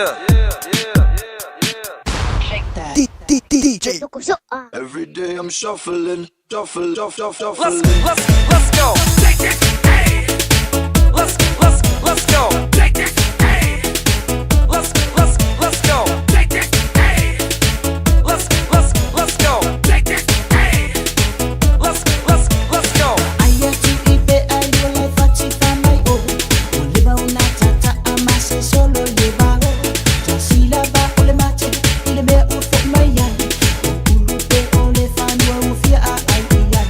Yeah. DJ. Every day I'm shuffling, shuffle, shuffle, shuffle. Let's go. Let's go. Let's go. Let's go. Let's go. Aia tu i pe ai lua le fati fa mai o. O leva una tata a mase solo le vao. Ta sila va o le mate i le mea ua fo mai ai. O ulu pe o le fanua ua fia a ai i ai.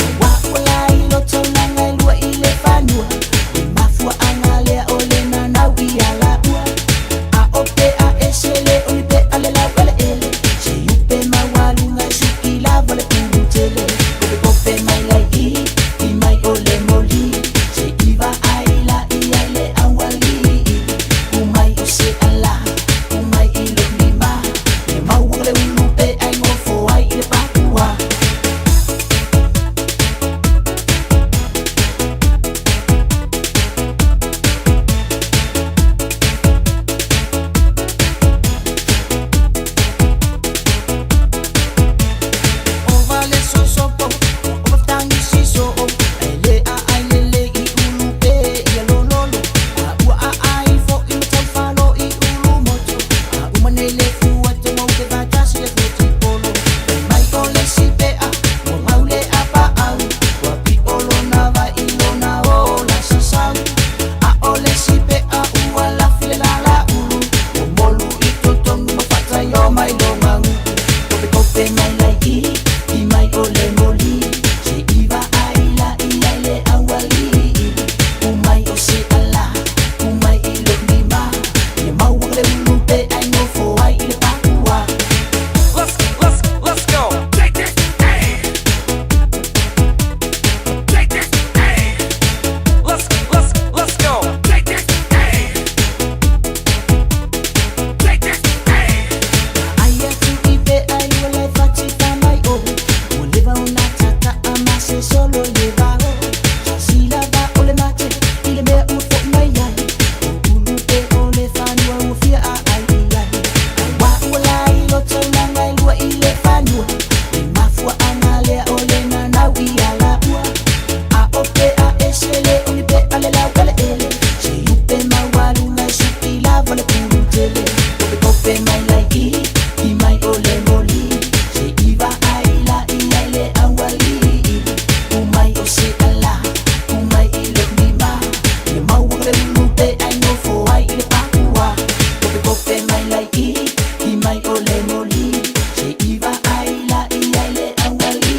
A wa ua la i loto langa i lua i le fanua. Le mafua anga lea o le nanau i ala ua. A o pe a ese le o ni pe a le lau ele ele. Se upe maualunga suki lava le ulu tele. Kope kope mai lai i, i mai o le moli. Se iva ai la i ai le awali. Umai o se ala, umai i lo lima. Le maua le ulu pe ai ngofo ai i le pakua. O vale so so po, o maftangi si so o. Ele a ai le le i ulu pe i a lo lo lo. A ua a ai fo i matau falo i ulu moto. A uma nei le fua te mau te vatasi le foti polo. E mai o le si pe a, mo mau le a pa au. Ua pi o lona vai i lona o la sasau. A o le si pe a ua la file la la ulu. O molu i totonu ma fata i o mai lo mangu. Kope kope mai lai i, i mai o le moli. Se iva ai la i ai le awali. Umai o se ala, umai i lo lima. Ia maua le ulu pe ai ngofo ai i le pakua. Let's go. Let's go. Aia tu i pe ai lua le fati fa mai o. Ua leva una tata a mase solo le vao. Ta sila va o le mate i le mea ua fo mai ai. O ulu pe o le fanua ua fia a ai i ai. A wa ua la i loto langa i lua i le fanua. Le mafua anga lea o le nanau i ala ua. A o pe a ese le o ni pe a le lau ele ele. Se upe maualunga suki lava le pulu tele. Kope kope mai lai i, i mai o le moli. Se iva ai la i ai le awali. Umai o se ala, umai i lo lima. Ia maua le ulu pe ai ngofo ai i le pakua. Kope kope mai lai i, i mai o le moli. Se iva ai la i ai le awali.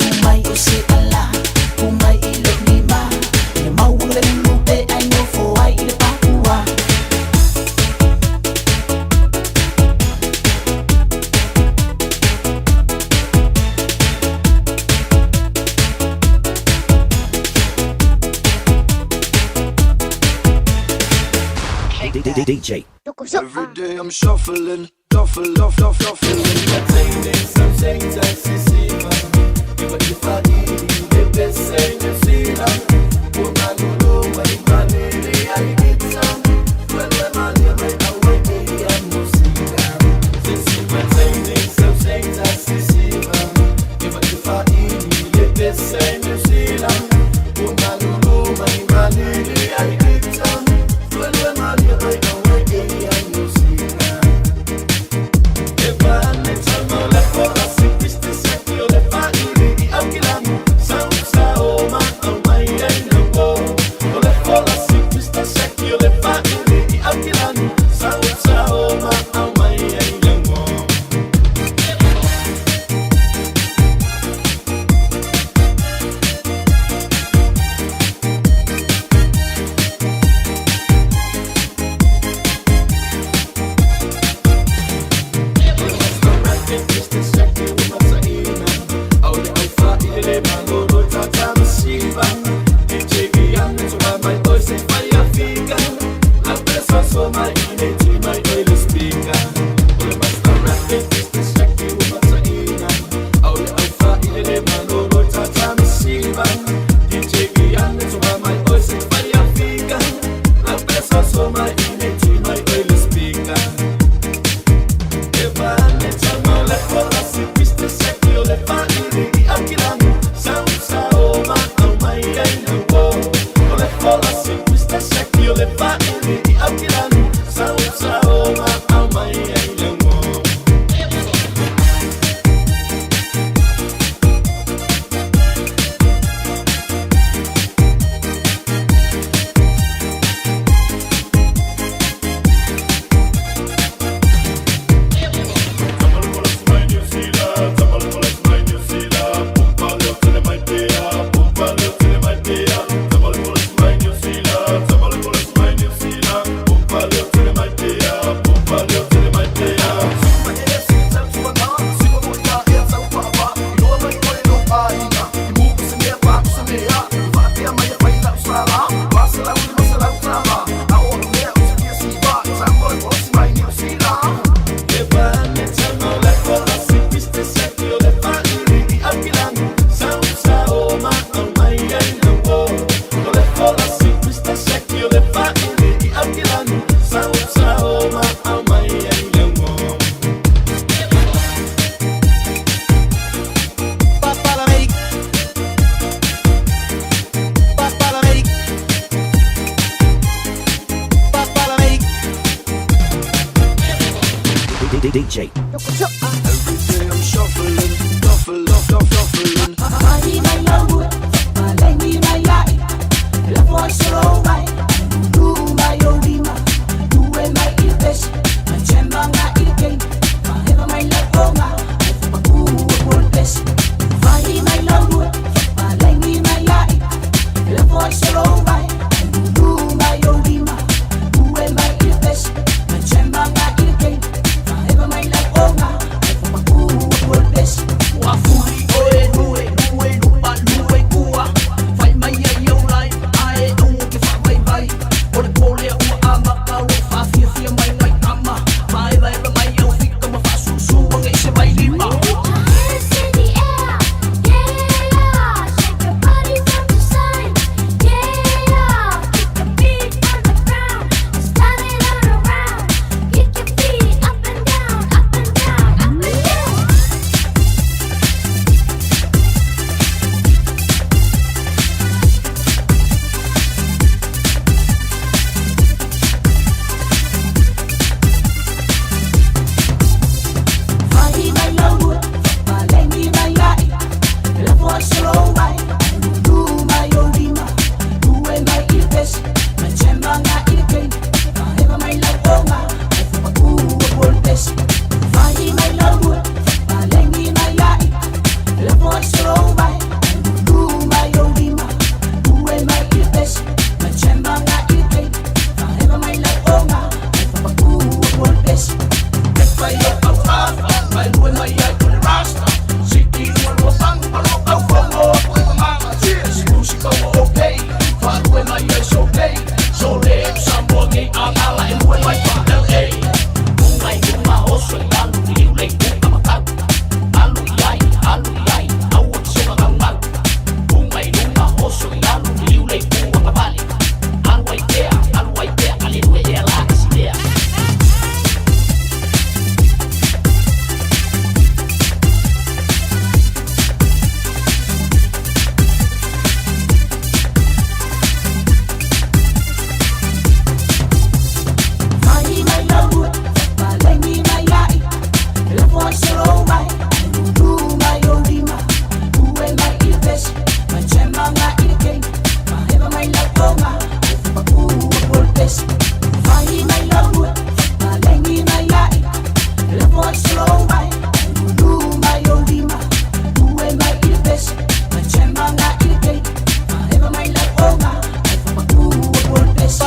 Umai o se ala, umai i lo lima. Ia maua le ulu pe ai ngofo ai i le pakua. DJ. Every day I'm shuffling, shuffle, shuffle, shuffling. Sao Faile i Aukilani, Sao sao ma au mai ai le ugo. DJ. Every day I'm shuffling, shuffle, shuffle, shuffling. Mai mai lau, malengi mai ai, la voice solo mai, lu mai olima, lu e mai il pes, ma chemba nga il game, ma heva mai la onga, ai fa ku o pes. Mai mai lau, malengi mai ai, la voice solo mai, lu mai olima, lu e mai il pes, ma chemba nga il game, ma heva mai la onga, ai fa ku o pes. Ua fuli oe lue lue lupa lue kua Fai mai ai au lai ae au ke wha vai O le kōlea ua amaka ua whawhia fia mai ngai tama Vaeva eva mai au fika ma whasusu anga i se vai lima. Hands in the air, yeah. Shake your body from the side, yeah. Kick your feet on the ground, start it all around. Kick your feet up and down, up and down, up and down. Vai mai lau, malengi mai ai, la voice solo mai, lu mai olima, lu e mai il pes, ma chemba nga il game, ma heva mai la onga, ai fa ku o pes. Vai mai lau, malengi mai ai, la voice solo mai, lu mai olima, lu e mai il pes, ma chemba nga il game, ma heva mai la onga, ai fa ku o pes. Mai au afa, mai lue mai ai o le rasta Siki lua lua pang, palo au fongo o e mama Si musika ua okay, wha lue mai ai so okay So le Samoa ngei angala e lue mai pa LA Ungai unga oso i alu i liu lei uka matau Alu i ai, alu i ai, au o te soka gau mau Ungai lunga oso i alu i liu lei uka mavale Alu ai pea, alu ai pea, ale lue ea la kasilea. Vai mai lau, malengi mai ai, la voice solo mai, lu mai olima, lu e mai il pes, ma chemba nga il game, ma heva mai la onga, ai fa ku o pes. Vai mai lau, malengi mai ai, la voice solo mai, lu mai olima, lu e mai il pes, ma chemba nga il game, ma heva mai la onga, ai fa ku o pes.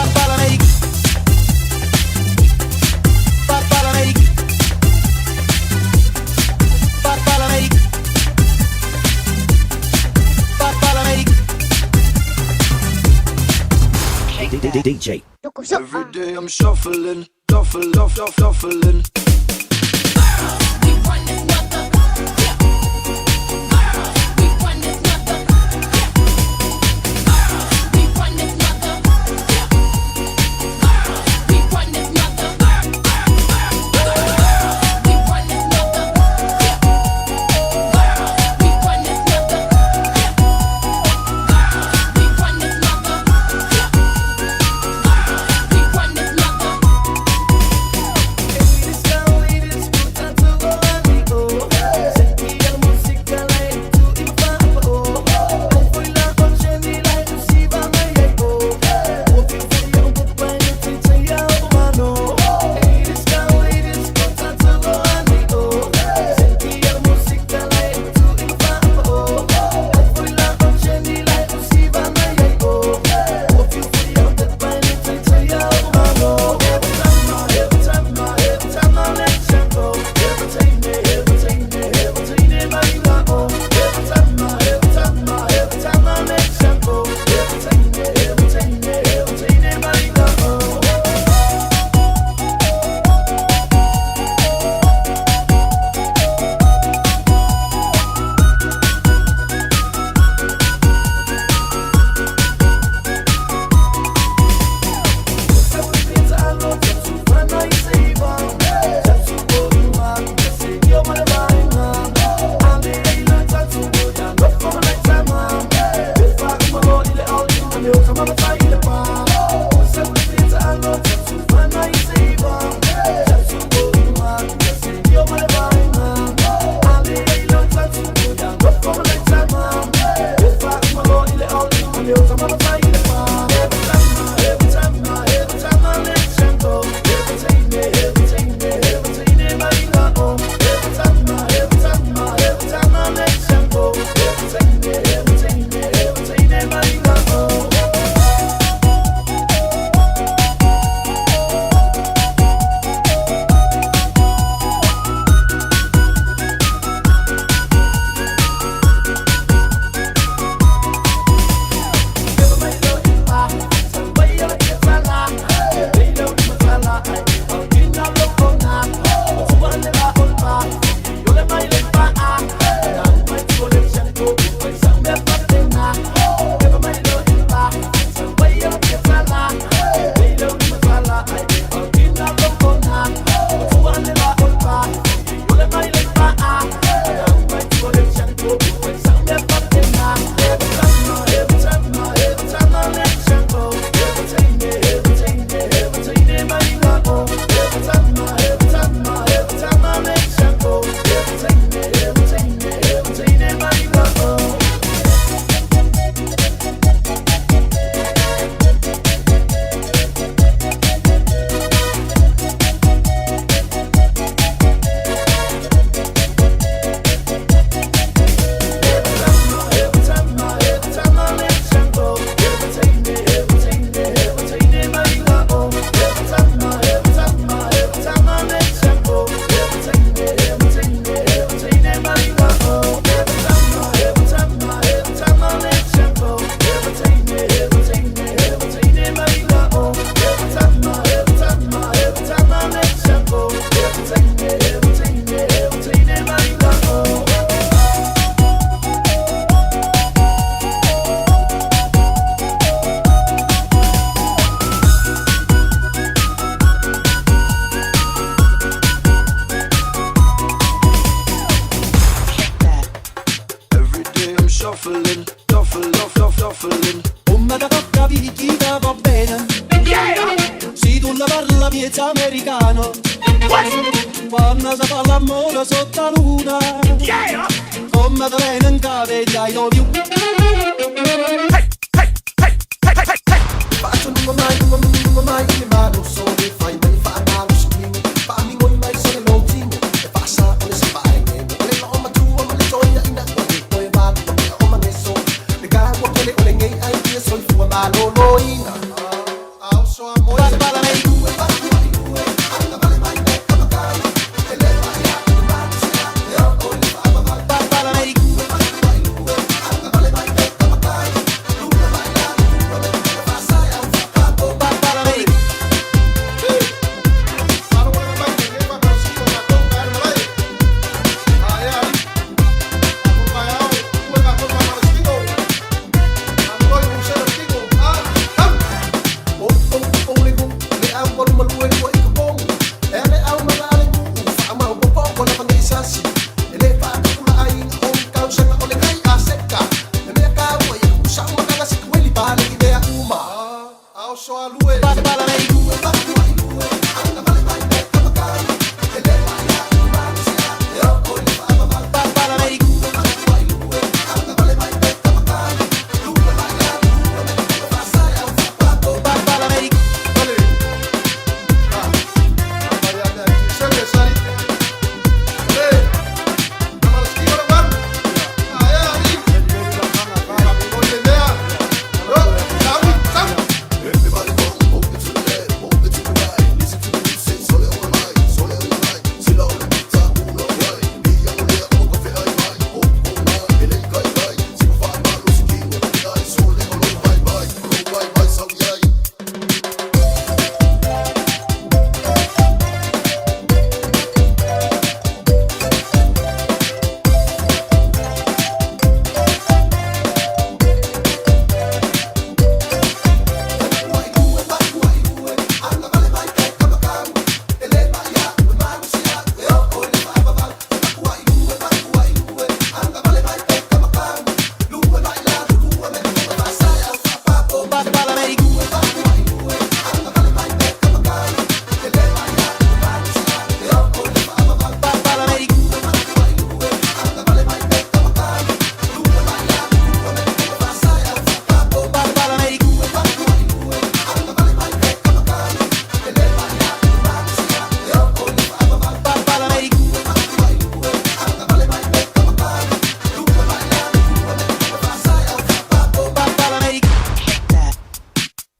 DJ. Every day I'm shuffling, shuffle, shuffle, shuffling. We run this mother, yeah. We run this mother, yeah. We run this mother, yeah. We run this mother. We run this mother, yeah. We run this mother, yeah. We run this mother, yeah. We run this mother. This Miezza americano. Quando si fa l'amore sotto la luna, Yeah! Come te viene in capo e ti I love you. Hey, hey, hey, hey, hey, hey!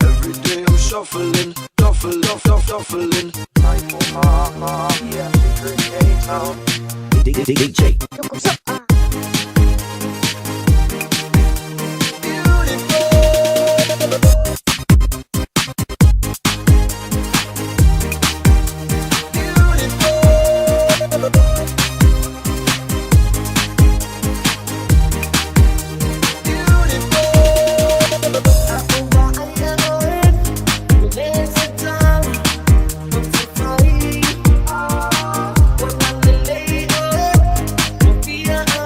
Every day I'm shuffling, shuffle, shuffle, shuffling. DJ. Yeah.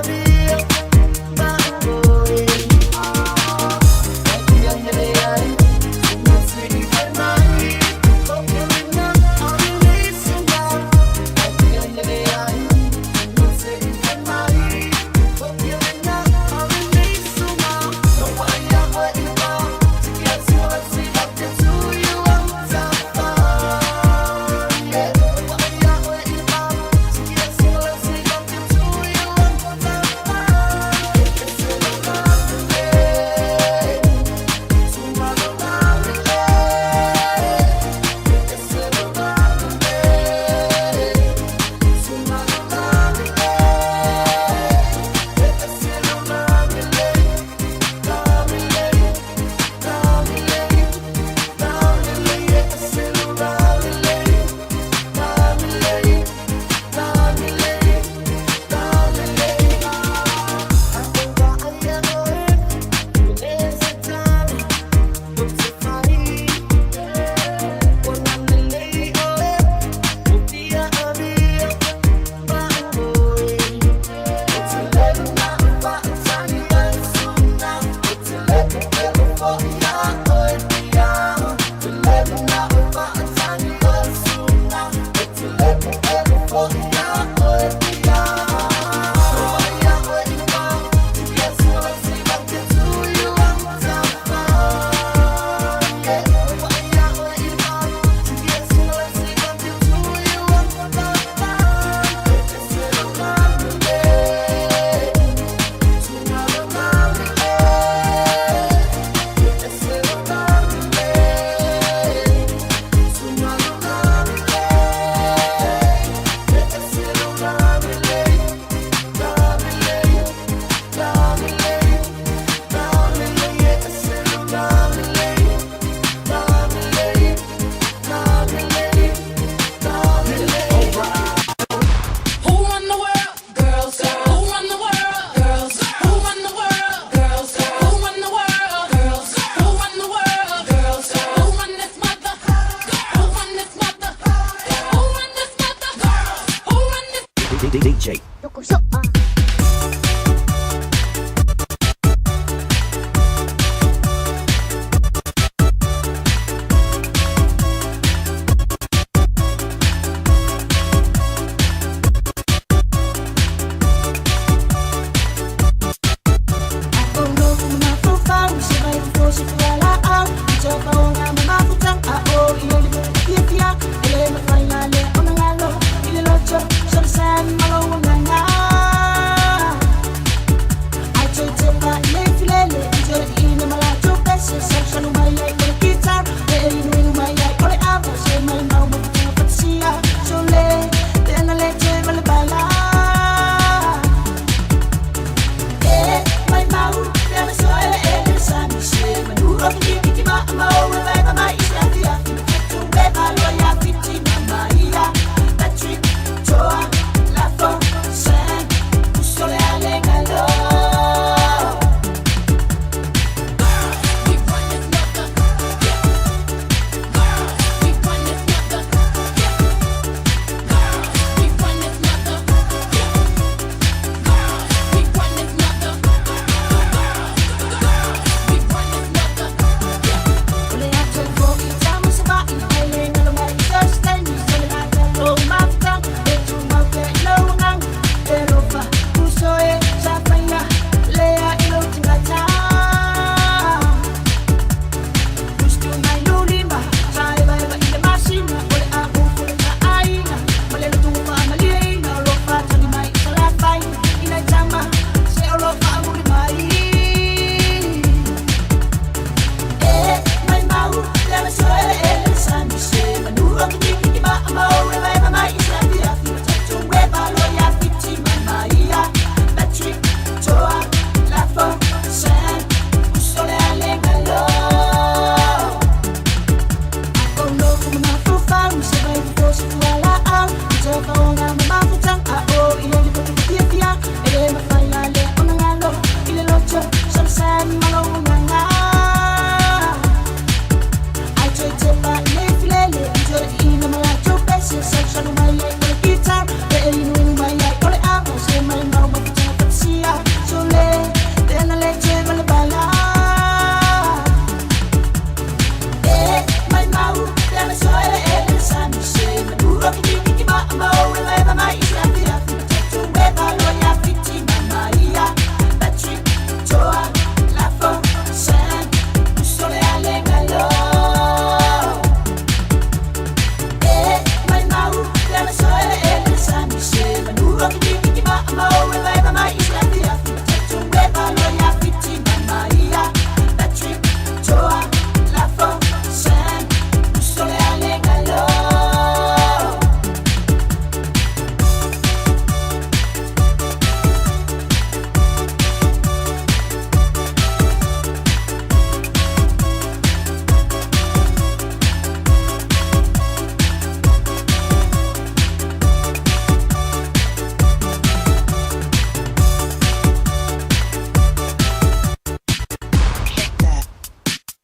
DJ.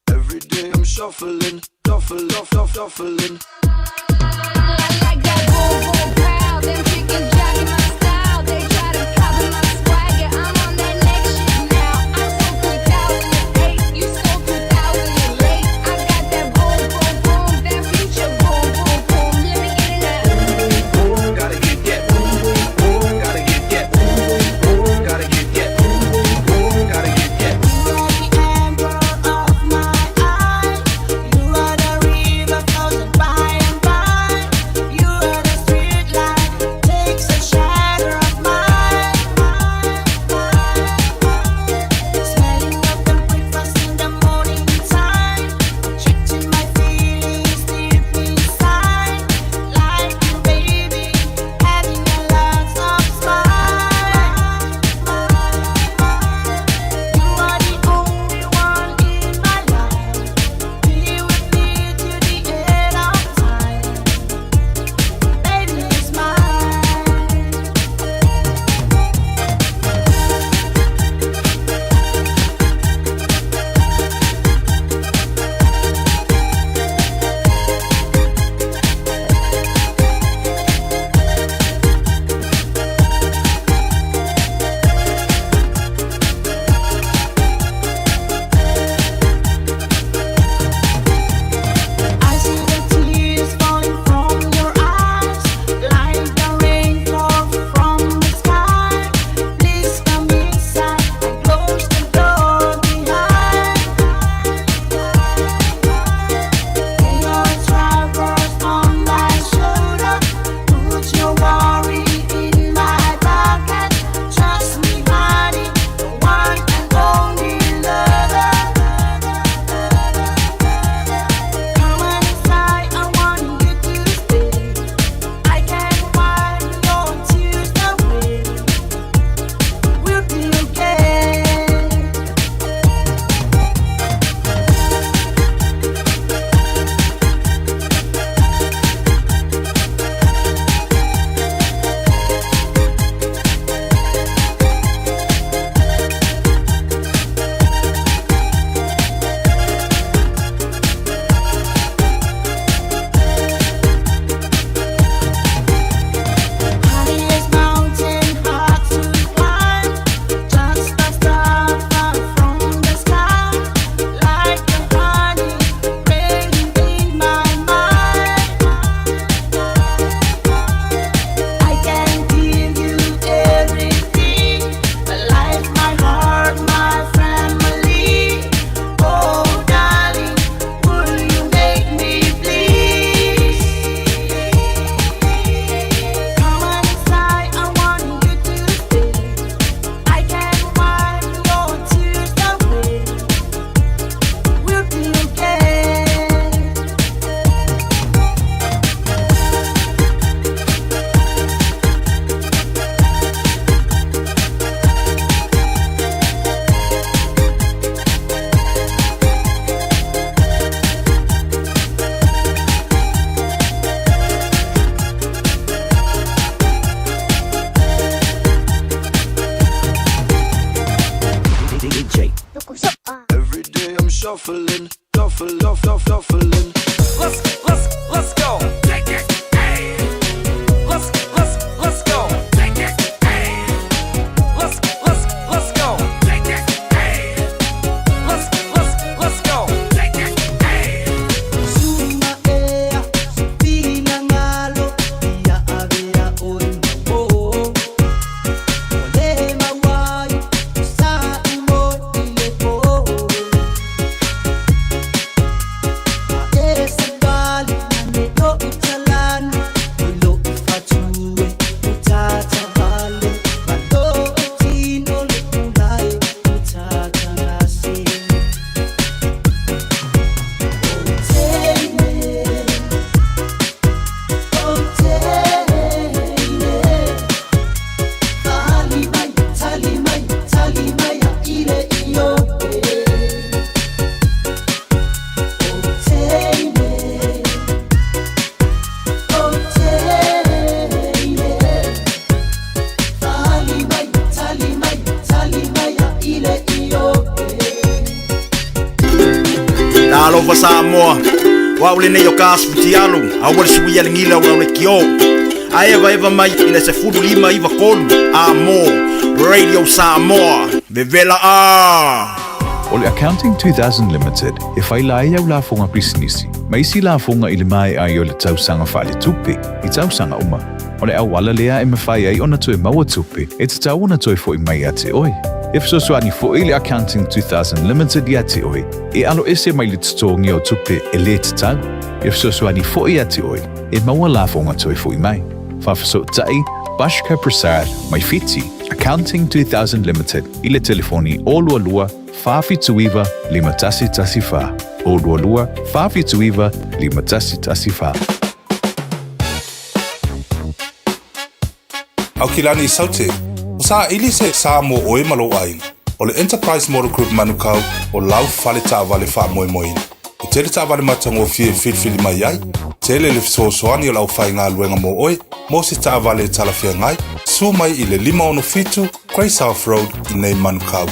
Every day I'm shuffling, shuffle, shuffle, shuffling. I like that boom boom pow. Them chickens jocking my style. They try to copy my swagger. I'm on that next shit now. I'm so 2008, you so 2008. I got that boom boom boom, that future boom boom boom. Let me get it now. Gotta get that boom boom boom. Gotta get that boom boom boom. Gotta get that boom boom boom. Gotta get that. You are the amber of my eye. You are the river flows by and by. You vao lenei o ka aso futialo, aua le suia le gila o lau leitio. Ae evaeva mai i le 15 93 A mo Radio Samoa. Vevela a! O le Accounting 2000 Limited e faila ai au lafoga pisinisi ma isi lafoga i le maea ai o le tausaga faaletupe i tausaga uma. O le auala lea e mafai ai ona toe maua tupe e tatau ona toe fo'i mai ia te oe. E fesoasoani fo'i le Accounting 2000 Limited ia te oe e alo ese mai le totogi o tupe e lē tatau. E fesoasoani fo'i ia te oe e maua lafoga toe fo'i mai. Faafesootai Bashkar Prasad mai Fiti, Accounting 2000 Limited i le telefoni 022 479 5114, 022 479 5114. Aukilani Saute, o saili se sa mo oe ma lou aiga. O le Enterprise Motor Group Manukau o lau fale taavale faamoemoeina. E tele taavale matagofie e filifili mai ai, tele le fesoasoani o le aufaigaluega mo oe mo se taavale e talafeagai, susu mai i le 567 Grey South Road i nei Manukau.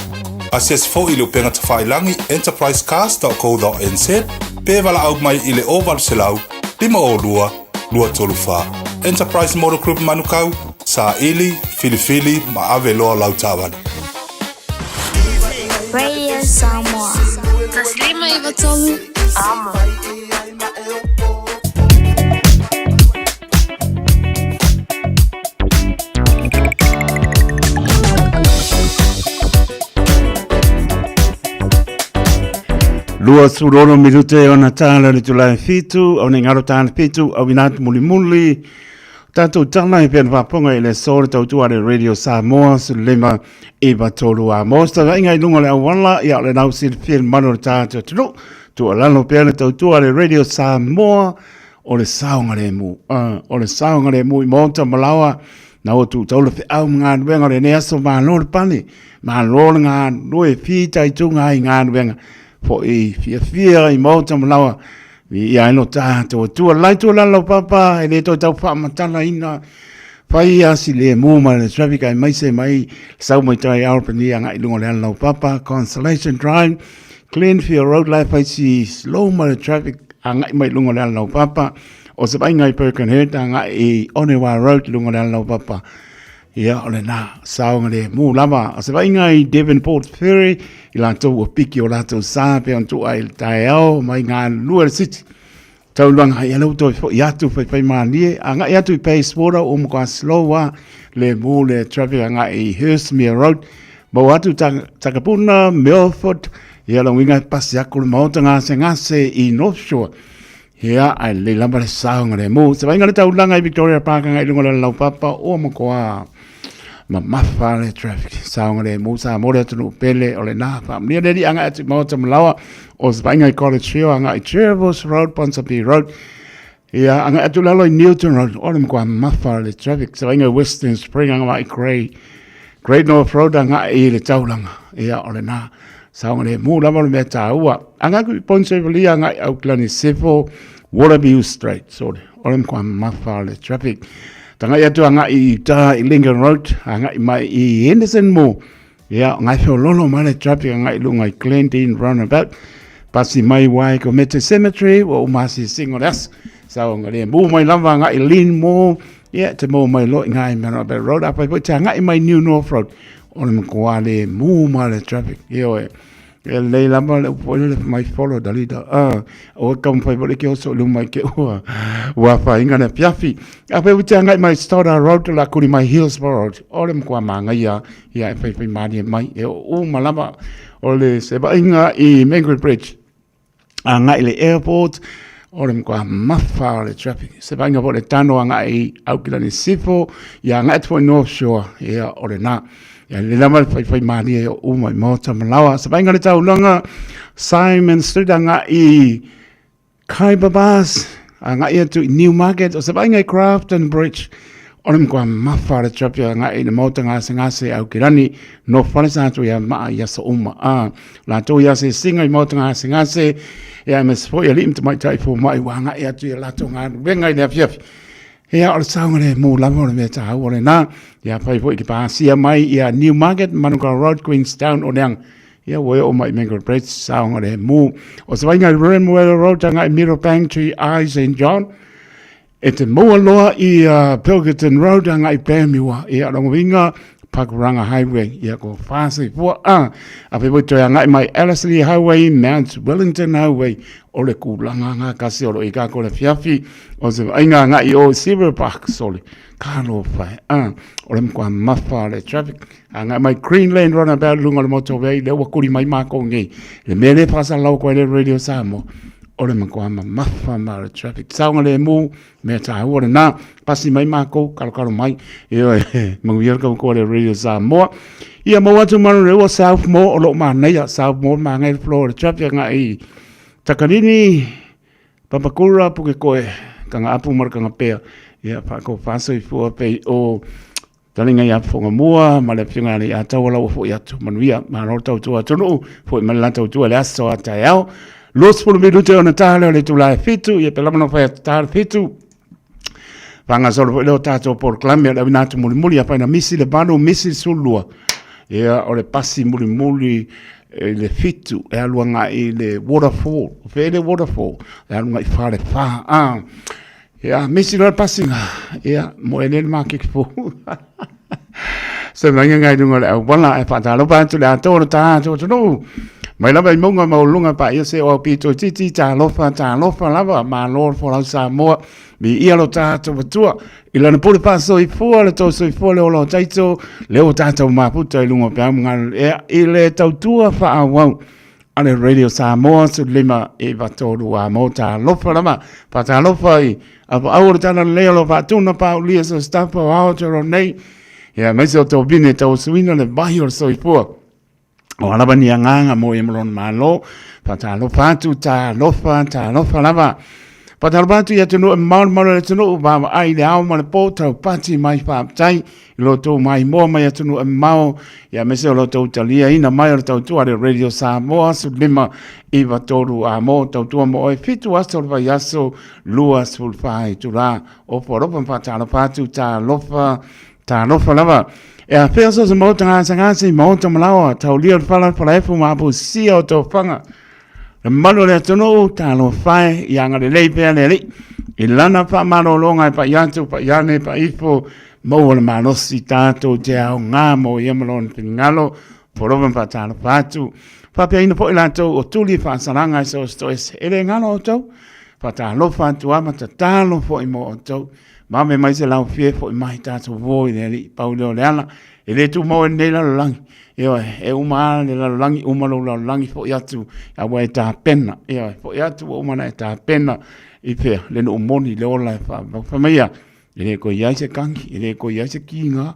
Asiasi foi i le upega tafailagi enterprisecars.co.nz pe valaau mai i le 0800 502 234. Enterprise Motor Group Manukau, saili, filifili ma ave loa lau taavale. Radio Samoa. 153 Amo. 26 minute ona tāla le tulae fitu, au nei ngaro tāna fitu, au ina atu mulimuli. Tātou tala e pēna whāponga i le so le tautua le Radio Samoa, se lima i batolu a mōsta. Ga inga i lunga le awala, ia le nau silfil manu le tātou tunu. Tua lalo pēna le tautua le Radio Samoa, o le saogalemu. O le saogalemu i maota ma laoa, na o tu taula feau ma galuega o lenei aso, malo le pane, malo le galulue, fitaituga ai i galuega, fo'i fiafia i maota ma laoa, viia ai lo tatou Atua. Lai tualala o papa, e le toe tau faamatalaina, fai a si lemu ma le traffic aemaise mai sau mai tai Albany agai i luga o le ala o papa, Constellation Drive, Glenfield Road, la e fai si slow ma le traffic agai mai luga o le ala o papa, o se vaaiga i Birkenhead agai i Onewa Road i luga o le ala o papa. Ia, o lena saogalemu lava. O se vaaiga i Devonport Ferry, i latou ua piki o latou sa pe ona tuu ai i le taeao mai galulue le city. Taulaga, ia lea ua toe foi atu faifaimalie, agai atu i Bayswater ua matua slow lava le mu le traffic agai i Hurstmere Road. Maua atu Takapuna, Milford, ia lona uiga e pasi atu le maota gasegase i North Shore. Ia, ae lelei lava le saogalemu. Se vaaiga le taulaga i Victoria Park agai i luga o le laupapa ua matua mamafa le traffic. Saogalemu sa mo le atunuu pele o lena. Faamanuia le Alii agai atu i Maota Malaoa o se vaaiga i College Hill agai i Jervis Road, Ponsonby Road. Ia, agai atu lalo i Newton Road, o le matua mamafa le traffic. Se vaaiga i Western Spring agai i Grey Great North Road agai i le taulaga. Ia, o lena. Saogalemu lava le mea taua. Agai atu i Point Chevalier agai i Auckland i Sefo, Waterview Street. Sorry. O le matua mamafa le traffic. Tagai atu agai i uta i Lincoln Road, agai mai i Henderson Mall. Ia, ngai feololo mai le traffic agai i luga i Glendene Roundabout. Pasi mai Waikumete Cemetery, ua uma asiasiga o le aso. Saogalemu mai lava agai i Lynn Mall. Ia, te maua mai loa i ngai Mount Albert Road. Afai foi te agai mai New North Road, o le matua le mū ma le traffic. Ioe, e lelei lava le upu foi lele mai follow the leader. Ah, o ka mawhai foi le ke oso i luma i ke ua, ua whainga le afiafi. Afai foi te agai mai Stoddard Road, la kuri mai Hillsborough Road, o le matua māngaia, ia e whaiwhai mārie mai, e o uma lava o le se vaaiga i Mangere Bridge. Agai i le airport, o le matua mafa o le traffic. Se vaaiga foi o le tano agai i Aukilani Sisifo, ia agai atu foi i North Shore, ia o lena. Ia lelei lava le faifai malie o uma i maota ma laoa. Se vaaiga o le taulaga, Simon Street agai i Khyber Pass, agai atu i Newmarket, o se vaaiga i Grafton Bridge, O le matua mafa o le traffic agai i le maota gasegase i Aukilani, no Falesatoi ia maa i aso uma. A, latou i asiasiga i maota gasegase, ia aemaise foi alii ma tamaitai fomai ua agai atu i a latou galuega i le afiafi. Ia, o le saogalemu lava o le mea taua lena. Ia, fai foi i le pasia mai ia Newmarket, Manukau Road, Queenstown, o Leaga. Ia ua e oo mai i Mango Bridge, saogalemu. O se vaaiga i Rimwell Road agai Meadowbank to I St John, e te maua loa i Pilkerton Road agai Pamiwa, ia lona uiga Pakuranga Highway, ia ko Whāsoifua, a, a pei foi toe agai mai Ellerslie Highway, Mount Wellington Highway, o le kulaga ngā kasi o lo i kākou le afiafi, o se vaaiga agai o Sierra Park, sole, talofa e, a, o le matua mafa o le traffic, agai mai Greenland Roundabout luga o le motorway, lea ua kuli mai mākou nei, le mea lea e faasalalau atu ai le Radio Samoa, o le matua mamafa ma le traffic saogalemu mea taua lena pasi mai mākou kalokalo mai ioe manuia le tautua le Radio Samoa ia maua atu ma le ua South Mall o loo manaia South Mall mangai le flow o le traffic agai Takanini Papakura Pukekohe Kangaapu ma le Kangapea ia whako whasoifua pei o Talinga ia Whangamua ma le afioga ia Ataua laua foi atu manuia malo le tautua atunuu foi ma le la tautua le aso a taeao 20 minute ona taha lea o le itula e 7 ia pe lava na fai atu taha le 7 whangasolo foi leo tātou porokalame o le awina atu mulimuli a whaina misi le 8 misi le 12 ia o le pasi mulimuli i le 7 e alu agai i le waterfall o fea le waterfall e alu agai i fale wha a Ia, misi loa le pasinga, ia, mo e le makeke fou. Se mainga ngai lunga le auala e whaatalofa atu le atoa le tā atu atunuu. Mai lava i maunga maualuluga pa ia se o au pito i titi, talofa, talofa lava, malo le folau Samoa, mi ia lo tā atu matua. I lana pule faasoifua le tau soifua le ola o taito, le o tātou maputa i lunga o peau mga ea i le tautua faaauau. A le Radio Samoa 15 9 3 a mo talofa lava faatalofa i apaau o le tala lelei o lo faatuna paulia so staff o Aotearoa nei ia aemaise o Tobine tauasuina le vai o le soifua o alava ni agaga mo ia ma lona malo faatalofa atu talofa talofa lava faatalofa atu i atunuu e mamao le malu o le atunuu vaavaai i le ao ma le po taupati mai faafetai i lo outou maimoa mai atunuu e mamao, ia aemaise o lo outou taliaina mai o le tautua a le Radio Samoa 15 9 3 a mo tautua mo oe 7 aso o le vaiaso 24 itula opo alofa ma faatalofa atu talofa talofa lava e afea so se maota gasegase i maota malaoa taulia o le fala falaefu ma apusia o tofaga Le mamalu o le atunuu, talofa e, ia agalelei pea le Alii i lana faamalologa e pai atu, pai ane, pai ifo, maua le malosi tatou te aoga mo ia ma lona finagalo, polofa ma faatalofa atu. Faapeaina foi latou o tuli faasalaga e so o se toese, e le galo outou, faatalofa atu lava, tatalo foi mo outou. Vave mai se laufie foi mai tatou vo i le Alii, pau lea o le ala, e le tumau e lenei lalolagi. Ioe, e uma lava le lalolagi, uma lou lalolagi, foi atu a ua e tapena. Ioe, foi atu ua uma ona e tapena i fea, le nuu moni, le ola e fai mai ia, e le toe i ai se kagi, e le toe i ai se kiga,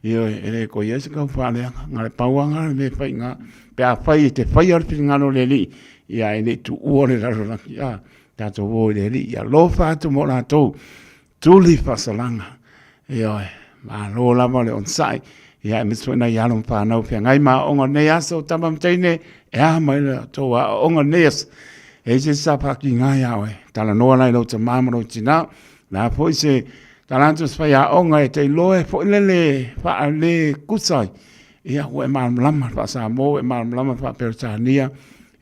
ioe, e le toe i ai se taufaaleaga, na o le pau lava lena o le mea e fai i ina. Pe afai e te faia le finagalo o le Alii, ia e le i tuua le lalolagi, a, tatou o i le Alii, ia alofa atu mo latou, Tuli faasalaga, ioe, malo lava le onosai, ia aemaise foi nai alo ma fanau feagai ma aoaoga o lenei aso, tama ma teine, e a mai le tou aoaoga o lenei aso. E i ai se isi sa faatiga ia oe, talanoa la i lou tama ma lou tina, o le a foi se tala atu o se faiaoga e te iloa e foi lele faale kusa ai, ia ua e malamalama le faa-Samoa, ua e malamalama le faa-Peretania,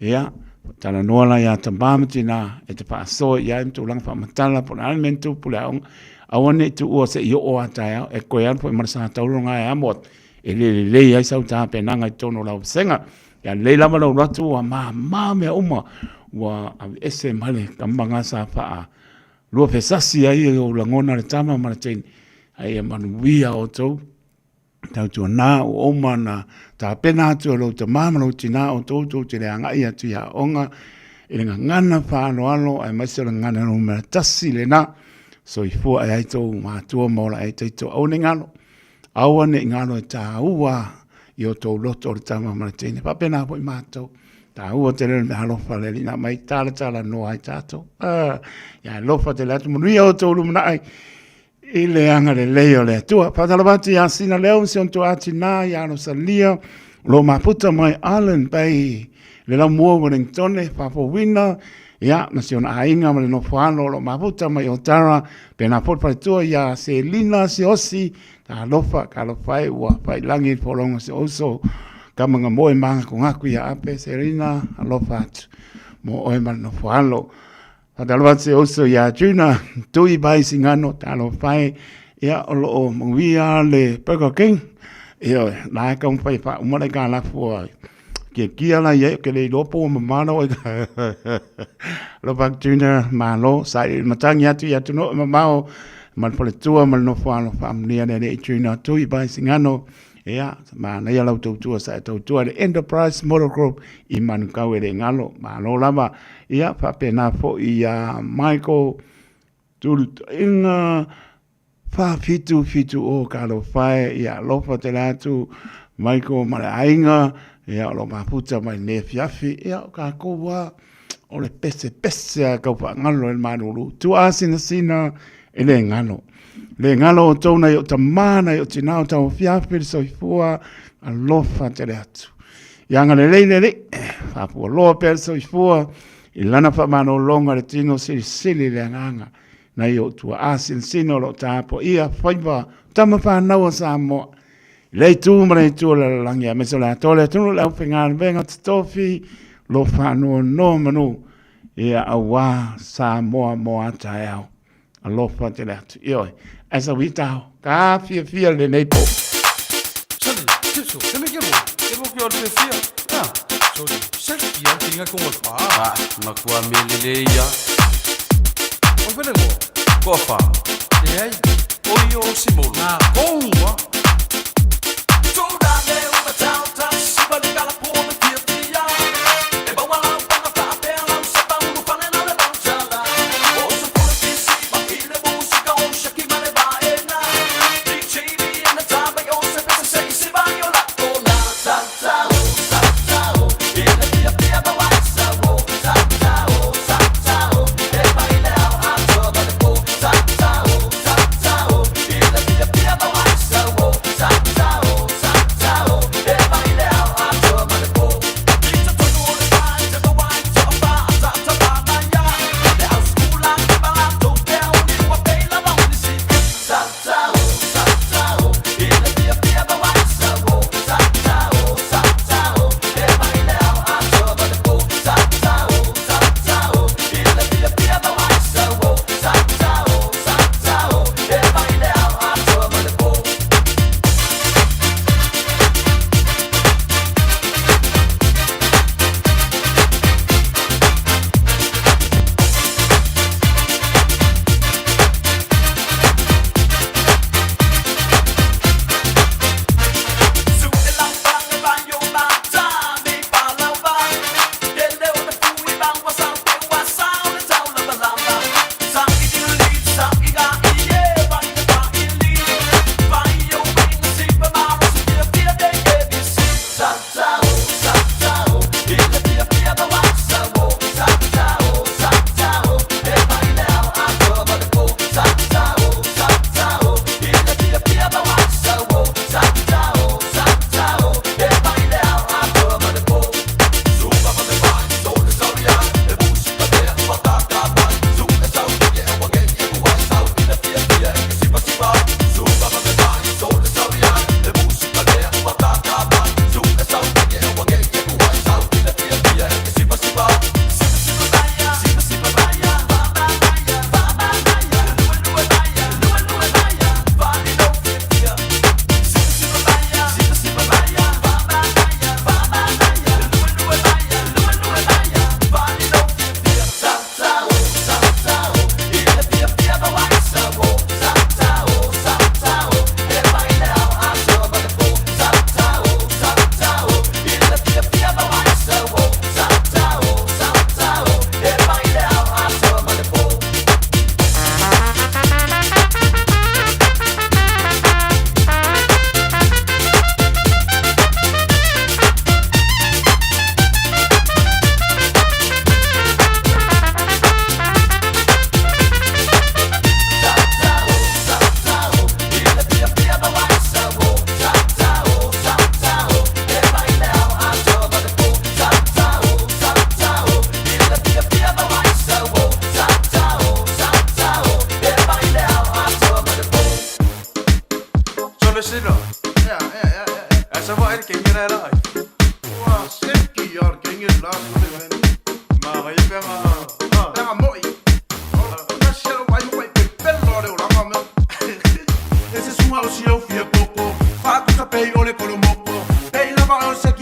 Ia, talanoa la ia tama ma tina e te faasoa i ai ma tulaga faamatala po o le a le mea na tupu i le aoga. Aua ne i tuua se i oo a taeao e koe alu foi ma le sa tauranga e amo atu e le lelei ai sau tapenaga i totonu o lau vasega. Ia lelei lava lou alu atu ua mama mea uma ua aveese mai le kamaga sa faa lua fesasi ai ou lagona le tama ma le teine. A ia manuia outou. Tautuana ua uma ona tapena atu e lou tama ma lou tina outou tou te le agai atu i aoga i le gagana faaaloalo aemaise o le gagana numera tasi lena. Soifua e ai tou matua ma ola ai taito. Aua ne i galo, aua ne i galo e tāua i o tou loto o le tama ma le teine. Faapena foi matou. Tāua tele le mea alofa le Alii na mai talatala noa ai tātou. Ah, ia alofa tele atu manuia o tou lumanai i le agalelei o le Atua. Faatalofa atu ia Sina Leo, si ona tuaa tina ia Rosalia, o lo o mafuta mai Island Bay, le laumua Wellingtone, faafouina, ia, ma si ona aiga ma le nofoalo o lo o mafuta mai Otara, pena foi le faletua ia Selina Siaosi, talofa, talofa e ua failangi le folauga o si ou uso. Kama moe magakugaku ia Ape Serina, alofa atu mo oe ma le nofo alo. Faatalofa atu i si ou uso ia Juna, Tui Vai Sigano, talofa e, ia o lo o manuia le Burger King. Ioe, la e taumafai e faauma le aitalafu a kiakia la i ai, ou te le iloa po ua mamala oi. Alofa atu Juna, malo, sailiili matagi atu i atunuu e mamao ma le faletua ma le nofo alo faamanuia le Alii Juna Tui Vai Sigano. Ia, manaia lau tautua sa e tautua i le Enterprise Motor Group i Manukau e le galo. Malo lava. Ia, faapena foi ia Michael Tulutaiga 4770 talofa e, ia alofa tele atu Michael ma le aiga, ia o lo o mafuta mai lenei afiafi. Ia, o tatou lava o le pesepese lava e tau faagalo e le malulu. Tuaasinasina e le galo. Le galo o outou nai ou tama, nai ou tina o tauafiafi le soifua, alofa tele atu. Ia agalelei le Alii, faafualoa pea le soifua i lana faamalologa le tino silisili le agaga. Nai ou tuaa sinasina o lo o tapuaia faiva tama fanau a Samoa. I lea itu ma lea itu o le lalolagi, aemaise o le atoa o le atunuu, le aufaigaluega totofi, lo faanoanoa manu, ia aua Samoa mo a taeao. Alofa tele atu. Ioe, ae sau i tao, ka fiafia lenei po. Sali, tiso, ke me ke mo, ke mo ke o le fia. Ah, sorry, se ki an tinga ko pa. Ah, makua me lele ia. O vele mo. Kofa. E ai, o i o simolo. Nā konga.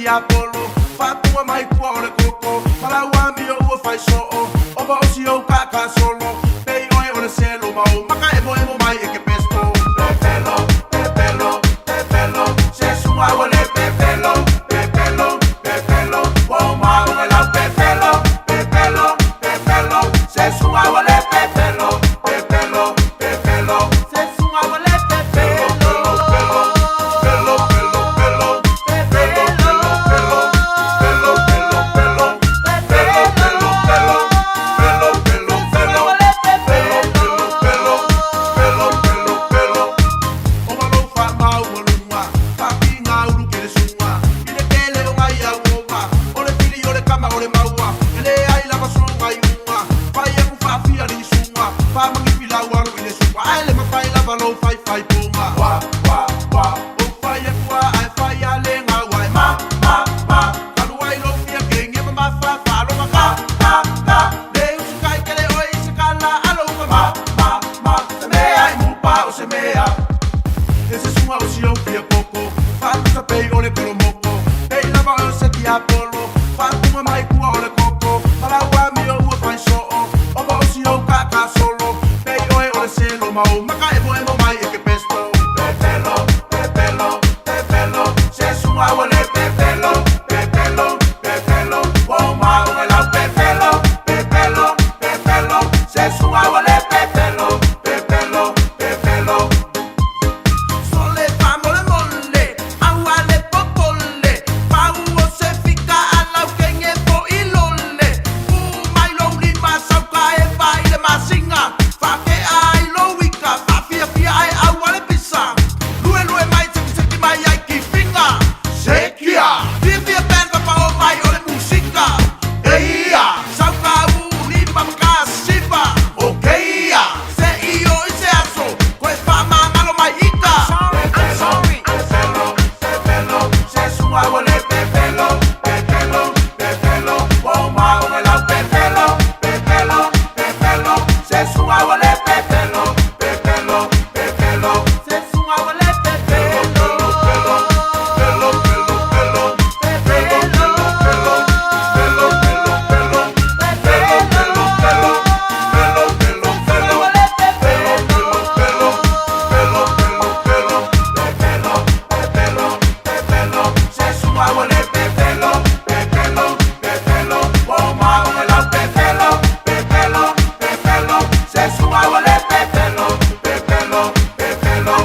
tiapolo Faapuga mai kua o le koko Malau amio ua faisoo Ova o si ou kaakasolo Pei oe o le selo ma o maka emo emo mai e ke pesto Pepelo, pepelo, pepelo Se sunga ua le pepelo, pepelo, pepelo Ua o maunga lau pepelo, pepelo, pepelo Se sunga ua le pepelo, pepelo, pepelo Se sunga ua le pepelo Pelo, pelo, pelo, pelo, pelo, pelo, pelo, pelo, pelo, pelo, pelo, pelo, pelo, pelo, pelo, pelo, pelo, pelo, pelo. O malo fa mau alunga, fa pinga ulu ke le sunga. I le kele o ngai au ova, o le fili o le kama o le maua. Ele ai lava sunga i unga, fai aku fa fia ni sunga. Fa mangi pila waru i le sunga, ai le mafai lava lo fai fai punga. Wa, wa, wa, o fai aku a ai fai a le ngau ai ma, ma, ma. Kalu ai lo fia ke nge ma ma fa fa lo ma ka, ka, ka. Le usu kai kele oi se kala alo ma ma, ma, ma. Se mea i mupa o se mea. E se sunga o si au fia koko Faalusa pei o le kolomoko Pei lava o se tiapolo Faapunga mai kua o le koko Malau amio ua faisoo Ova o si ou kaakasolo Pei oe o le selo ma o maka emo emo mai e ke pesto Pepelo, pepelo, pepelo Se sunga ua le pepelo, pepelo, pepelo Ua o maunga lau pepelo, pepelo, pepelo Se sunga ua le pepelo, pepelo, pepelo Sole fa mole mole, aua le popole, pau o se fika alau kenge po ilole. U mai lo lima sauka e vai le masinga, fa ke ai lo wika, fa fia fia ai aua le pisa. Lue lue mai seki seki mai ai ki finga. Sekia! Fia fia pen fa pa o mai o le musika. Eia! Sauka u lima maka siva. Okeia! Se io i se aso, koe fa mangalo mai ika. I'm sorry, I'm sorry. Pepelo, se sunga ua le pepelo, pepelo, pepelo, ua o maunga lau pepelo, pepelo, pepelo, se sunga ua le pepelo, pepelo, pepelo, se sunga ua le pepelo, pelo, pelo, pelo, pelo, pelo, pelo, pelo, pelo, pelo, pelo, pelo, pelo, pelo, pelo, pelo, pelo, pelo, pelo, pepelo, pepelo, se sunga ua le pepelo, pepelo, pepelo, ua o maunga lau pepelo, pepelo, pepelo, se sunga ua le pepelo, pepelo, pepelo.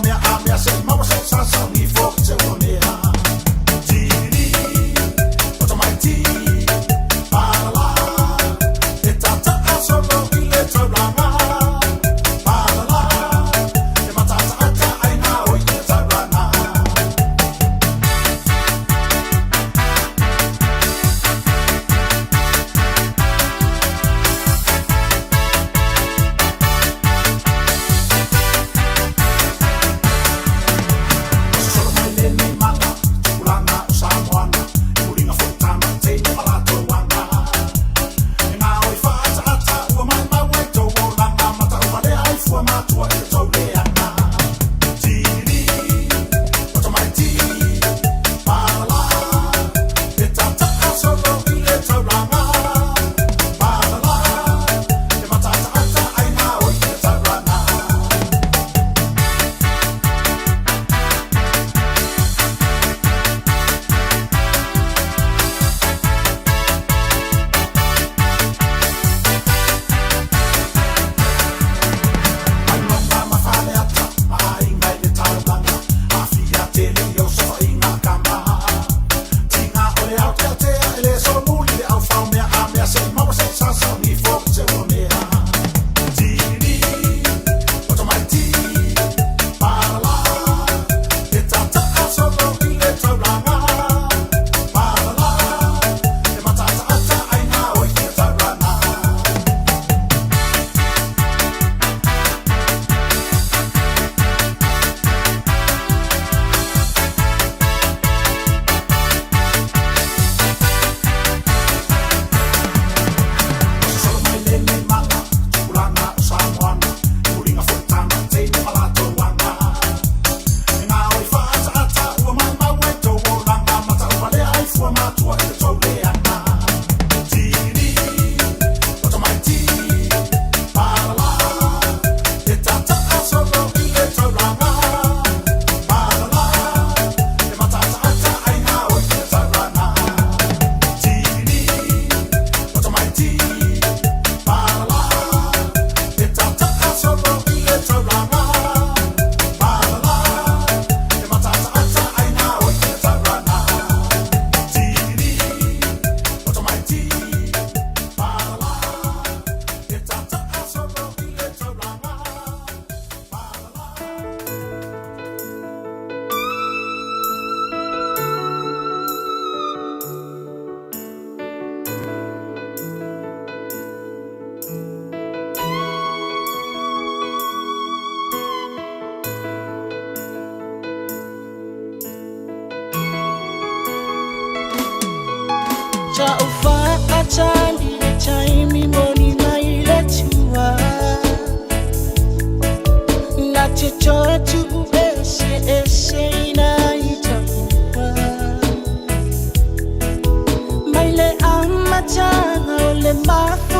Mea a mea se maua se sa sa ni fo.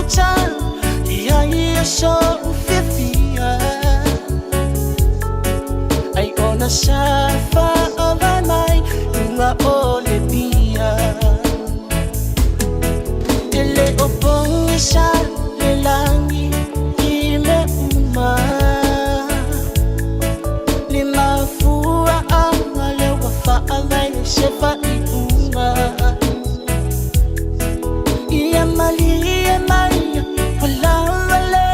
ita Ia ia so ufiafia Ai ona sa whaavai mai Lunga o le pia E le o pongi sa le langi I me uma Le mafua anga le wa whaavai le se whaiunga Ia malie mai wala wale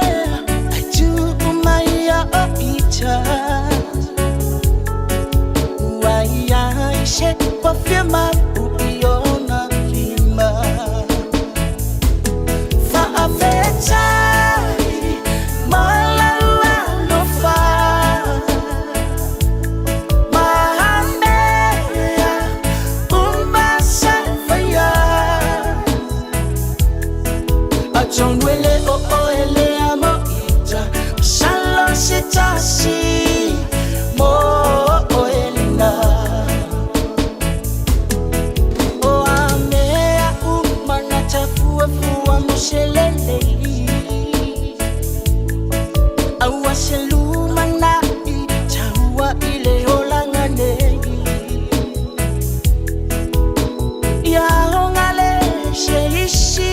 Ai tuu mai a o ita Ua ia i se wawhia mau i ona lima Whaafetai malau alofa Mahamea umasafaya Atonwele o oele amo ita Salo se tasi mo oelina O amea umana tafua fua mo selele Aua seluma na i taua i le olanga nei Ia hongale se isi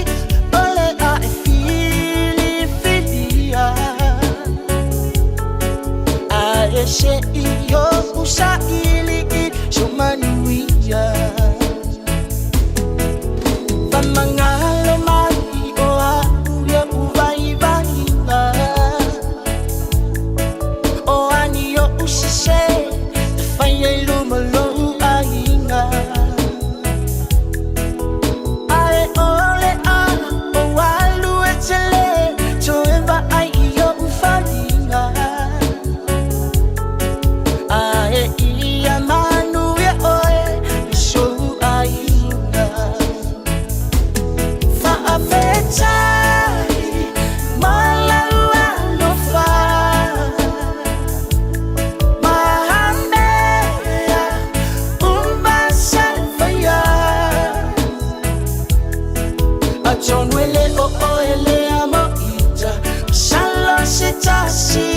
ole a e filifilia A e se i o usaili i sumanuia Famangalo mai o a uia uvai vainga O ani o usise Te whai e luma lou ainga Ae ole a o alu e tele Toe va ai i o uwharinga Ae ia manu ia oe I sou ainga Whaafetai malau alofa Mahamea umasafaya Atonwele o oele amo ita Salo se tasi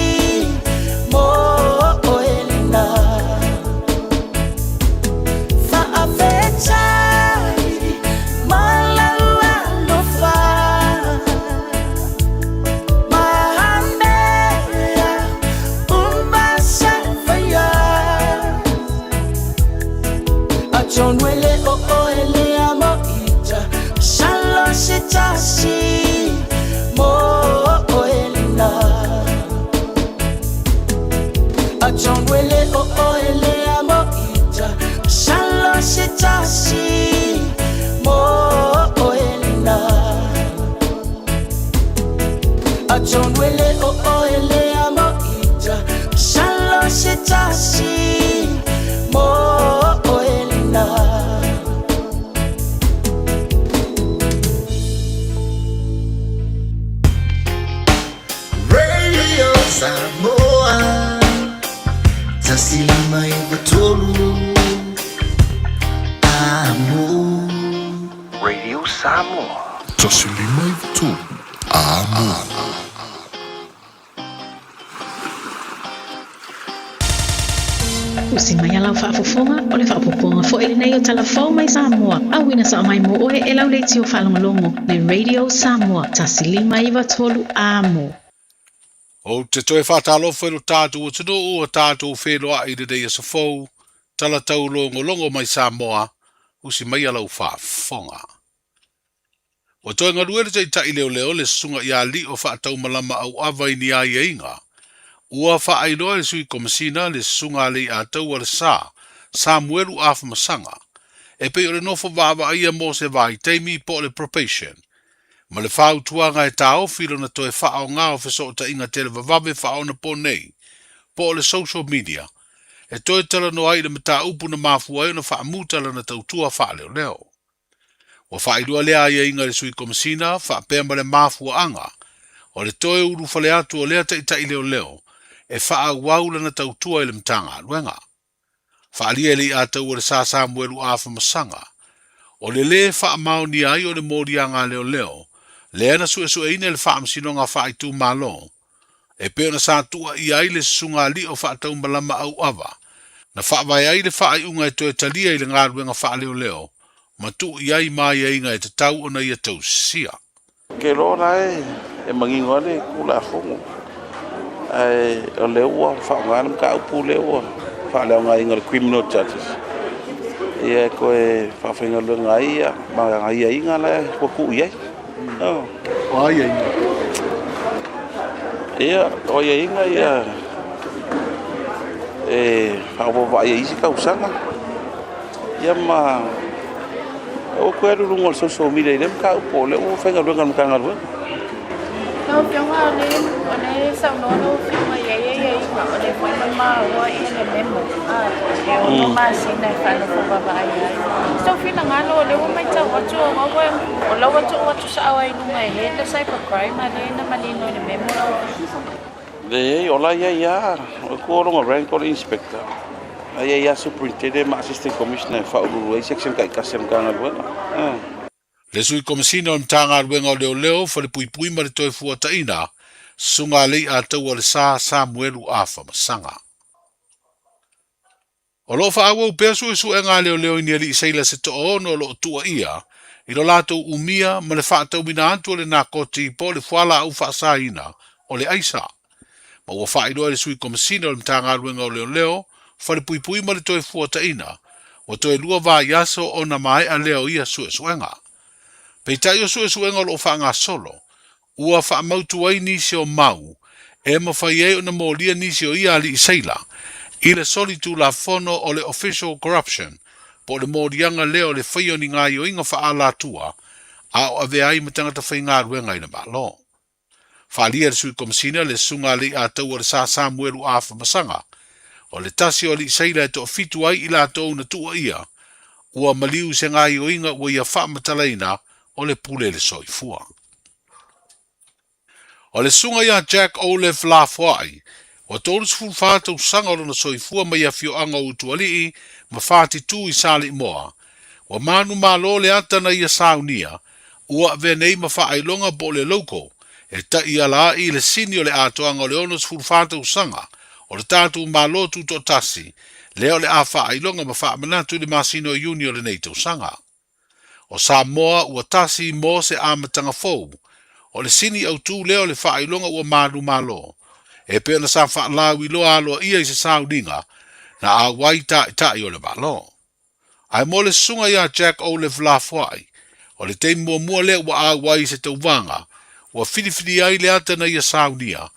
mo oelina Whaafetai malau alofa Mahamea umasafaya Atonwele o oele amo ita Salo se tasi mo oelina Atonwele o oele amo ita Salo se tasi mo oelina Atonwele o oele amo ita Salo se tasi mo oelina Radio Samoa Tasilima i tolu Amo Radio Samoa. Tasilima i tolu Amo. Usi mai a lau faafofoga o le faaopoopoga foi lenei o Tala Fou mai Samoa. Auina sao mai mo oe e lau leitio faalogologo le Radio Samoa 1 5 9 3 Amo. Ou te toe faatalofa i lo tatou atunuu ua tatou feiloai i lenei aso fou, tala taulogologo mai Samoa, usi mai lau faafofoga. Ua toe galue le taitai leoleo le susuga ia Lio Faataumalama Auava i ni aiaiga. Ua faailoa e le sui komasina le susuga a Leiataua le Sa, Samuelu Afamasaga, e pei o le nofo vaavaaia mo se vaitaimi po o le probation, ma le fautuaga e taofi lona toe faaogā o fesootaiga televavave faaonaponei, po o le social media, e toe talanoa ai i le mataupu na mafua ai ona faamuta lana tautua faaleoleo. Ua faailoa lea aiaiga i le sui komasina faapea ma le mafuaaga o le toe ulufale atu o lea taitai leoleo e faaauau lana tautua i le Matagaluega. Faaalia e Leiataua le Sa Samuelu Afamasaga, o le lē faamaonia ai o le moliaga a leoleo Lea na suesueina e le Faamasinoga Faaitumalo e pei ona sa tuuaia ai le Susuga Alii o Faataumalama Auava, na faavae ai le faaiuga e toe talia i le galuega faaleoleo ma tuu i ai ma aiaiga e tatau ona ia tausisia. Ke loa la e manino lava le Tulafono, ae o lea ua faaaoga le mataupu lea ua faaleaogaina o le criminal charges ia e toe faafaigaluega ai ma aiaiga la ua tuu i ai. O aiaiga? Ia, o aiaiga ia e faaopoopo i isi tausaga ia ma aua toe alu i luga o le social media i lea mataupu o lea ua faigaluega le Matagaluega. Lau Afioga, o lea e saunoa lau Afioga i ai aiaiga, o lea foi na maua le memo e 6 masina e faanofo vaavaai ai. Sou finagalo, o lea ua matau atu o la ua tuu atu sao ai i luga e head le cyber crime, a lea na manino i le memo lau Afioga. Leai, o la e i ai lava, o le tua o lona rank o le inspector, la e i ai lava superintendent ma assistant commissioner e faauluulu ai section taitasi a le Matagaluega. Le Sui Komesina o le Matagaluega o Leoleo, Falepuipui ma le Toefuataiga, Susuga Leiataua Le Sa Samuelu Afamasaga. O lo o faaauau pea suesuega a leoleo i ni alii seila se toaono o lo o tuuaia i lo latou umia ma le faatauina atu o le nakoti po o le fualaau faasaina o le aisa. Ma ua faailoa e le Sui Komesina o le Matagaluega o Leoleo, Falepuipui ma le Toefuataiga, ua toe 2 vaiaso ona maea lea o ia suesuega. Peitai o suesuega o lo o faagasolo, ua faamautu ai nisi o mau e mafai ai ona molia nisi o ia alii seila i le solitulafono o le official corruption po o le moliaga lea o le faia o ni gaoioiga faaalatua a o avea ai ma tagata faigaluega i le Malo. Faaalia e le Sui Komesina le Susuga Leiataua Le Sa Samuelu Afamasaga, o le tasi o alii seila e toafitu ai i latou na tuuaia, ua maliu i se gaoioiga ua ia faamatalaina o le pule i le soifua. O le susuga ia Jack Olaf Lafoai, ua 34 tausaga o lona soifua mai afioaga o Utualii ma Fatitu i Saleimoa, ua manumalo le ata na ia saunia, ua avea nei ma faailoga po o le logo e taiala ai i le sini o le atoaga o le 64 tausaga o le tatou Malo Tutoatasi, lea o le a faailoga ma faamanatu i le masina o Iuni o lenei tausaga. O Samoa ua tasi mo se amataga fou. O le sini autū lea o le faailoga ua manumalo, e pei ona sa faalauiloa aloaia i se sauniga na auai taitai o le Malo. Ae mo le susuga ia Jack Olaf Lafoai, o le taimi muamua lea ua auai i se tauvaga, ua filifili ai le ata na ia saunia,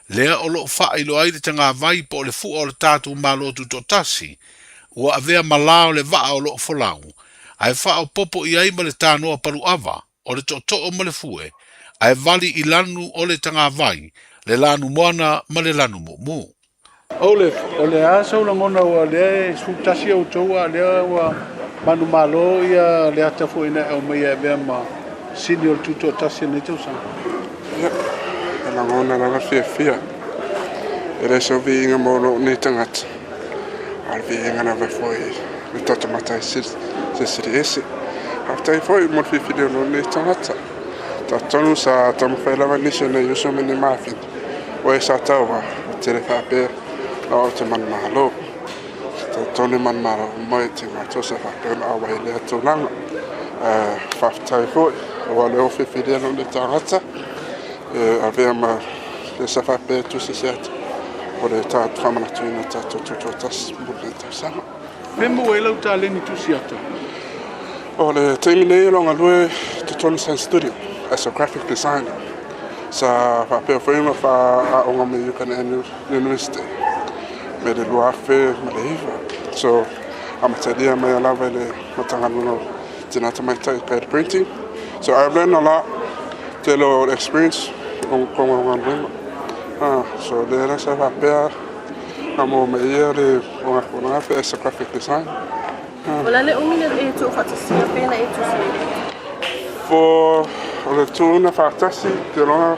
lea o lo o faailoa ai le tagavai po o le fua o le tatou Malo Tutoatasi, ua avea ma la o le vaa o lo o folau, ae faaopoopo i ai ma le tanoa paluava o le tootoo ma le fue, ae vali i lanu o le tagavai, le lanu moana ma le lanu mumu. Olaf, o le a sau lagona ua lea e 11 outou a lea ua manumalo ia le ata foi na e aumaia e avea ma sini o le tutoatasi o lenei tausaga? Ia, e lagona lava fiafia. E le se viiga mo lou nei tagata, a o le viiga lava foi le toto matai se sili ese. Faafetai foi mo le filifili o lou nei tagata. Talitonu sa taumafai lava nisi o nei uso ma nei mafine, o e sa tauva, ua tele faapea la o te manumalo. Talitonu e manumalo uma i te matou sa faapea ona auai i lea tulaga. Faafetai foi, aua o lea ua filifilia lou nei tagata e avea ma le sa faapea e tusi se ata o le faamanatuina o tatou tutoatasi mo lenei tausaga. Pe maua ai lau taleni tusi ata? O le taimi nei o lo o galue i totonu Sun Studio as a graphic designer. Sa faapea foi ona faaaoga mai Yukon University mai le 2009. So, amatalia mai lava i le Matagaluega o Tina Tamaitai kai le printing. So I've learned a lot, tele o experience o konga o galuega. So lea la sa faapea na maua mai ia le o gafuga as a graphic design. O le a le umi na e tuufaatasia pe na e tusi ai? For o le tuuna faatasi te loga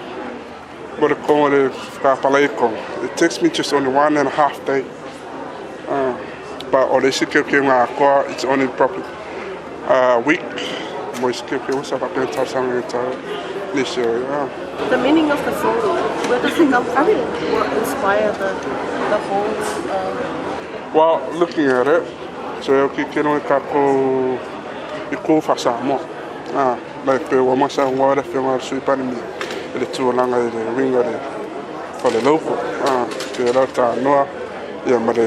mo le kongo le whakapalai kongo. It takes me just only 1.5 day. But o le isi keukeu ngā koa, it's only probably a week. Mo isi keukeu sa whapea tausaga e tau nisi o ia. The meaning of the song, where does it come from? What inspired the, the whole... Well, looking at it, so e oki kino i kākou i kū wha-Samoa. Ah, like pe ua masa ngoa le whionga le sui palemia i le tūalaga i le uiga le fale laupo. Ah, pe lau tā noa ia ma le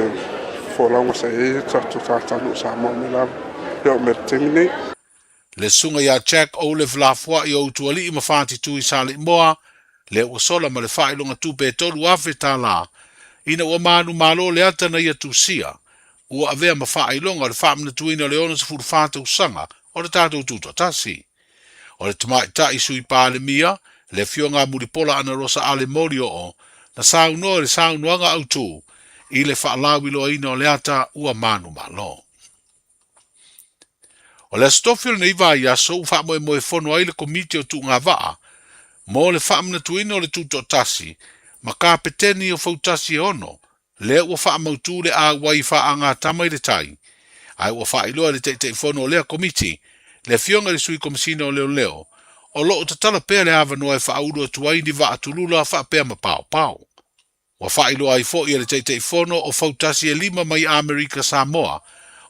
fōlauga sa i ai tatou tagata nuu Samoa me lava e oo mai le taimi nei. Le susuga ia Jack Olaf Lafoai o Utualii ma Fatitu i Saleimoa, lea ua sola ma le faailoga tupe e $3,000 ina ua manumalo le ata na ia tusia, ua avea ma faailoga o le faamanatuina o le 64 tausaga o le tatou Tutoatasi. O le Tamaitai Sui Palemia, le Afioga a Mulipola Anarosa Ale Molioo, na saunoa i le saunoaga autu i le faalauiloaina o le ata ua manumalo. O le Aso Tofi o lenei vaiaso ua faamoemoe fono ai le Komiti o Tuugavaa mo le faamanatuina o le Tutoatasi ma Kapeteni o Fautasi e ono, lea ua faamautu le auai faagatama i le tai, ae ua faailoa e le Taitaifono o lea Komiti, le Afioga i le Sui Komesina o Leoleo, o lo o tatala pea le avanoa e faaulu atu ai ni vaa tulula faapea ma paopao. Ua faailoa ai foi e le Taitaifono o Fautasi e lima mai Amerika Samoa,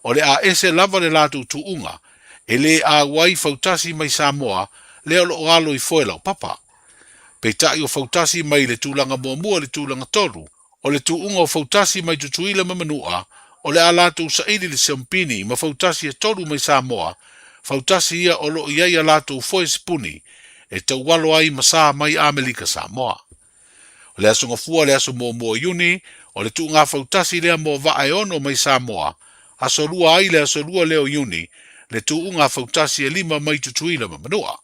o le a ese lava le latou tuuga, e le auai Fautasi mai Samoa lea o lo o alo i foe laupapa. Peitai o Fautasi mai le tulaga muamua i le tulaga tolu, o le tuuga o Fautasi mai Tutuila ma Manua, o le a latou saili le siampini ma Fautasi e tolu mai Samoa, Fautasi ia o lo o i ai a latou foe sipuni e taualo ai ma sa mai Amelika Samoa. O le Aso Gafua le aso muamua o Iuni, o le tuuga fautasi lea mo vaa e ono mai Samoa, aso lua ai le aso lua lea o Iuni, le tuuga fautasi e lima mai Tutuila ma Manua.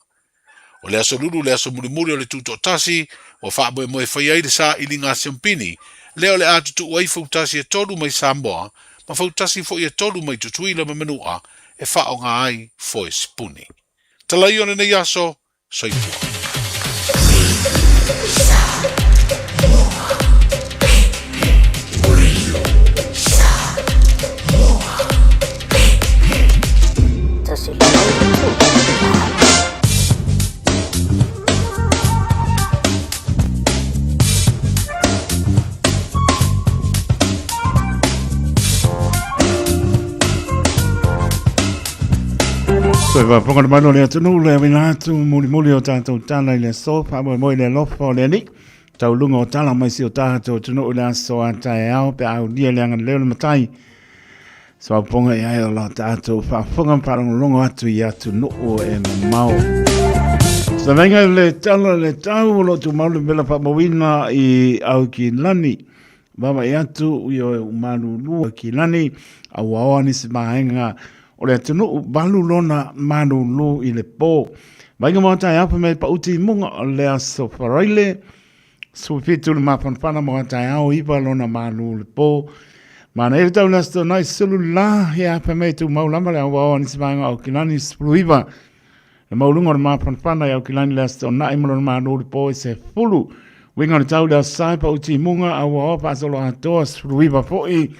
O le Aso Lulu le aso mulimuli o le Tutoatasi, ua faamoemoe fai ai le sailiga a Siampini, lea o le a tutuu ai fautasi e tolu mai Samoa, ma fautasi foi e tolu mai Tutuila ma Manua e faaaoga ai foe sipuni. Talaia o lenei aso, Soifua. Toe faafofoga le mamalu o le atunuu le auina atu mulimuli o tatou tala i le aso faamoemoe i le alofa o le Alii tauluga o tala mai si o tatou atunuu i le aso a taeao pe a aulia le agalelei o le Matai Soapoga i ai o la tatou faafofoga ma faalogologo atu i atunuu e mamao. Savaiga le tala le tau o lo o tumau le mela faamauina i Aukilani. Vaavaai atu i o malulu Aukilani, auaoa nisi vaega o le atunuu valu lona malulu i le po. Vaiga mo taeao fai mai pauti i muga o le aso Faraile. 17 le mafanafana mo taeao iva lona malu le po. Mana e tau le aso nai sulu la he a fai mai tu mau lama le aua o nisi vaega o Kilani 19. Le mauluga o le mafanafana i Aukilani le aso nai mo lona malu le po i se fulu. Winga o le tau le aso sai pa uti munga aua o paasolo atoa 19 foi.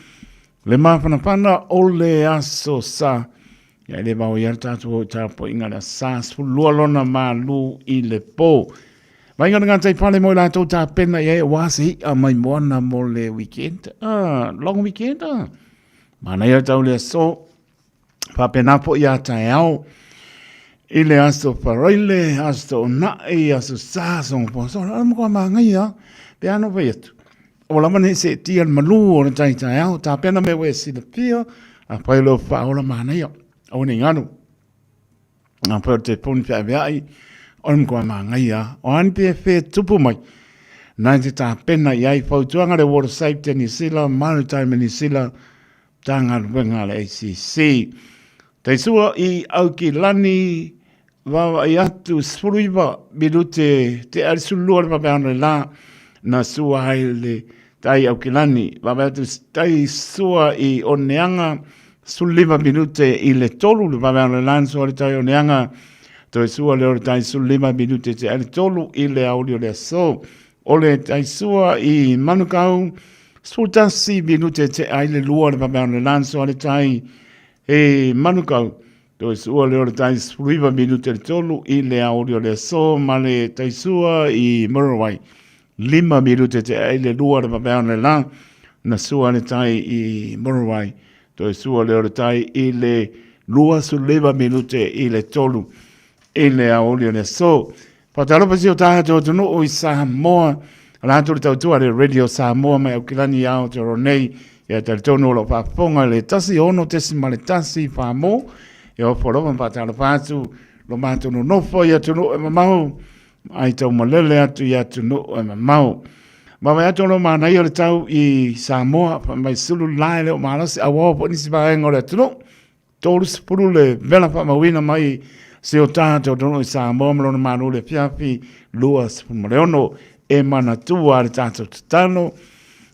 Le mafanafana o le aso sa. Ia le vao ia le tātou o tapuaiga le aso sa 12 lona malu i le po. Vainga le ngātai pale mo i lātou tāpena i ai o ase i'a mai moana mo le weekend. Ah, long weekend ah. Mana ia tau le aso. Faapena foi a taeao i le aso Faraile, aso Toonai, aso Sa, aso Gafoa. So, ala mo koa māngai a, pe ano fai atu. O lava nei se tia le malu o le tai taeao, tāpena me we silafia, a fai leo whaola mānaia, au nei nganu. A fai o te poni whia veai, o le mkoa māngai a, o ani pe whe tupu mai. Nai te tāpena i ai fautuanga le Water Safety New Zealand, Maritime New Zealand, Matagaluega a le ACC. Taisua i Aukilani, vaavaai atu 19 minute te ali sulua le vaveano le la, na sua ai le tai Aukilani. Vaavaai atu tai sua i Oneaga, 15 minute i le tolu le vaveano le la, na sua le tai Oneaga. Toe sua lea o le tai 15 minute te ali tolu i le aoauli o le aso. O le taisua i Manukau, 11 minute te ai le lua le vaveano le lanso a le tai e Manukau. Toe sua lea o le tai 19 minute le tolu i le aoauli o le aso ma le tai sua i Muriwai. 5 minute te ai le lua le vaveao le la na sua le tai i Muriwai. Toe sua lea o le tai i le 29 minute i le tolu i le aoauli o le aso. Faatalofa si o tatou atunuu i Samoa, la atu le tautua le Radio Samoa mai Aukilani i Aotearoa nei. Ia talitonu o lo o faafofoga i le 16.1 Samoa. Ia ofo alofa ma faatalofa atu lo matou nonofo i atunuu e mamao, ai taumalele atu i atunuu e mamao. Vaavaai atu o lo o manaia le tau i Samoa, fai mai sulu la e le o malosi, auaoa foi nisi vaega o le atunuu. 30 le vela faamauina mai si o tatou atunuu i Samoa ma lona malo i le afiafi 26 e manatua le tatou tatalo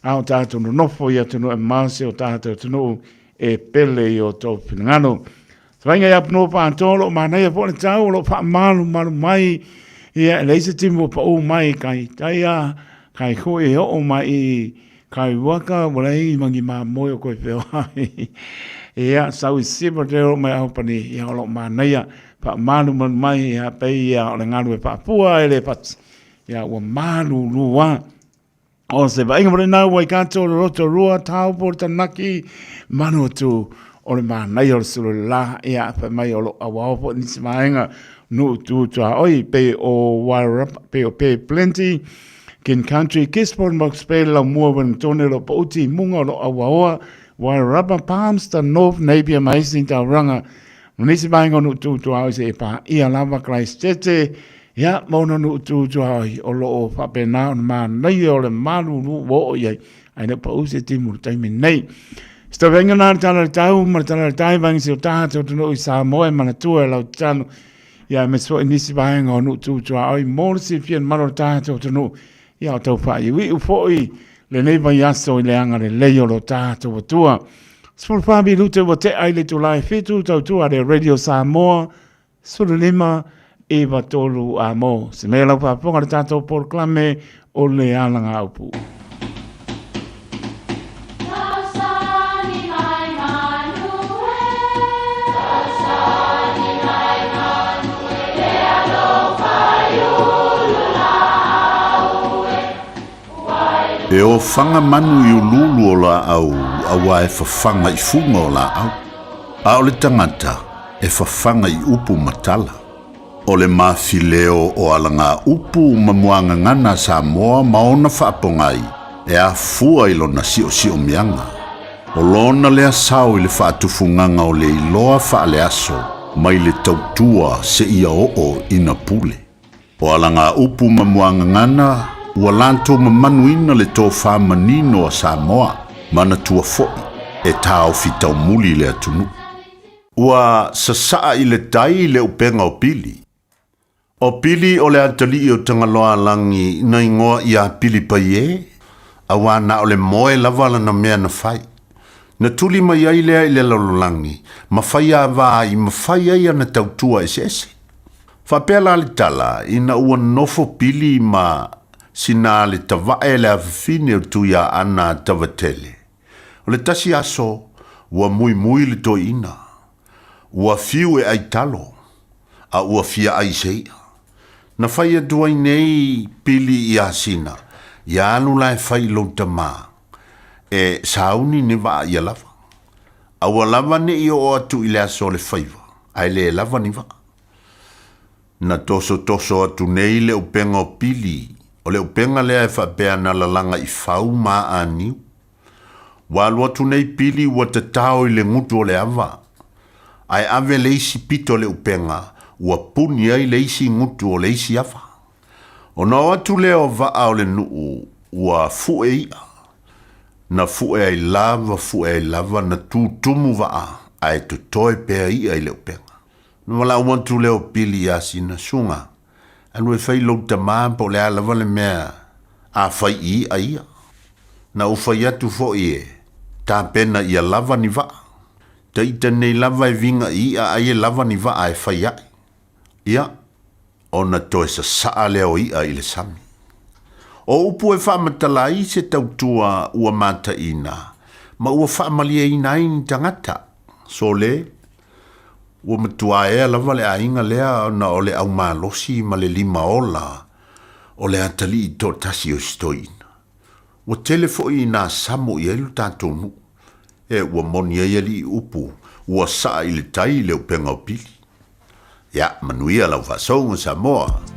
a o tatou nonofo i atunuu e mamao si o tatou atunuu e pele i o tou finagalo. Savaiga i Apunuu Paatoa o lo o manaia foi le tau o lo o faamalumalu mai ia e leai se timu o pau mai kai taia kai hui e oo mai i Kai waka ua leai mangi mamoe o koe feoai. Ia, sau i Sipra te ro mai Aupani, ia o lo manaia, faamalumalu mai, ia pei ia o le galu e faapua e le fati. Ia ua malulu a. O se vaaiga mo lena ua i kato le Rotorua, Taupo, le Taranaki, Manawatu, o le manaia o le sulu la, ia fai mai o lo auao foi nisi vaega nuu tu tuaoi, pei o Wairarapa, pei o Bay Plenty, Kin Country, Gisborne, Mox Bay, Laumua, Wellingtone, o lo Pauti, Munga, o lo Auaoa, Wairarapa, Palmerston North, Napier, ma isi tauranga. Ma nisi vaega o nuu tu tuaoi se e pāia lava Christchurch, ia, ma ona nuu tu tuaoi o lo o faapena ona manaia o le malulu ua oo i ai, ae le o pau se timu i le taimi nei. Se taveaiga na le tala le tau ma le tala le tai vaega si o tatou atunuu i Samoa e manatua e lau tatalo ia aemaise foi nisi vaega o nuu tu tuaoi mo le silafia e le mamalu o le tatou atunuu ia o tau faaiuiu foi lenei vaiaso i le agalelei o lo tatou Atua. 14 minute ua tea i le itula e 7 tautua le Radio Samoa 15 9 3 a mo. Se mea lau faafofoga le tatou polokalame o le alagaupu. E ofaga manu i uluulu o laau auā e fafaga i fuga o laau, a o le tagata e fafaga i upu ma tala. O le mafileo o alagaupu ma muagagana a Samoa ma ona faapogai e afua i lona siosiomiaga. O lona lea sao i le faatufugaga o le iloa faaleaso mai le tautua seia oo ina pule. O alagaupu ma muagagana ua latou mamanuina le tofa manino a Samoa, manatua foi e taofi taumuli le atunuu. Ua sasaa i le tai le upega o Pili. O Pili o le atalii o Tagaloaalagi na igoa iā Pili Paiē, auā na o le moe lava lana mea na fai. Na tuli mai ai lea i le lalolagi ma fai avā i mafai ai ana tautua eseese. Faapea la le tala, ina ua nofo Pili ma Sina le tavae le afafine o Tuiaana Tavatele, O le tasi aso, ua muimui le toeaina. Ua fiu e ai talo, a ua fia ai se i'a. Na fai atu ai nei pili iā Sina, ia alu la e fai i lou tamā, e sauni ni vaa ia lava. A ua lava ne i oo atu i le aso o le faiva, ae le lava ni vaa. Na tosotoso atu nei le upega o Pili, o le upega lea e faapea na lalaga i fau ma aniu. Ua alu atu nei Pili ua tatao i le gutu o le ava, ae ave le isi pito o le upega ua puni ai le isi gutu o le isi ava. Ona o atu lea o vaa o le nuu ua fue i'a. Na fue ai lava fue ai lava na tutumu vaa ae totoe pea i'a i le upega. Na valaau atu lea o Pili iā Sina, Suga, alu e fai lou tamā po o le a lava le mea a fai i i'a ia. Na ou fai atu foi e tapena ia lava ni vaa. Taita nei lava e viga i i'a ai e lava ni vaa e fai aʻe. Ia, ona toe sasaa lea o i'a i le sami. O upu e faamatala ai se tautua ua mataina ma ua faamalieina ai ni tagata. Sole. Ua matuā ea lava le aiga lea ona o le aumalosi ma le limaola o le atalii toatasi o si toeaina. Ua tele foi ina samo i ai lo tatou nuu. E ua moni ai alii upu, ua saa i le tai le upega o pili. Ia, manuia lau faasoga Samoa.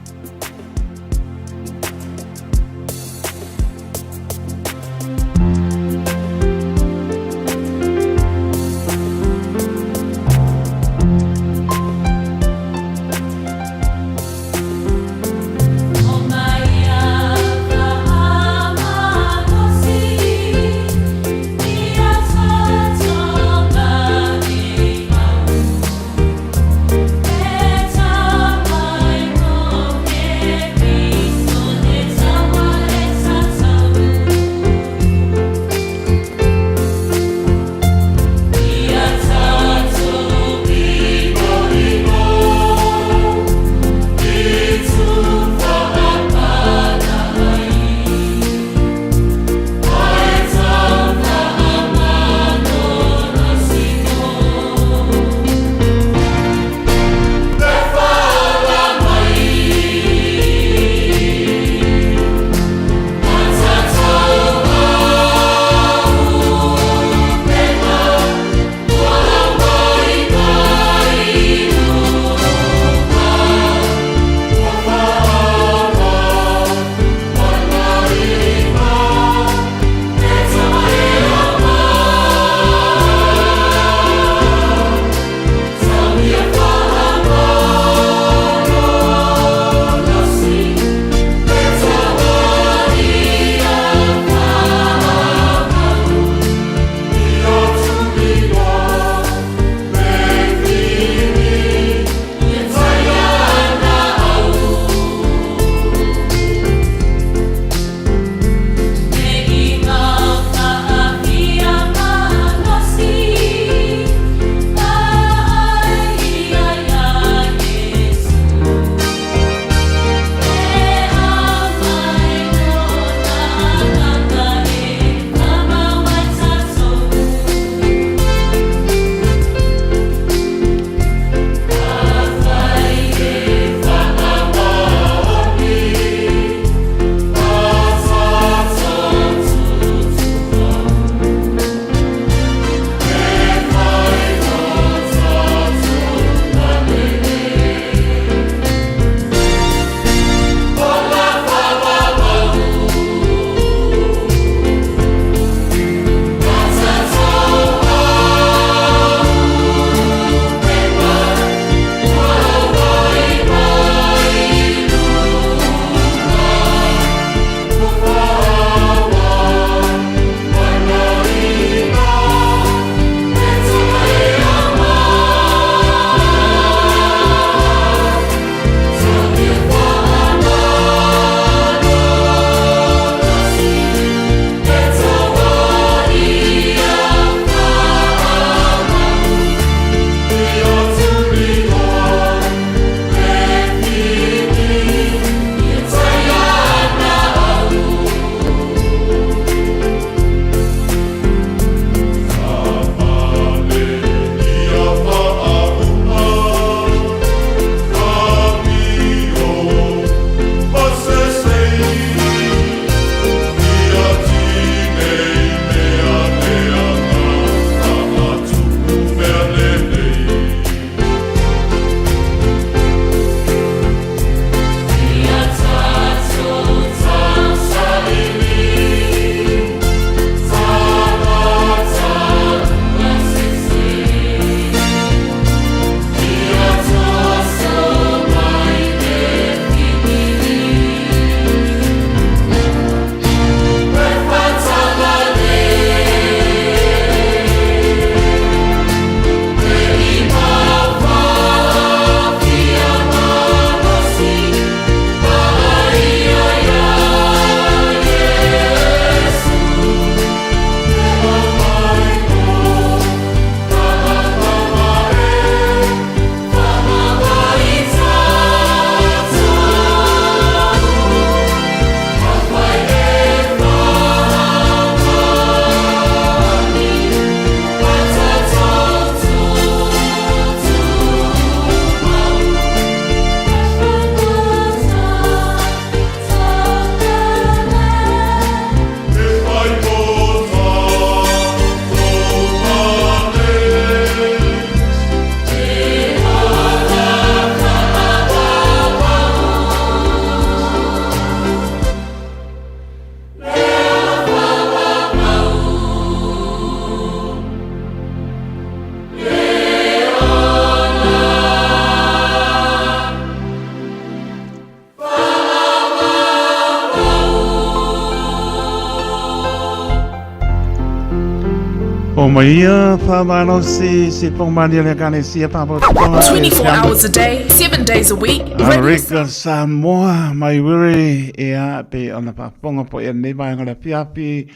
O mai ia whamalosi si pongmani le kalesia papotoa. 24 hours a day, 7 days a week. Rika Samoa mai wiri e a pe ona paponga po e nei vaenga le piapi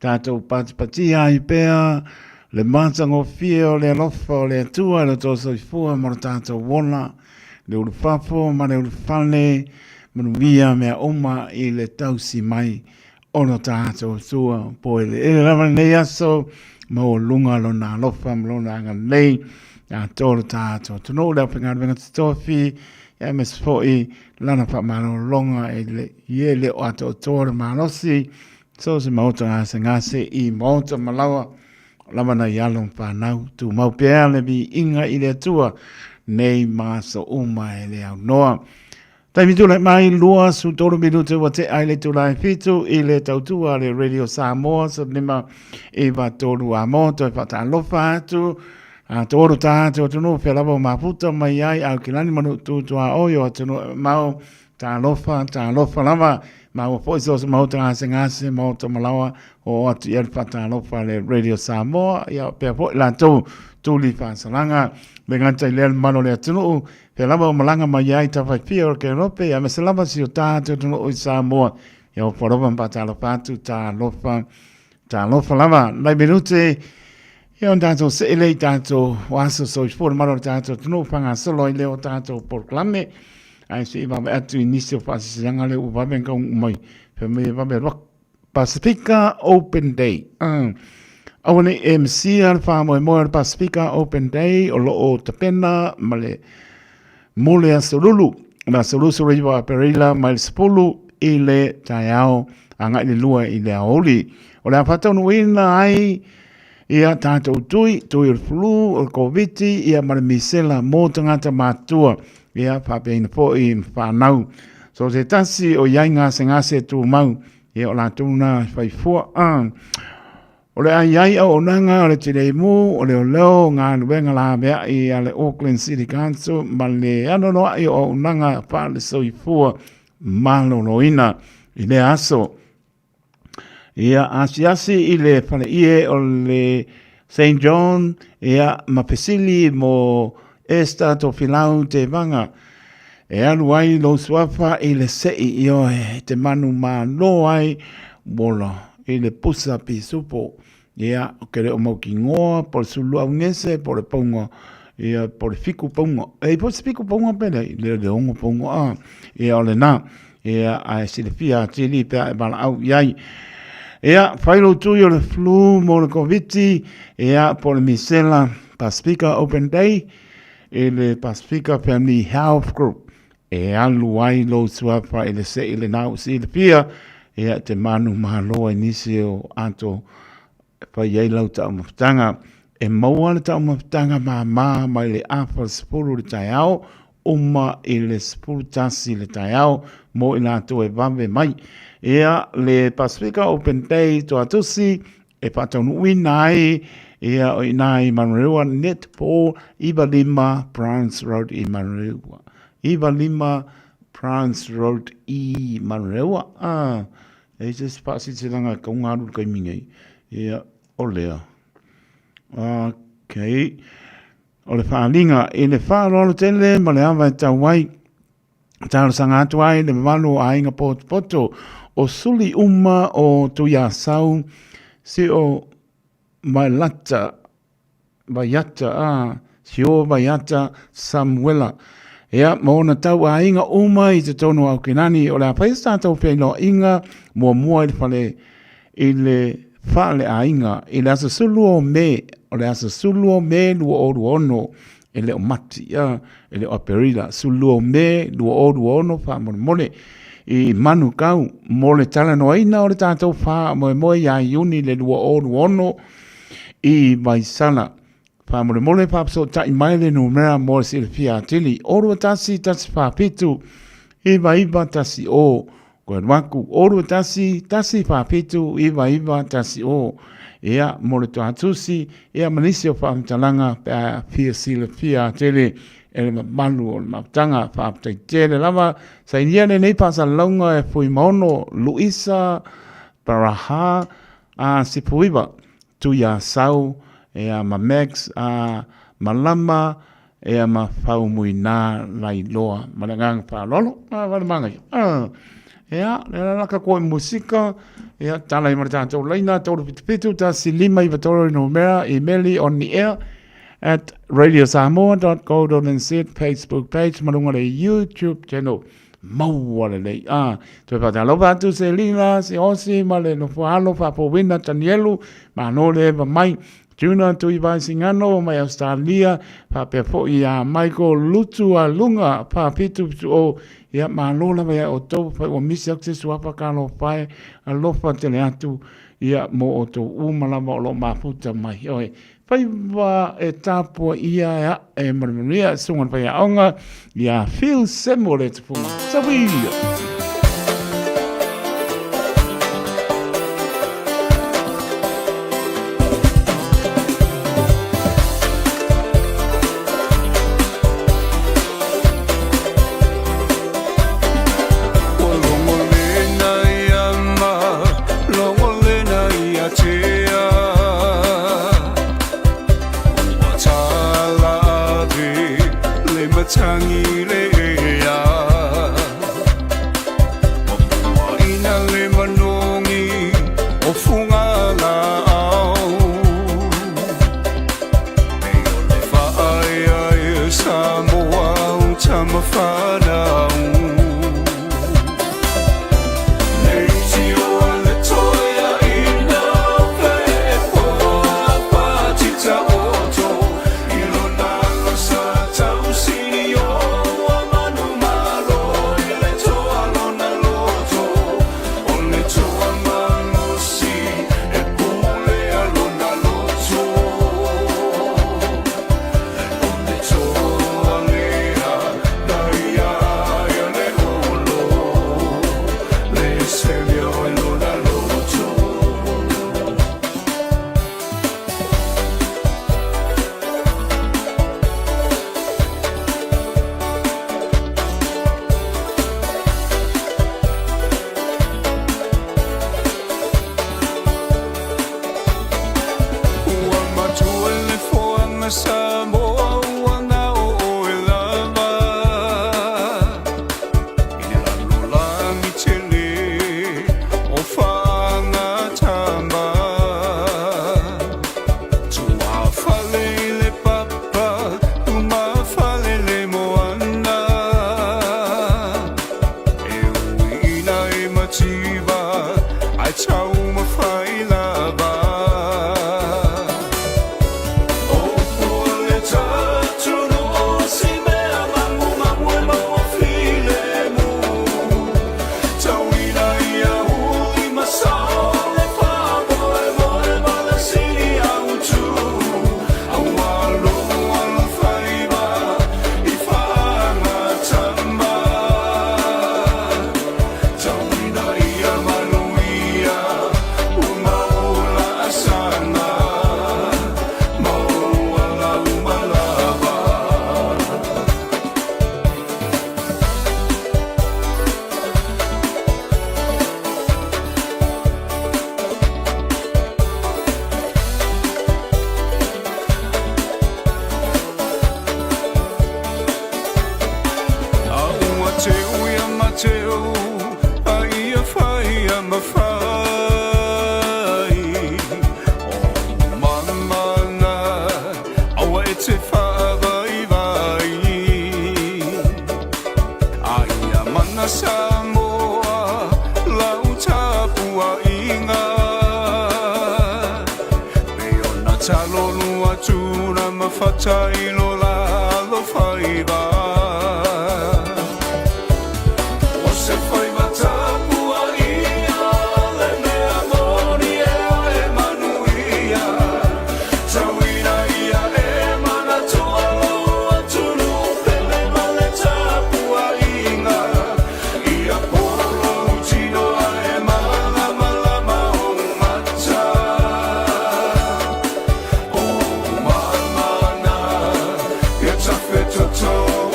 tātou patipatia ai pea le matagofie o le alofa o le Atua i lo tō soifua ma lo tātou ola le ulufafo ma le ulufale manuia mea uma i le tausi mai o lo tātou Atua po e le ele lava lenei aso maualuga lona alofa ma lona agalelei atoa lo tātou atunuu le aufaigaluega totofi ia aemaise foi lana faamalologa e le i e le o atoatoa le malosi so se maota gasegase i maota ma lawa lava nai alo ma fanau tumau pea le viiga i le Atua nei ma aso uma e le aunoa. Taimi tulai mai 23 minute ua tea i le itula e 7 i le tautua a le Radio Samoa sa lima iva tolu a mo toe whaatalofa atu a tōru tā atu atunuu pea lava o maputa mai ai au ki lani manu tūtua oi o atunuu e mau tālofa tālofa lava maua foi so se mahuta ngase ngase mahuta malawa o atu i le whaatalofa le Radio Samoa ia pea foi lātou tuli whaasalanga me ngata i lea le malo le atunuu Pea lava o malaga mai ai Tawhaifia o Kerope, ia me se lava si o tātou atunuu i Samoa. Ia o Poropa ma Talofa atu, talofa, talofa lava. Nai minute, ia o tātou seele i tātou waso soifua le malo o tātou atunuu whangasolo i leo tātou porokalame. Ai se i wawe atu i nisi o whaasisianga le u wawe ngau mai. Pea me wawe rock Pasifika Open Day. Aua nei e misia le faamoemoe o le Pasifika Open Day o loo tapena ma le mo le aso lulu. Le aso 29 o Aperila mai le 10 i le taeao agai le 2 i le aoauli. O le a faataunuuina ai ia tātou tui, tui o le flu, o le Koviti, ia ma le misela mō tagata mātua, ia faapeaina foi ma whānau. So se tasi o iai gasegase tūmau, ia o lātou nā whai fua. O le ai ai au auaunaga o le Tilei Mū, o Leoleo, Galuega Laveai a le Auckland City Council ma le anoanoai o auaunaga faale-soifua maloloina i lea aso. Ia asiasi i le faleie o le St. John ia ma fesili mo Esther Tofilau Tevaga e alu ai lou suafa i le sei i oe te manu malo ai wola i le pusa pisupo ia o ke leo mau kingoa po le sulu augese po le paunga ia po le fiku paunga e po se fiku paunga pele le le ongo paunga a ia o le na Ia, ae silafia atili pe a e valaau i ai. Ia, fai lou tui o le flu mo le Koviti, ia, po le misela Pasifika Open Day i le Pasifika Family Health Group. E alu ai lou suafa i le sei lena ua silafia, ia, te manu malo ai nisi o ato e fai ai lau taumafataga. E maua le taumafataga māmā mai le afa 10 i le taeao, uma i le 11 i le taeao mo i latou e vave mai. Ia, le Pasifika Open Day Toatusi e faataunuuina ai ia o ina i Manurewa Netball 95 Browns Road i Manurewa. 95 Browns Road i Manurewa. Ah, E i se isi faasilasilaga e tau galu i le taimi nei, ia, o lea. Okay. O le faaaliga i le faaaloalo tele ma le ava e tau ai, talosaga atu ai le mamalu o aiga potopoto o suli uma o Tuiasau, Sio Vailata, Vaiata, ā, Sio Vaiata Samuela. Ia, ma ona tauāiga uma i totonu o Aukilani, o le a fai se tātou feiloaiga muamua i le fale, i le faleaiga, i le aso 10 o Me, o le aso 10 o Me 2026, e le o Mati, ā, e le o Aperila, 12 o Me 2026, faamolemole, i Manukau, mo le talanoaina o le tātou faamoemoe iā Iuni le 2026, I Vaisala. Faamolemole faafesootai mai le numera mo le silafia atili, 0 21 47 99 10. Koe alu aku, 0 21 47 99 10. Ia, mo le toatusi, ia ma nisi o faamatalaga pe a fia silafia atili e le mamalu o le mafutaga. Faafetai tele lava. Sainia lenei faasalalauga e Fuimaono Luisa Baraha a Sipuiwa, Tuiasau, ia ma Max a Malama ia ma Faumuina Lailoa. Ma le agaga faaaloalo, a vale magaia. A, ia, le la laka koe musika, ia, tala i ma le tātou laina, 377 1593 le numera, imeli on the air at radiosamoa.co.nz, Facebook page, ma luga le YouTube channel. Maua lelei. A, toe faatalofa atu se lila, se osi ma le nofoalo faafouina Tanielu, malo le eva mai. Juna Tuivaisigano mai Australia, faapea foi ia Michael Lutu a luga, 4770, ia malo lava ia outou, fai ua misi atu se suafa talofa e, alofa tele atu, ia mo outou uma lava o lo o mafuta mai. Oe, faiva e tapuaia e ae ma le manuia, susuga i le faiaoga, ia Phil Semo le tufunga. Sawia! Tafetotó.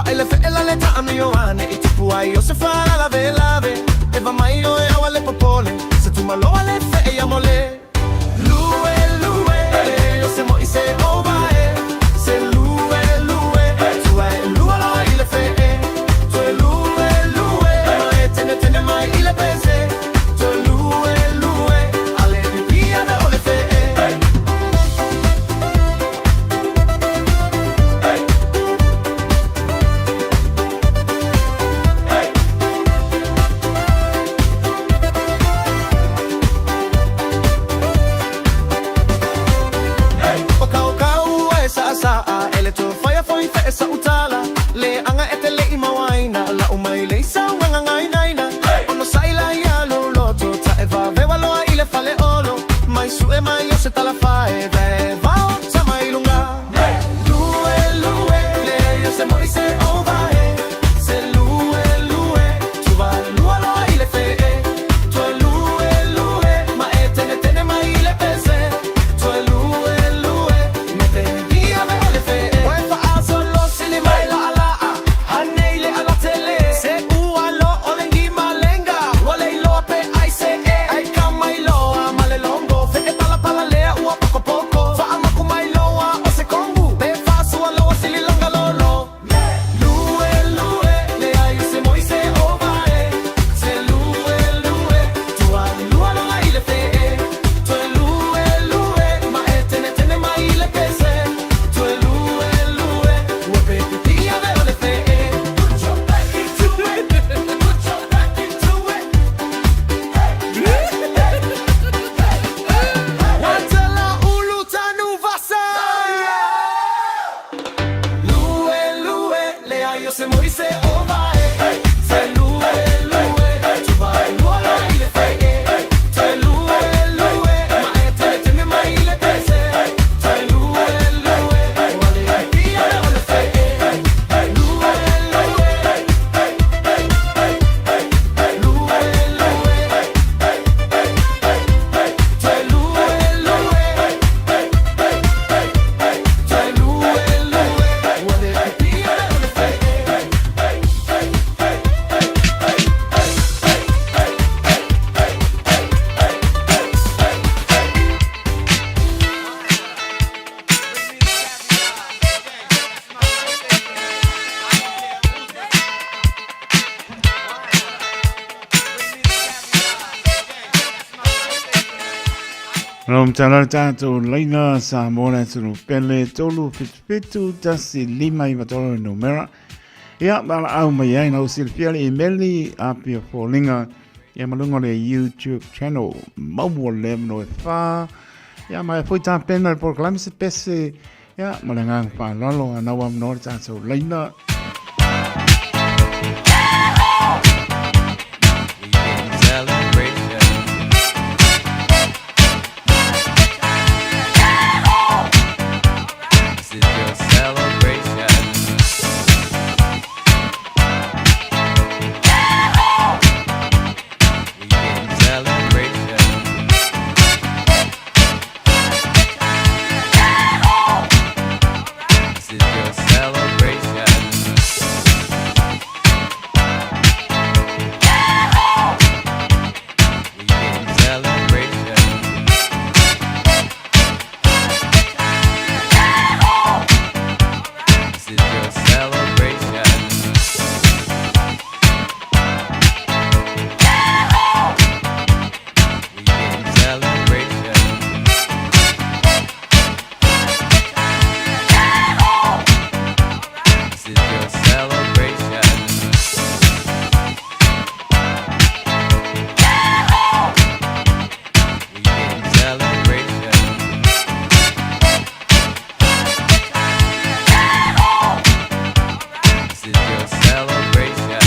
Tua ele fe ela le ta ami o ane i tupu ai o se fala la ve la ve. Eva mai o e awa le popole se tu maloa le fe e amole. Lue lue le o se mo i se ova e. Se lue lue tua e lua loa i le fe e. Toe lue lue ma e tene tene mai i le pese. Toe lue lue ale pipia ve o le fe e. O kau kau e sa sa a ele tu whaia foi fe sa utala. Le anga e te le i mawaina la o mai le sa nganga ngai nai na. Ono sa ila ia lo loto ta e va vewa loa i le fale olo. Mai su e mai o se tala fae ve vao sa mai lunga. Lue lue le yo se moi se ova e. Se lue lue tu va lua loa i le fe e. Toe lue lue ma e tene tene mai i le pese. Toe lue lue me te ia ve o le fe e. Oe fa a solo sili mai la ala a. Hanei le ala tele. Se ua lo o le ngi malenga. Wale i loa pe ai se e. Ai ka mai loa ma le longo. Fe e pala pala lea ua poko poko. Fa amaku mai loa o se kongu. Pe fa sua loa sili longa lolo. Lue lue le ai se moi se ova e. Se lue lue tua lua loa i le fe e. Toe lue lue ma e tene tene mai i le pese. Toe lue lue ua pe pipia ve o le fe e. Put your back into it. Put your back into it. Watala ulu tanu vasa. Lue lue le ai o se moi se ova e. Se lue lue tu vai lua la i le fe e. Te lue lue ma e tene tene mai i le pese. Te lue lue wale pia o le fe e. Lue lue lue lue te lue lue te lue lue wale pia o le fe e. Lo mtala le tātou laina sa mōna tunu pele tolu fitu fitu tasi lima iwa tolu numera. Ia, mala au mai ai na usilifia le imeli apia fōlinga ia malunga le YouTube channel maua le no e whā. Ia, mai foi tā pena le polokalame se pese. Ia, ma le nganga whālalo a naua mnoa le tātou laina. Celebration. This is your celebration. We getting celebration. This is your celebration. We getting celebration. This is your celebration. We getting celebration. This is your celebration. We getting celebration. This is your celebration.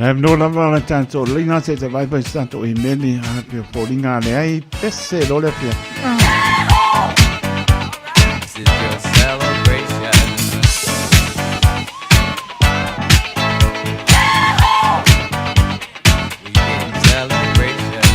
Le no lava le tātou laina se te vai se tātou imeli apia fōlinga le ai pese lo le pia. This is your celebration. We getting celebration.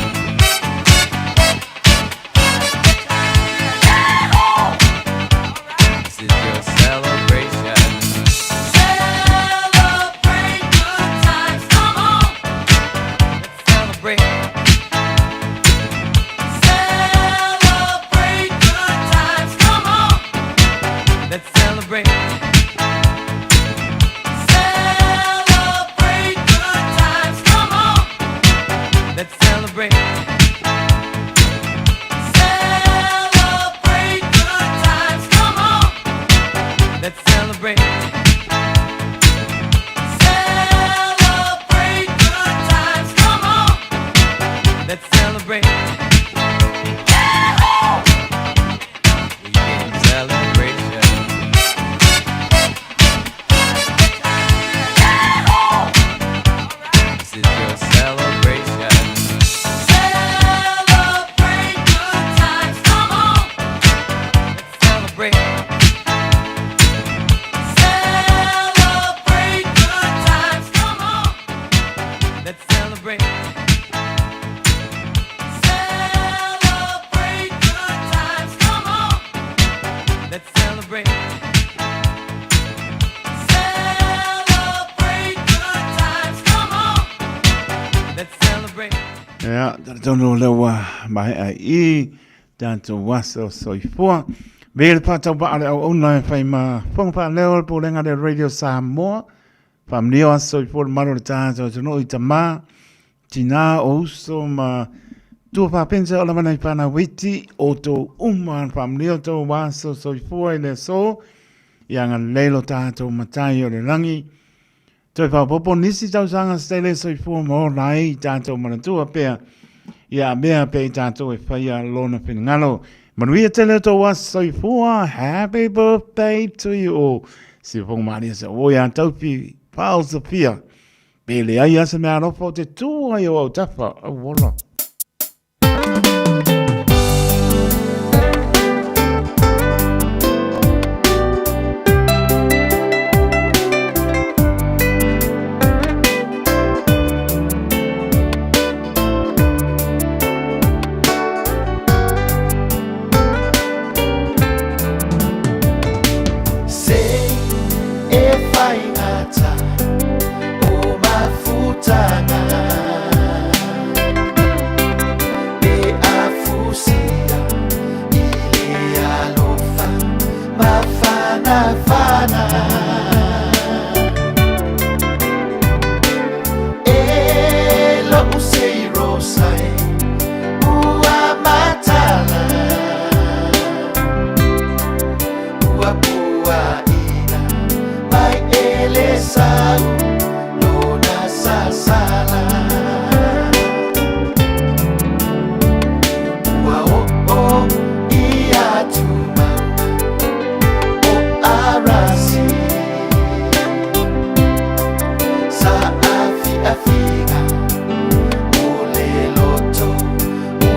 Ia, talitonu o lea ua maea i tatou aso soifua. Me le faatauvaa le auauna e fai ma fofoga faaleo o le Pulega lea Radio Samoa. Faamanuia aso soifua le mamalu o le tatou atunuu i tama, tina, o uso ma tua faapensa o lava nai fanau iti, outou uma faamanuia outou aso soifua i le aso. Ia agalelei lo tatou Matai o le lagi. Toe faaopoopo nisi tausaga se tele soifua ma ola ai i tatou manatua pea ia avea pea i tatou e faia lona finagalo. Manuia tele o tou aso soifua. Happy birthday to you all. Siufogo malia se o ia taufi faaosofia. Pe leai a se mea alofa o te tū ai o autafa. Auola. Se e whaingata o mafutanga Pe afusia i le alofa mafanafana E lo'u sei rosa e ua matala Ua puaʻina mai e le sau lona sasala Ua o'o i atu mauga o Arasi Sa'afi'afiga o le loto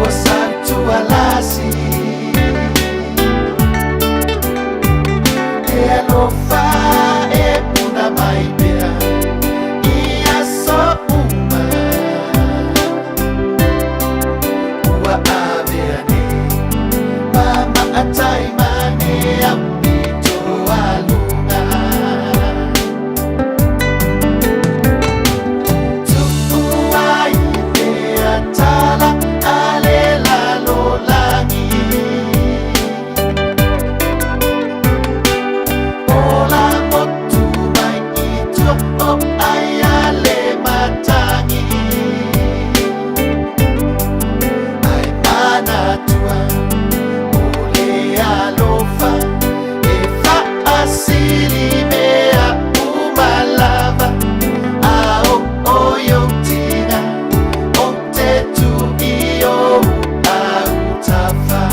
ua sautualasi E alofa e puna mai pea i aso uma Ua avea nei ma maatai mane aupito a luga Tu'u ai pea tala a le lalolagi Ola motu mai i tua o ai a le matagi Ae manatua o le alofa e faasili mea uma lava A oo i ou tina ou te tuu i ou autafa.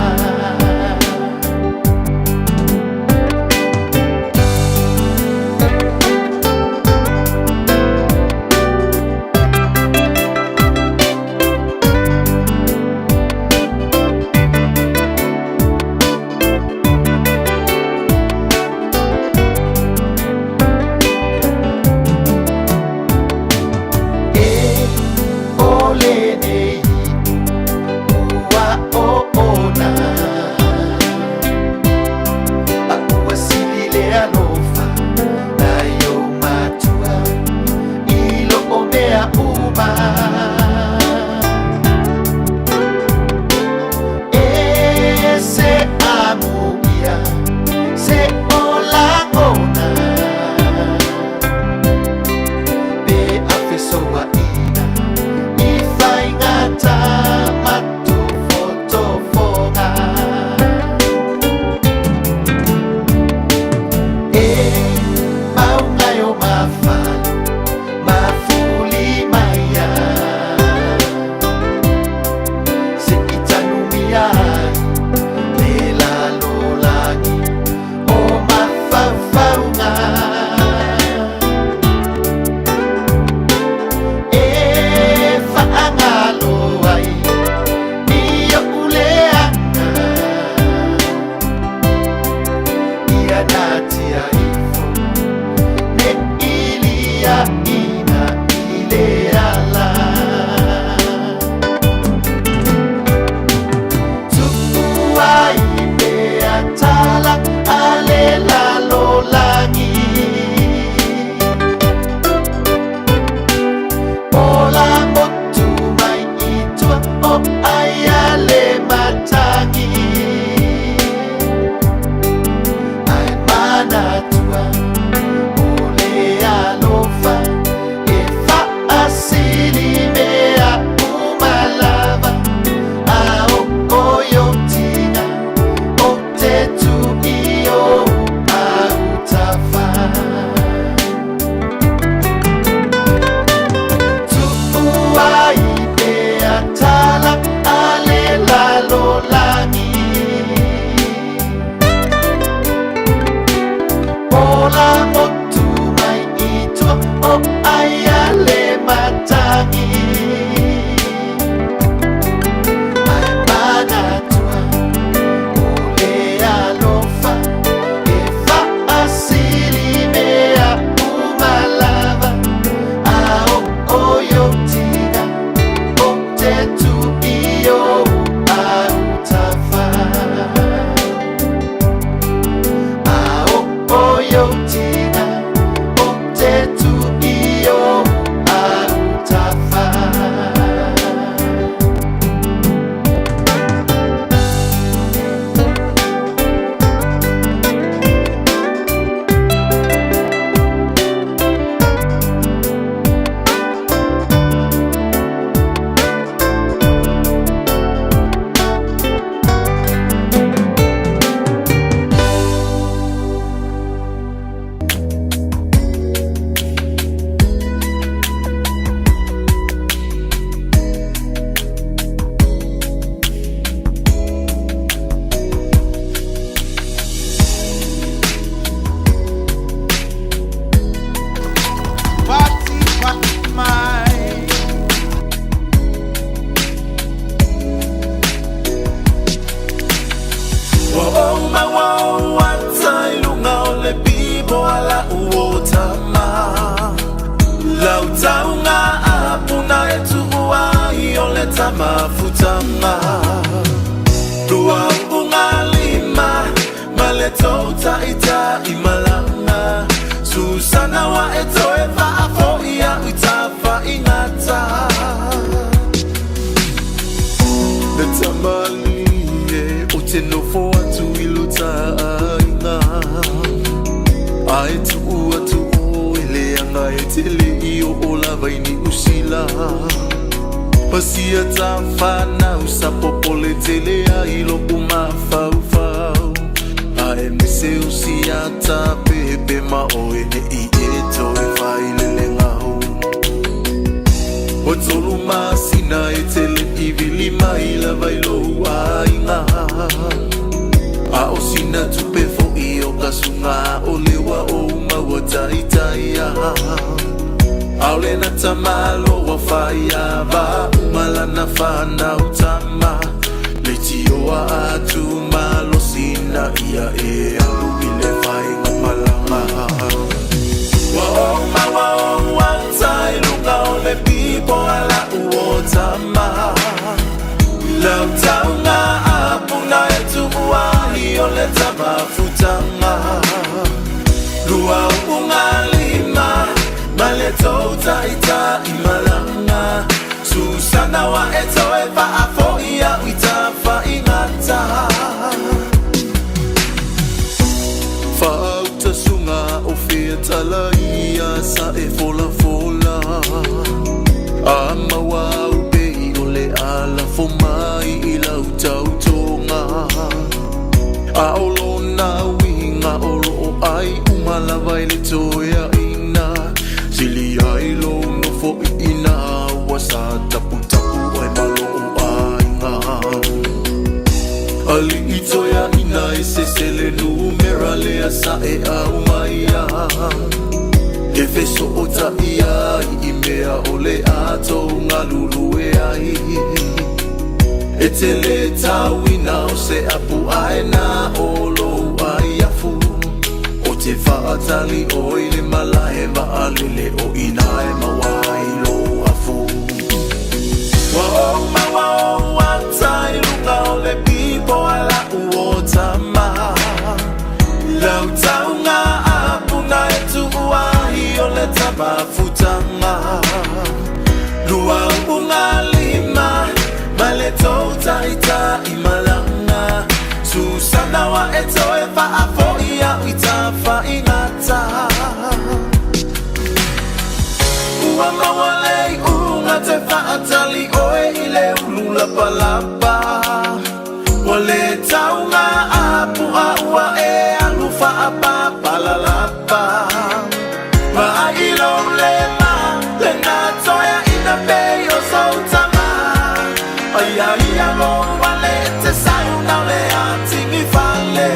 taunga a puna e tuu ai o le tamafutanga. Lua unga lima ma le tou taitai malanga. Susana wa e toe faafoi au i tafaigata. Le tamalii e o te nofo atu i lo taaiga. A e tuu atu oe leaga e te le i oo lava i Niu Sila. Pasia ta whanau sa popole tele ai lo'u mafaufau. Ae mese o sia ta pepe ma oe ne'i e toe whailele ngau. O tolu masina e tele i vili mai lava i lou aiga. A o sina tupe fo'i o kasuga o lewa o maua taitaia. Aole na tamalo wa whaia va umalana whanau tama. Le tioa atu malo sina ia e alu i le whainga malanga. Wa o maua o ata i lunga o le pipo ala uo tama. Lau taunga a puna e tuu ai o le tamafutanga. Lua unga lima ma le tou taitai malanga. Susana wa e toe faafoi au i tafaigata. Fautasunga o fea tala ia sa e folafola. A maua au pei o le alafo mai i lau tautoga. A o lona uiga o loo ai uma lava i le toeaina. Sili ai lou nofo iina ua sa taputapu ai ma loo aiga. Alii toeaina e sese le numera lea sa e aumaia. E feso'ota'i ai i mea o le a tou galulue ai. E te le tauina o se apu aena o lou ai afu. O te faatali oi le malae vaalele o ina e maua ai lou afu. Ua ou maua ou ata i luga o le pipo ala uo tama. Lau taunga a puna e tuu ai o le tamafutanga. Lua unga lima ma le tou taitai malanga. Susana wa e toe faafoi au i tafaigata. Ua maua le iuga te faatali oe i le ulu lapalapa. Ua le taunga a pua ua e alu faapapalalapa. Vaai lou lema le na toeaina pei o sou tama. Aia ia lou ale te sau nao le atigi fale.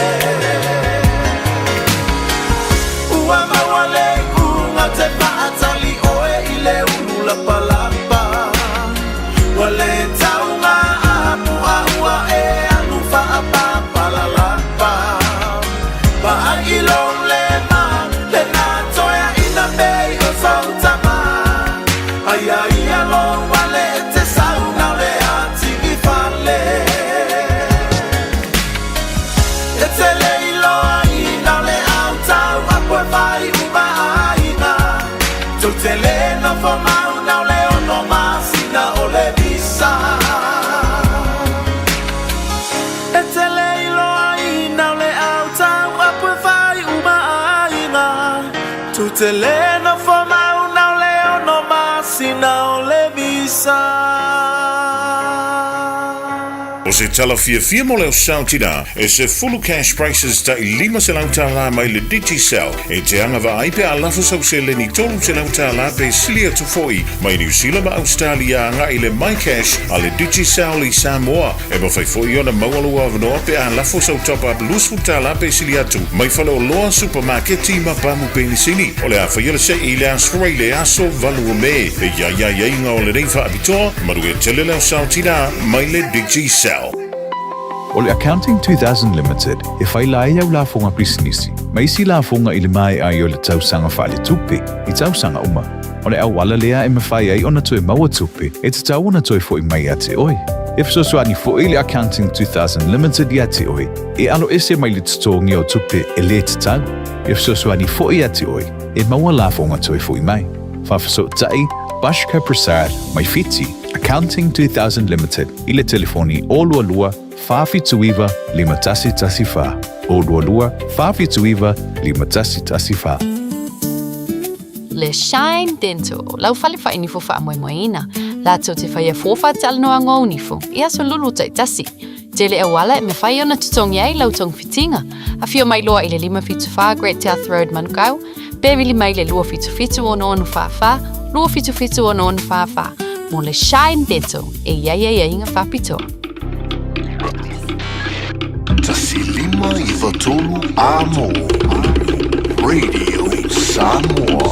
Ua maua le iuga te faatali oe i le ulu lapalapa. Ua le taunga a pua ua e alu faapapalalapa. Vaai lou lema le na toeaina pei o sou tama. Aia ia lou ale te sau nao le atigi fale. E te le iloa ina o le autau apu e fai uma aiga. Tou te le nofo mau nao le 6 masina o le visa. E te le iloa ina o le autau apu e fai uma aiga. Tou te le nofo mau nao le 6 masina o le visa. O se tala fiafia mo leo sautina e se fulu cash prices ta'i $500 mai le Digicel e te anga vaai pe a lafo sau seleni $300 pe sili atu fo'i mai Niu Sila ma Australia aga'i le MyCash a le Digicel i Samoa. E mafai fo'i ona maua lou avanoa pe a lafo sau top up $20 pe sili atu mai faleoloa supamaketi ma pamu penisini. O le a faia le se'i i le aso Faraile le aso 8 o Me. E ia ia iaiga o lenei faapitoa, manuia tele leo sautina mai le Digicel. O le Accounting 2000 Limited e faila ai au lafoga pisinisi ma isi lafoga i le mae'a ai o le tausaga faaletupe i tausaga uma. O le auala lea e mafai ai ona toe maua tupe e tatau ona toe fo'i mai ia te oe. E fesoasoani fo'i le Accounting 2000 Limited ia te oe e alo ese mai le totogi o tupe e lē tatau. E fesoasoani fo'i ia te oe e maua lafoga toe fo'i mai. Faafesootai Bashka Prasad mai Fiti, Accounting 2000 Limited i le telefoni 022 479 5114, 022 479 5114. Le Shine Dental, lau fale whainifo whaamoemoeina. Latou te whaia fōwha talanoa ngō nifo, i aso lulu taitasi. Tele auala e mawhai ona tutongi ai lau tongfitinga. Awhio mai loa i le 574 Great South Road Manukau, pe vili mai le 277 6644, 277 6644, mō le Shine Dental e iai ai ai inga whapitoa. 1593 Amo Radio Samoa.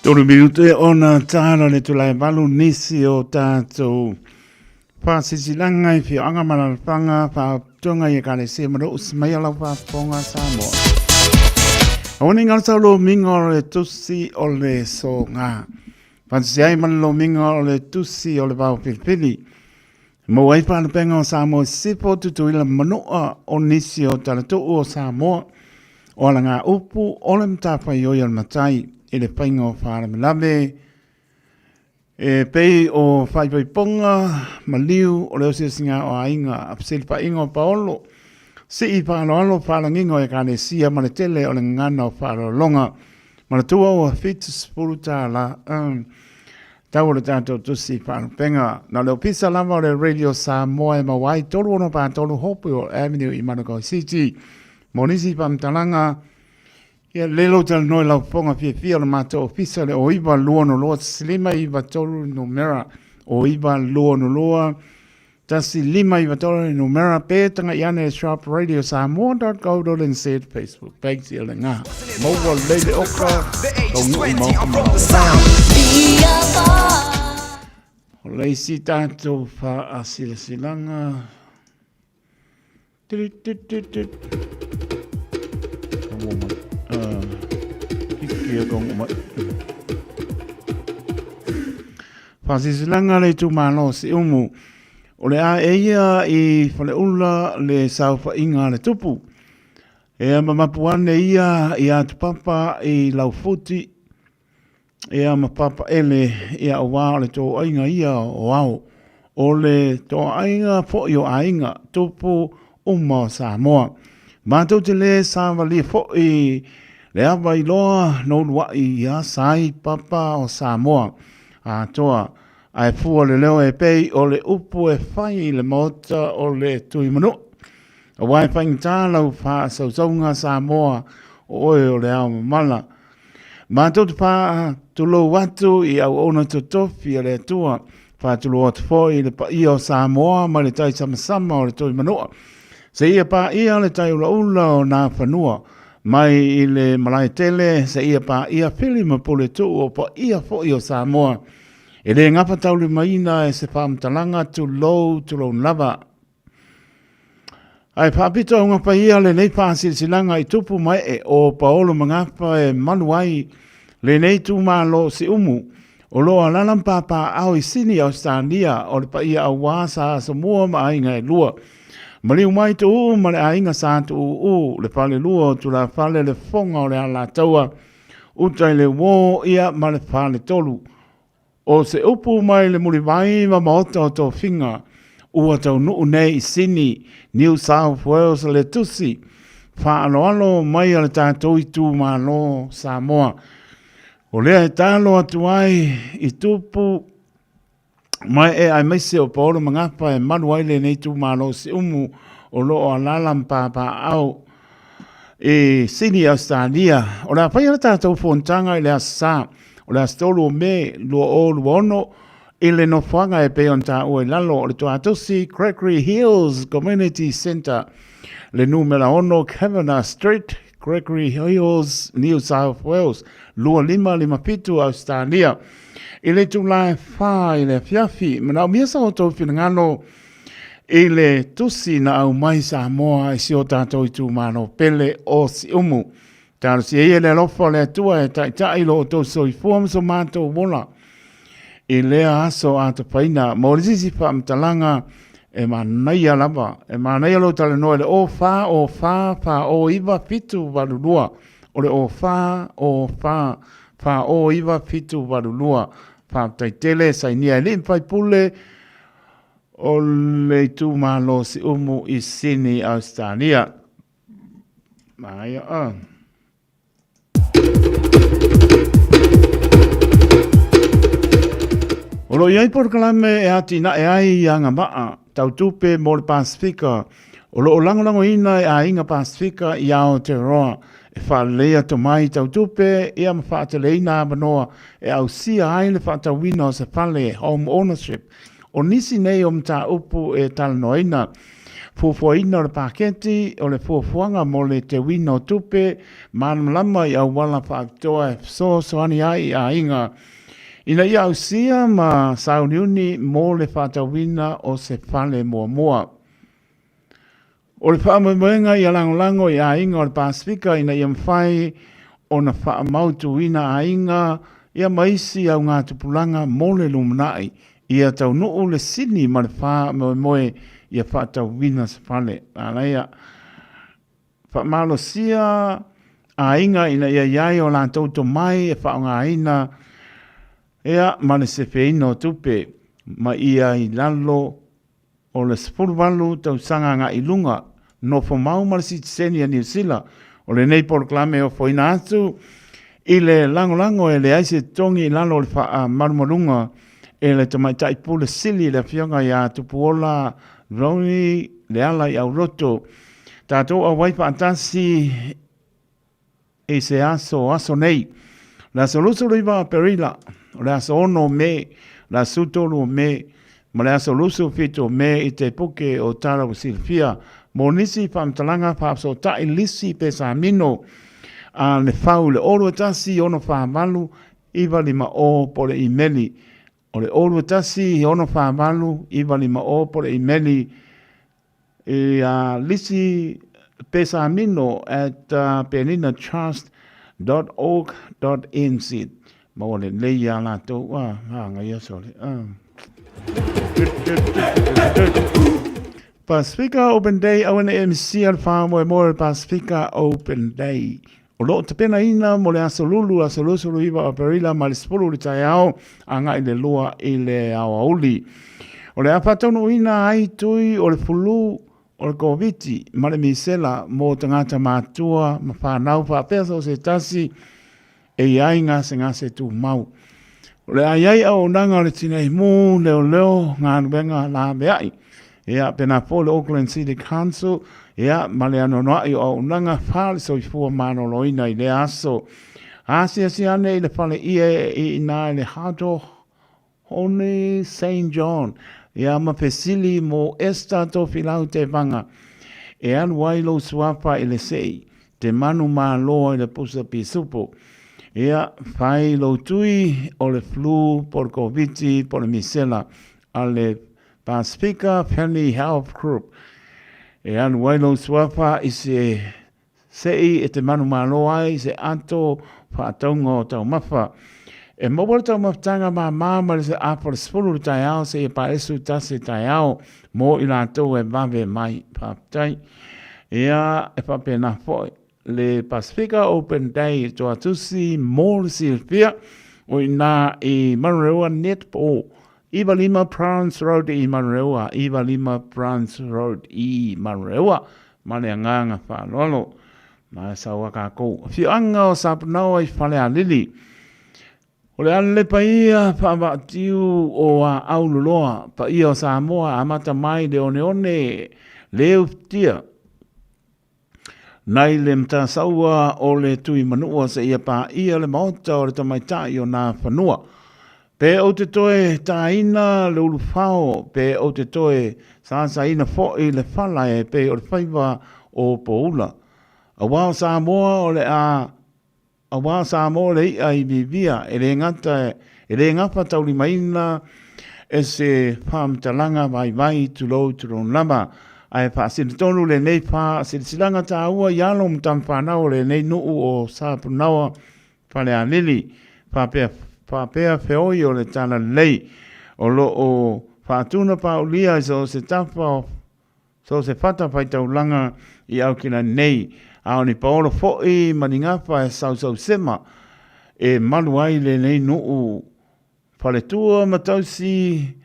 Tolu minute ona tāla le tulae valu nisi o tātou whāsisilaga i whioanga ma lalafaga whatonga i ekalesia ma loo usi mai a lau faafofoga Samoa. Aua nei galo sau lomiga o le tusi o le soga. Faatasi ai ma le lomiga o le tusi o le vao filifili. Maua ai faalupega o Samoa i Sisifo, Tutuila ma Manua o nisi o talatuu o Samoa o alagaupu o le matafaioi a le matai i le faiga o faalavelave e pei o faipaipoga maliu o le osiosiga o aiga a fesilafaiga o Paolo sii faaaloalo faalagiga o ekalesia ma le tele o le gagana o faaaloaloga manatua ua $70 tau o le tatou tusi faalupega. Na o le ofisa lava o le Radio Samoa e maua ai 363 Hopewell Avenue i Manukau City. Mo nisi faamatalaga, ia le lou talanoa i lau fofoga fiafia o le matou ofisa le o 9 2 6 5 9 3 numera o 9 2 2 1593 le numera pe taga'i ane e shop radiosamoa.co.nz Facebook page ia le gā. Maua lelei le oka, taunuu ma oka malolo. O le isi tatou faasilasilaga. Tut, tut, tut, tut. Taua mai. Hiki e tongo mai. Faasilasilaga le itumalo o Siumu, o le a e ia i Faleula le saofaiga a le tupu. E mamapu ane ia i Atupapa i Laufuti, ia ma Papaele, ia aua o le toaiga ia o ao. O le toaiga foi o aiga, tupu uma o Samoa. Matou te le savalia foi le ava iloa no uluaʻi ia Sai Papa o Samoa atoa, ae fua le leo e pei o le upu e fai i le maota o le Tuimanua. Aua e faigata lau faasausauga Samoa o oe o le ao mamala. Matou te faatulou atu i auauna totofi a le Atua, faatulou atu foi i le paia o Samoa mai le tai samasama o le Tuimanua, seia paia le tai ulaula o Nafanua, mai i le Malaetele seia paia Fili ma Puletuu o paia foi o Samoa. E le gafataulimaina e se faamatalaga, tulou, tulou lava. Ae faapito auga paia lenei faasilasilaga i tupu ma ee o Paolo Magafa e malu ai lenei itumalo o Siumu o lo o alaala ma papaaao i Sini, Ausetalia o le paia auā sa Asomua ma aiga e lua. Maliu mai Tuuu ma le aiga sa Tuuu, le falelua o Tulafale, le fofoga o le Alataua, uta i le uō ia ma le faletolu. O se upu mai le mulivai ma maota o tofiga ua taunuu nei i Sini, New South Wales le tusi faaaloalo mai a le tatou itumalo Samoa. O lea e talo atu ai i tupu ma ee aemaise o Paolo Magafa e malu ai lenei itumalo Siumu o lo o alaala ma papaaao i Sini, Ausetalia. O le a faia le tatou fonotaga i le Aso Sa, o le aso 3 o Me 2026, i le nofoaga e pei ona taua i lalo o le Tuatosi Gregory Hills Community Centre, le numera 6 Kavanagh Street, Gregory Hills, New South Wales, 2557 Ausetalia. I le itulā e whā i le afiafi, manaomia sa outou finagalo i le tusi na aumai Samoa i si o tātou itumalo pele o Siumu. Talosia ia le alofa o le Atua e taitai lo outou soifua ma so matou ola i lea aso atapaina. Mo le sisi faamatalaga e manaia lava, e manaia lou talanoa i le 04 04 49 782. O le 04 04 49 782. Faafetai tele, sainia e alii ma faipule o le itumalo Siumu i Sini, Ausetalia. Maia a. O lo o i ai polokalame e atinae ai i agavaa tau tupe mo le Pasefika o lo o lagolagoina e aiga Pasefika i Aotearoa e faaleleia tomai tau tupe ia ma faateleina avanoa e ausia ai le faatauina o se fale, home ownership. O nisi nei o mataupu e talanoaina, fuafuaina o le paketi o le fuafuaga mo le teuina o tupe malamalama i auala faapitoa e fesoasoani ai i aiga ina ia ausia ma sauniuni mo le faatauina o se fale muamua. O le faamoemoega ia lagolago i aiga o le Pasefika ina ia mafai ona faamautuina aiga ia ma isi augatupulaga mo le lumanai, ia taunuu le sini ma le faamoemoe ia faatauina se fale. A laia, faamalosia aiga ina ia i ai o latou tomai e faaaogaina ia ma le sefeina o tupe ma ia i lalo o le 18 tausaga agai i luga, nofo mau ma le sitiseni a Niu Sila. O lenei polokalame e ofoina atu i le lagolago e leai se totogi i lalo o le faamalumaluga e le Tamaitai Pule Sili le Afioga ia Tupuola Ronnie Leala i Auloto. Tatou auai faatasi i se aso aso nei. O le aso 29 o Aperila, o le aso 6 o Me, o le aso 13 o Me, ma le aso 27 o Me i te puke o Tala Ua Silafia mo nisi faamatalaga faafesootai lisi pesamino a le fau i le 021 648 950 po o le imeli o le 021 648 950 po o le imeli i a lisi pesamino at peninatrust dot org dot nz. Maua lelei iā latou a agaia sole. Pasifika Open Day aua ne i misia le faamoemoe o le Pasifika Open Day. O lo o tapenaina mo le aso Lulu, aso 29 o Aperila mai le 10 i le taeao agai le 2 i le aoauli. O le a faataunuuina ai tui o le fulu o le Koviti ma le misela mo tagata matua ma fanau faapea so o se tasi e i ai gasegase tumau. O le a i ai auaunaga o le tinei mu, leoleo, galuega laveai. Ia, pena foi le Auckland City Council, ia, ma le anoanoai o auaunaga fa le soifua maloloina i lea aso. Asiasi ane i le fale ie i ina i le Hato Hone St. John, ia ma fesili mo Esther Tofilau Tevaga, e alu ai lou suafa i le sei, te manu malo i le pusa pisupo. Ia, fai lou tui o le flu po o le Koviti po o le misela a le Pasifika Family Health Group. E alu ai lou suafa i se sei e te manumalo ai i se ato faatauga o taumafa. E maua le taumafataga māmā mai le afa o le 10 i le taeao seia paesu 1 i le taeao mo i latou e vave mai. Faafetai. Ia, e faapena foi le Pasifika Open Day i Toatusi mo le silafia o i nā i Manurewa Netball 95 Browns Road i Manurewa, 95 Browns Road i Manurewa, ma le agaga faaaloalo. Ma e sau a kākou. Afioaga o Sapunaoa i Falealili. O le alelepa ia faavaatiu o Aau Loloa, paia o Samoa amata mai le oneone le ufitia. Nai le Matasaua o le Tuimanua seia paia le maota o le tamaitai o Nafanua. Pe ou te toe tāina le ulufao, pe ou te toe sasaina foi le fala e pei o le faiva o Poula. Auā o Samoa o le a Auā o Samoa le i'a i vivia, e le gata e le gafataulimaina e se faamatalaga vaivai tulou tulou lava, ae faasino tonu lenei faasilasilaga taua i alo ma tamafanau o lenei nuu o Sapunaoa Falealili, faapea faapea feoi o le Talalelei o lo o faatunapaulia i so o se tafa o So o se fata faitaulaga i Aukilani nei, a o ni paolo foi ma ni gafa e sausausema e malu ai lenei nuu faletua ma tausi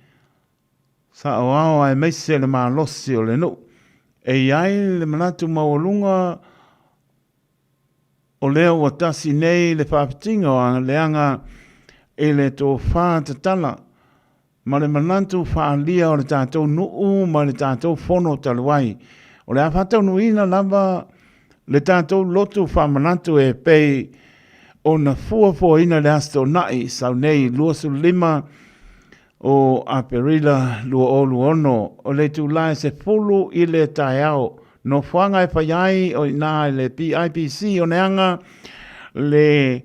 saoao aemaise le malosi o le nuu. E i ai le manatu maualuga o lea ua tasi nei le faafitiga o leaga i le tofa tatala ma le manatu faaalia o le tatou nuu ma le tatou fono talu ai. O le a faataunuuina lava le tatou lotu faamanatu e pei ona fuafuaina i le Aso Toonai sau nei 25 o Aperila 2026, o le itula e 10 i le taeao. Nofoaga e fai ai o i ina i le PIPC Oneaga, le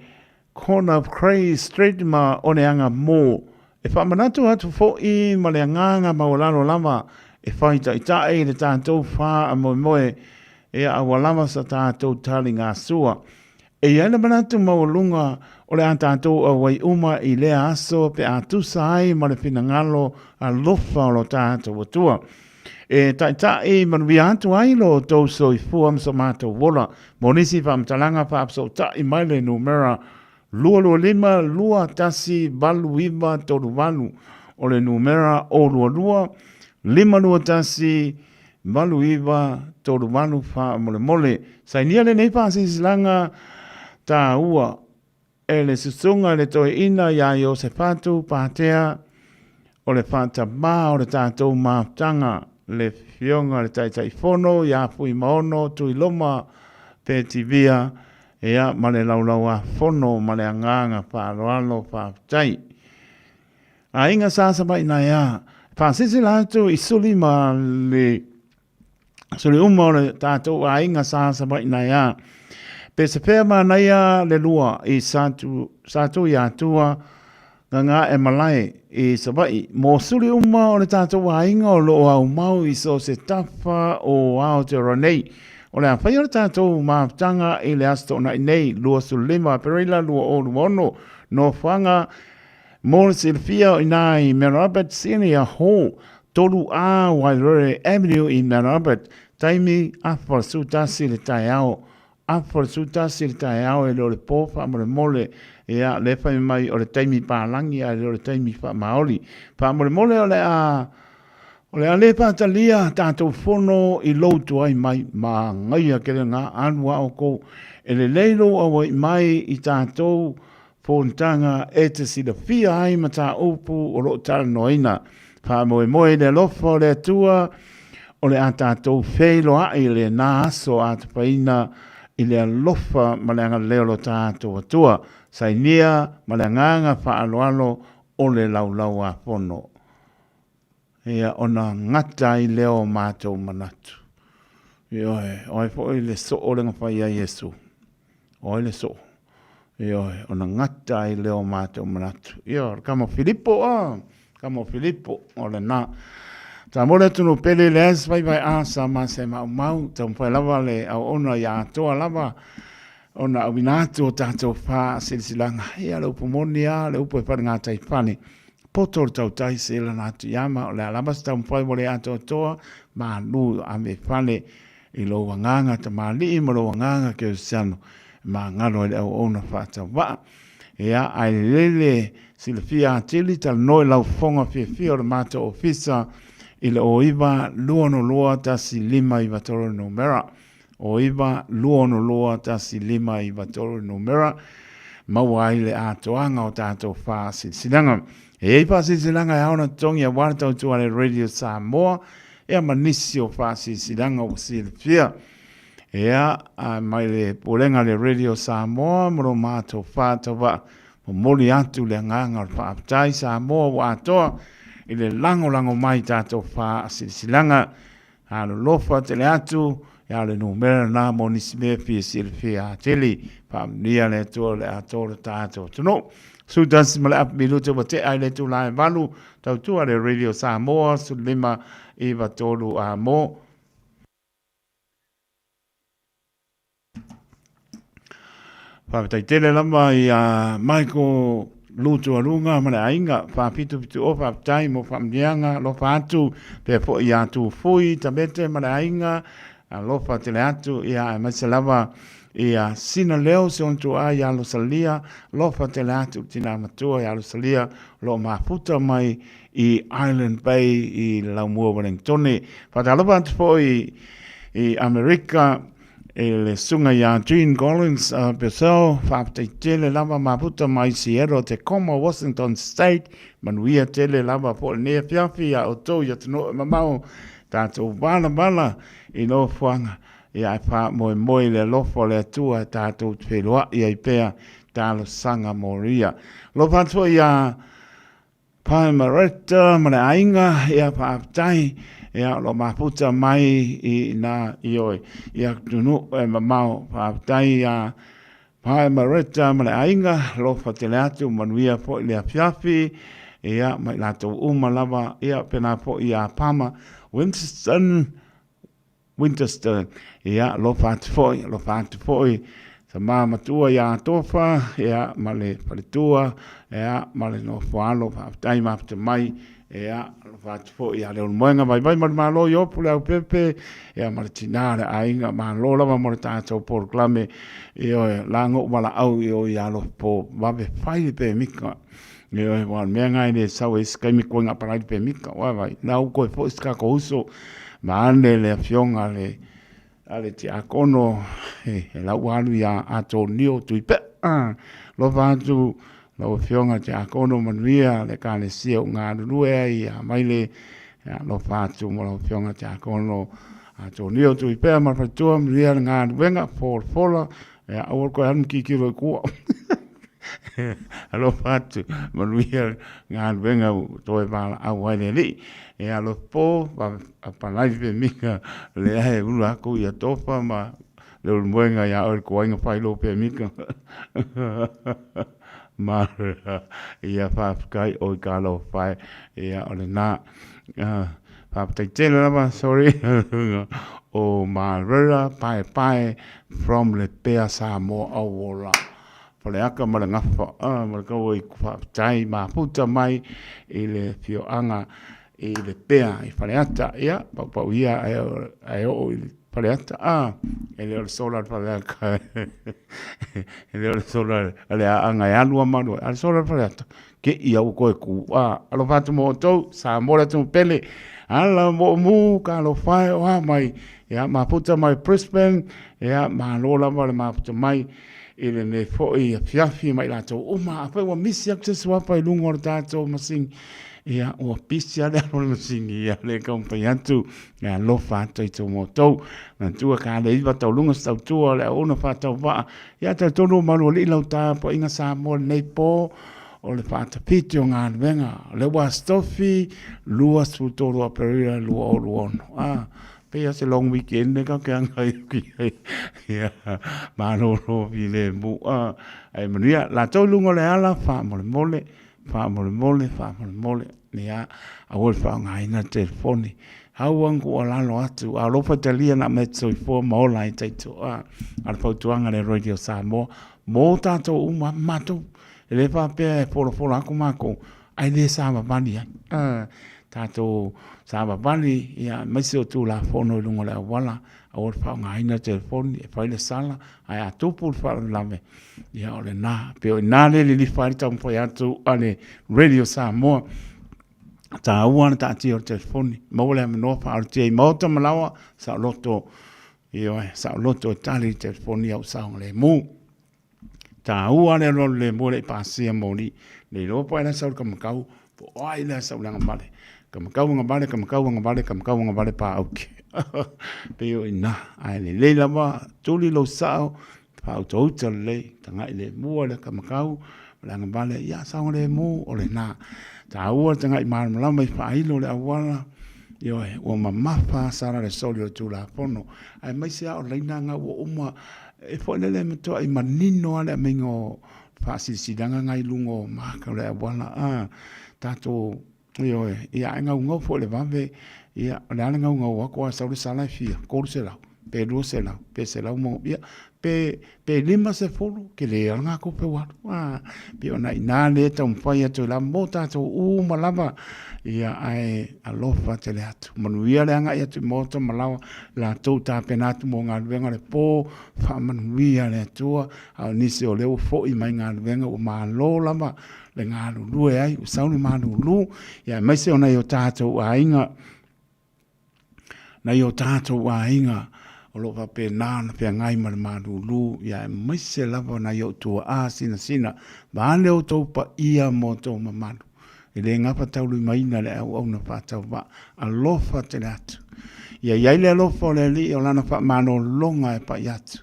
Corner of Cray Street ma Oneaga Mall. E faamanatu atu foi ma le agaga maualalo lava e fai taitai le tatou faamoemoe ea aua lava sa tatou taligasua. E i ai le manatu maualuga o le a tatou auai uma i lea aso pe a tusa ai ma le finagalo alofa o lo tatou Atua. E taitai manuia atu ai lo outou soifua ma so matou ola. Mo nisi faamatalaga faafesootai mai le numera 225 2189 38, o le numera 022 521 8938 faamolemole. Sainia lenei faasilasilaga taua e le Susuga i le Toeaina ia Iosefatu Patea o le faatamā o le tatou mafutaga, le Afioga i le Taitaifono ia Fuimaono Tuiloma Petivia, ia ma le Laulau-a-Fono ma le agaga faaaloalo faafetai. Aiga Sa Savaii Naea, faasilasila atu i suli ma le suli uma o le tatou aiga Sa Savaii Naea. Pe se fea manaia le lua i Satu, Satuiatua, Gagaemalae i Savaii. Mo suli uma o le tatou aiga o lo o aumau i so o se tafa o Aotearoa nei. O le a faia le tatou mafutaga i le Aso Toonai nei, 25 Aperila 2026, nofoaga Mo le silafia o i ina i Mount Albert Senior Hall, 3A Wairere Avenue i Mount Albert, taimi afa le 11 i le taeao. Afa le 11 i le taeao e le o le po faamolemole. Ia, lea fai mai o le taimi palagi ae le o le taimi faamaoli. Faamolemole o le a o le a le faatalia tatou fono i lou tuai mai. Manaia tele na alu a outou. E lelei lou auai mai i tatou Fonotaga e te silafia ai mataupu o lo o talanoaina. Faamoemoe i le alofa o le Atua, o le a tatou feiloai i lena aso a tapaina i le alofa ma le agalelei o lo tatou Atua. Sainia ma le agaga faaaloalo o le Laulau-a-Fono. Ia, ona gata ai lea o matou manatu. Ioe, o ai foi le soo le na fai ai Iesu? O ai le soo? Ioe, ona gata ai lea o matou manatu. Ia, o le kama o Filipo, a, kama o Filipo, o lena. Samoa le atunuu pele le as vaivai a sa ma se maumau, taumafai lava le auauna ia atoa lava ona auina atu o tatou faasilasilaga. Ia, le upu moni lava, le upu e falegatai fale. Poto le tautai se lana atu i ama, o le a lava se taumafai ua le atoatoa, malu ave i fale i lou agaga tamalii ma lou agaga kerisiano e magalo ai le auauna faatauvaa. Ia, ae lelei le silafia atili, talanoa i lau fofoga fiafia o le matou ofisa i le 09 262 1593 numera. O 9 262 1593 numera maua ai le atoaga o tatou faasilasilaga. E i ai faasilasilaga e ao ona totogi aua le tautua a le Radio Samoa ea ma nisi o faasilasilaga ua silafia. Ea, mai le Pulega a le Radio Samoa ma lo matou faatauvaa, momoli atu le agaga o le faafetai Samoa ua atoa i le lagolago mai i tatou faasilasilaga. Alolofa tele atu. Ia o le numera lena mo nisi mea fia silafia atili. Faamanuia le Atua i le atoa o le tatou atunuu. 11 ma le apu minute ua tea i le itula e 8, tautua le Radio Samoa 15 9 3 a mo. Faafetai tele lava i a Michael Lutualuga ma le aiga 4770 faafetai mo faamanuiaga alofa atu pea foi ia Tufui Tamete ma le aiga alofa tele atu ia aemaise lava ia Sina Leo si ona tuaa ia Losalia alofa tele atu tina matua ia Losalia o lo o mafuta mai i Island Bay i Laumua Wellingtone. Faatalofa atu foi i Amerika i le susuga ia Gene Collins uh, Purcell, faafetai tele lava mafuta mai Seattle, Tacoma, Washington State, manuia tele lava po lenei afiafi ia outou i atunuu e mamao, tatou valavala i nofoaga ia ae faamoemoe i le alofa o le Atua e tatou te feiloai ai pea talosaga molia. Alofa atu foi ia Pai Maretta ma le aiga, ia faafetai, ia o lo o mafuta mai i ina i oe, i atunuu e mamao, faafetai ia Pai Maretta ma le aiga, alofa tele atu, manuia foi le afiafi, ia ma i latou uma lava, ia pena foi ia Pama Winston, Winchester, ia, alofa atu foi, alofa atu foi, tama matua ia Tofa, ia, ma le faletua, ia, ma le nofoalo, faafetai mafuta mai, ia, alofa atu foi ia Leulumoega, vaivai ma le Malo i Opu le Aupepe, ia, ma le tina le aiga, malo lava mo le tatou polokalame, ioe, la ngou valaau i o ia alofa vave fai le pemika. Ioe, aua o le mea lena e le sau ai se taimi koe na apalai le pemita, ua vai, la ua toe foi se tatou uso, vaeane le afioga a le, a le tiakono, e la ua alu ia Atonio Tuipea. Alofa atu lau afioga tiakono manuia le ekalesia ua galulue ai ia Maile, alofa atu mo lau afioga tiakono Atonio Tuipea ma le faletua, manuia le galuega, folafola, ia aua le toe alu ma tilotilo i tua. Alofa atu, manuia galuega ua toe valaau ai le Alii. E alofa po, apalai pemika, lea e ula aku ia Tofa ma Leulumoega ia oe le tuaiga fai lou pemika. Ma ia faafetai oi talofa e, ia o lena. Faafetai tele lava, sorry, o Marera Paepae from Lepea Samoa Auola. Faleata ma le Gafa, ma le Tauaiku faafetai mafuta mai i le afioaga i Lepea i Faleata. Ia, paupau ia ae oo i Faleata, a, e le o le sola a le Faleata, e le o le sola a le Aana e alu a malu ai, a o le sola a le Faleata, ke i au koe ku, a, alofa atu mo outou, Samoa le atunuu pele, ala moomu, talofa e o a mai, ia, mafuta mai Brisbane, ia, malo lava le mafuta mai, i lenei foi afiafi ma i latou uma. Afai ua misi atu se suafa i luga o le tatou masini, ia ua pisi lava le alo o le masini, ia le taumafai atu e alofa atu i tou outou. Manatua ka le iva tauluga se tautua o le auauna faatauvaa, ia talitonu ua malualii lau tapuaiga Samoa i lenei po o le faatapiti o galuega. O lea ua Aso Tofi 23 o Aperila 2026. Ah, Pei lava se long weekend lea tatou te agai atu i ai. Ia, malolo filemu. Ae manuia latou i luga o le ala, faamolemole, faamolemole, faamolemole. Ia, aua le faaaogaina le telefoni. Aua ne i tuualalo atu, a o lou faitalia na o te soifua ma ola ai taitoa. A o le fautuaga a le Radio Samoa, mo tatou uma lava ma matou. E le faapea e folafola atu matou, ae le savavali ai. Tatou savavali ia aemaise o Tulafono i luga o le auala, aua le faaaogaina le telefoni e fai le sala, ae a tupu le faalavelave, ia o lena. E pei o i ina lea e lilifa ai le taumafai atu a le Radio Samoa, e taua le taatia o le telefoni, maua le avanoa faaolotia i maota ma laoa, saoloto, ioe, saoloto e tali le telefoni a o saogalemu. Taua le alualu lemu e le i pasia moli. Le iloa po o ai la e sau i le kamakau, po o ai la e sau i le agavale. Kamakau agavale, kamakau agavale, kamakau agavale paauki. Pei o i ina, ae lelei lava, tuli lou sao, faautauta lelei, tagai lemu i le kamakau ma le agavale, ia saogalemu o lena. Taua le tagai malamalama i faailo o le auala. Ioe, ua mamafa a sala le soli o le Tulafono, aemaise lava o laina nga ua uma e foi lele e matuai manino lava le aumaiga o faasilasilaga nga i luga o maka o le auala a tatou. Ioe, ia ae gaugau foi i le vave, ia o le a le gaugau atu ae sau le sala e fia, 300, pe 200, pe 100 ma ono, ia, pe, pe 50, tele lava le na tupe ua alu. A, pei ona i ina lea e taumafai atu ai lava mo tatou uma lava, ia ae alofa tele atu. Manuia le agai atu i maota ma laoa, latou tapena atu mo galuega o le po, faamanuia le Atua, a o nisi o lea ua foi mai galuega ua malo lava le galulue ai, ua sau le malulu, ia aemaise o nai o tatou aiga, nai o tatou aiga o lo o faapena ona feagai ma le malulu, ia aemaise lava nai ou tuaa sinasina, vaeane outou paia ma outou mamalu. E le gafataulimaina le auauna faatauvaa, alofa tele atu. Ia i ai le alofa o le Alii o Lana faamalologa e pai atu.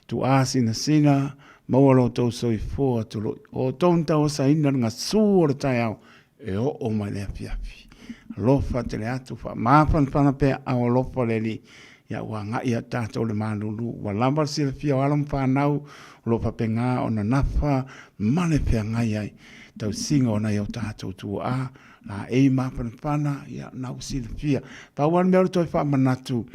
Tuaa sinasina, Maua lo outou soifua tului, o outou na tauasaina le gasu o le taeao e oo mai le afiafi. Alofa tele atu, faamafanafana pea ao alofa le Alii, ia ua agai atu tatou le malulu, ua lava le silafia o alo ma fanau o lo o faapena ona nafa ma le feagai ai tausiga o nai o tatou tuaa, laei mafanafana, ia na ua silafia. Pau lava le mea o le toe faamanatu,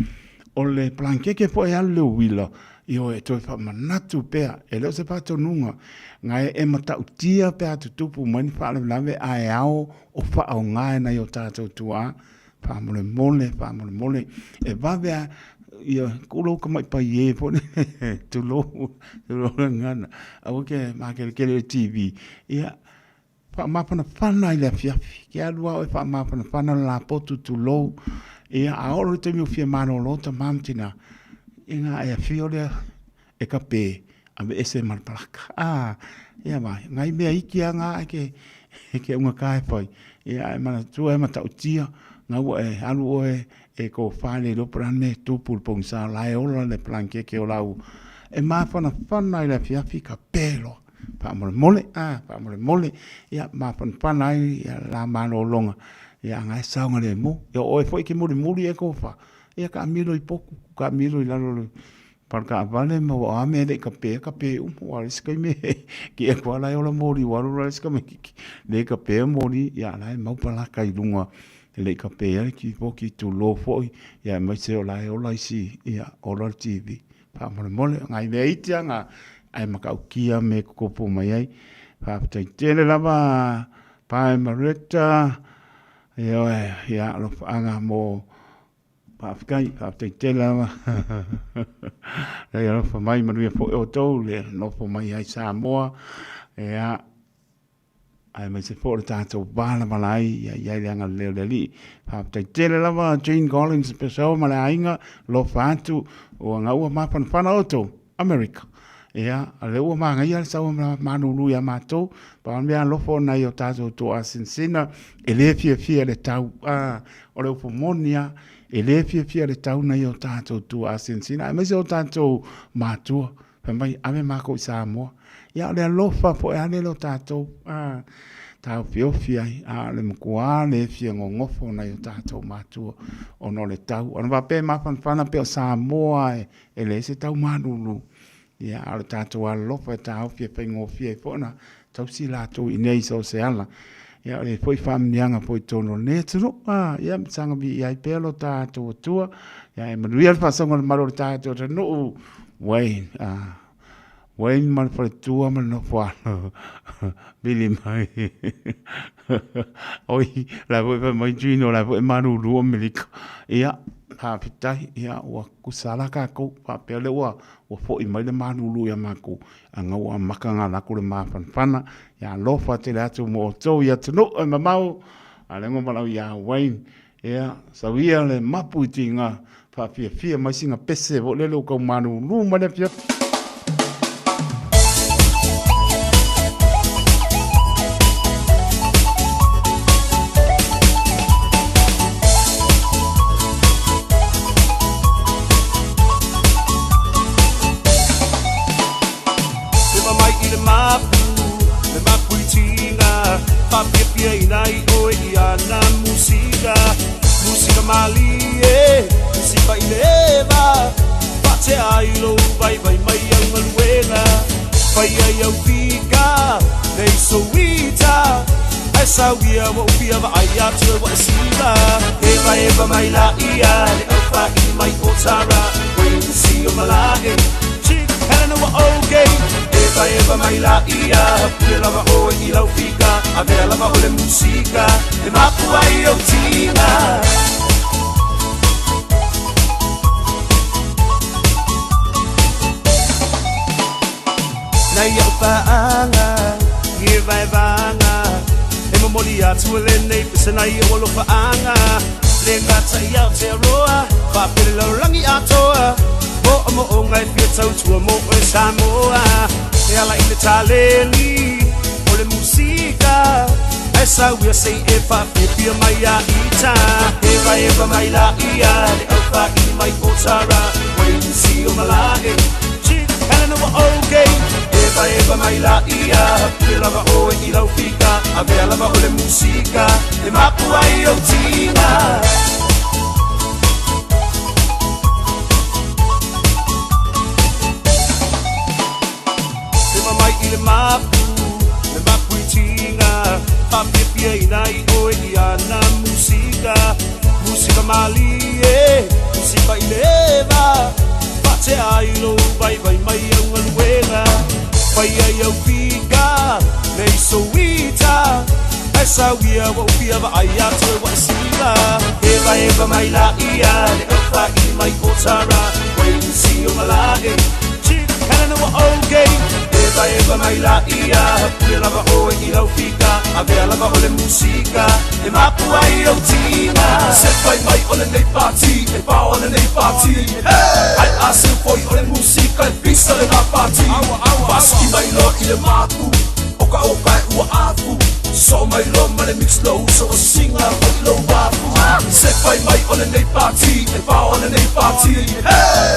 o le palanakeke foi e alu i le uila, Ioe, e toe faamanatu pea, e le o se faatonuga, na e matautia pe a tutupu mai ni faalavelave ae ao o faaaoga e nai o tatou tuaa, faamolemole, faamolemole, e vave a, ia, tulou tamai paie foi lele, tulou, tulou le gagana, aua e te makeletele i le TV, ia, Faamafanafana i le afiafi, ke alu lava oe faamafanafana le lapotu tulou, ia a oo loa i le taimi ua fia malolo tama ma tina, ia ona e afio lea e kape aveese ma le palaka. A, ia vai, nai mea iki lava na e ke, e ke augata e fai, ia ae manatua e matautia, na ua e alu oe e tofa le iloa po o le a le mea e tupu i le pogisa o la e ola le palanakeke o lau, e mafanafana i le afiafi kape loa. Faamolemole, a, faamolemole, ia mafanafana ai ia la malologa, ia aga e saogalemu. Ia o oe foi e te mulimuli e tofa, ia taamilo i potu, taamilo i lalo o le pale taavale ma o a mea e le i kapea, kape uma. Aua o le isi taimi e kii atu lava o la e ola moli ua alu loa le isi tamaititi le kapea moli, ia a o la e mau palaka i luga e le i kapea le kipoti, tulou foi, ia aemaise o la e ola isi, ia ola le TV. Faamolemole, o nai mea iti lava na ae matautia me tutupu mai ai. Faafetai tele lava Pae Maretta, ioe, ia alofaaga mo faafetai, faafetai tele lava. Leai alofa mai manuia foi outou le nofo mai ai Samoa. Ia aemaise foi o le tatou valavala ai ia i ai le agalelei o le Alii. Faafetai tele lava Jane Collins Pessoa ma le aiga, alofa atu, ua na ua mafanafana outou, Amerika. Ia, o lea ua manaia le sau malulu ia matou, pau le mea alofa o nai o tatou toasinasina, e le fiafia i le tau, a, o le upu moni lava, e le fiafia i le tau nai o tatou tuaasinasina, aemaise o tatou matua. Fai mai, ave matou i Samoa. Ia, o le alofa foi lava lea o tatou taofiofi ai, a o le matua le fia nonofo o nai o tatou matua ona o le tau. Ona faapea e mafanafana pea o Samoa e leai se tau malulu. Ia, a o le tatou alolofa e taofi e faigofie ai foi ona tausi latou i inei i so o se ala. Ia, o le foi faamanuiaga foi i totonu o lenei atunuu. Ia, saga viia ai pea lo tatou Atua. Ia, e manuia le faasoga o le malu o le tatou atunuu. Wayne, Wayne ma le faletua ma le nofoalo. Vili mai. Oi, la foi fai mai Gino, la foi malulu o Amerika. Ia, faafetai, ia, ua tutusa la tatou. Faapea lea ua, ua foi mai le malulu ia matou. Aga ua amata ona alu atu le mafanafana. Ia alofa tele atu mo outou i atunuu e mamao. A o lea na valaau ia Wayne, Ia, sau ia le mapu i tiga faafiafia mai sina pese foi lele ua tau malulu mai le afiafi. Pepa mai i le mapu, le mapu i tiga, Faafiafia ina i oe i ana musika, musika malie. i le eva Faatea ai lou vaivai mai au galuega Faia i au fika Le isouita Ae sauia ua ou fia vaai atu e ua e siva Evaeva mai laia Le aufaili mai o Tara Wayne o Malae Chief Helena ua okay Evaeva mai laia Pule lava oe i lau fika Avea lava o le musika E mapu ai ou tiga Nai au paaga I e vaevaga E momoli atu e lenei pese nai ou alofaaga Le gata i Aotearoa Faapea le lalolagi atoa Moomooga e fia tautua mo oe Samoa E ala i le taleni O le musika Ae sauia sei e faafiafia mai ia ita Evaeva mai laia Le aufaili mai o Tara Wayne o Malae Chief Helena ua okay Evaeva mai laia Pule lava oe i lau fika Avea lava o le musika E mapu ai ou tiga Lima mai i le mapu Le mapu i tiga Faafiafiaina ai oe i ana musika Musika malie Musika i le eva Faatea ai lou vaivai mai au galuega Faia i au fika Le isouita Ae sauia ua ou fia vaai atu e ua e siva Evaeva mai laia Le aufaili mai o Tara Wayne o Malae Chief Helena ua okay Evaeva mai laia Pule lava oe i lau fika Avea lava o le musika E mapu ai ou tiga Se fai mai o lenei pati E pao lenei pati Ai a se foi o le musika E pisa le na pati Paski mai loa i le mapu Oka oka e ua afu So mai loa ma le mix low So o singa foi lo wafu Se fai mai o lenei pati E pao lenei pati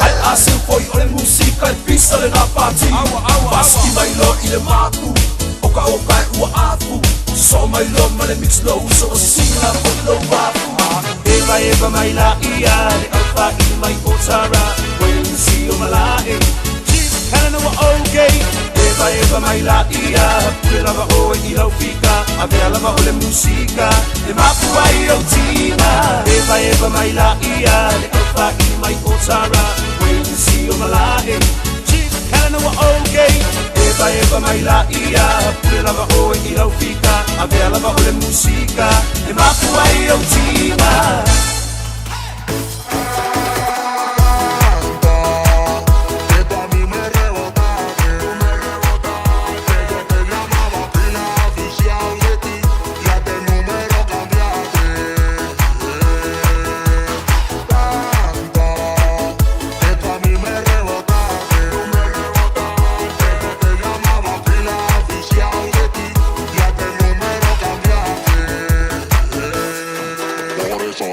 Ai a se foi o le musika E pisa le na pati Paski mai loa i le mapu Oka oka e ua afu So mai loa ma le mix low So o singa foi lo wafu Evaeva mai laia Le aufaili mai o Tara Wayne o Malae Chief Helena ua okay Evaeva mai laia Pule lava oe i lau fika Avea lava o le musika E mapu ai ou tiga Evaeva mai laia Le aufaili mai o Tara Wayne o Malae Chief Helena ua okay Evaeva mai laia Pule lava oe i lau fika Avea lava o le musika E mapu ai ou tiga Por eso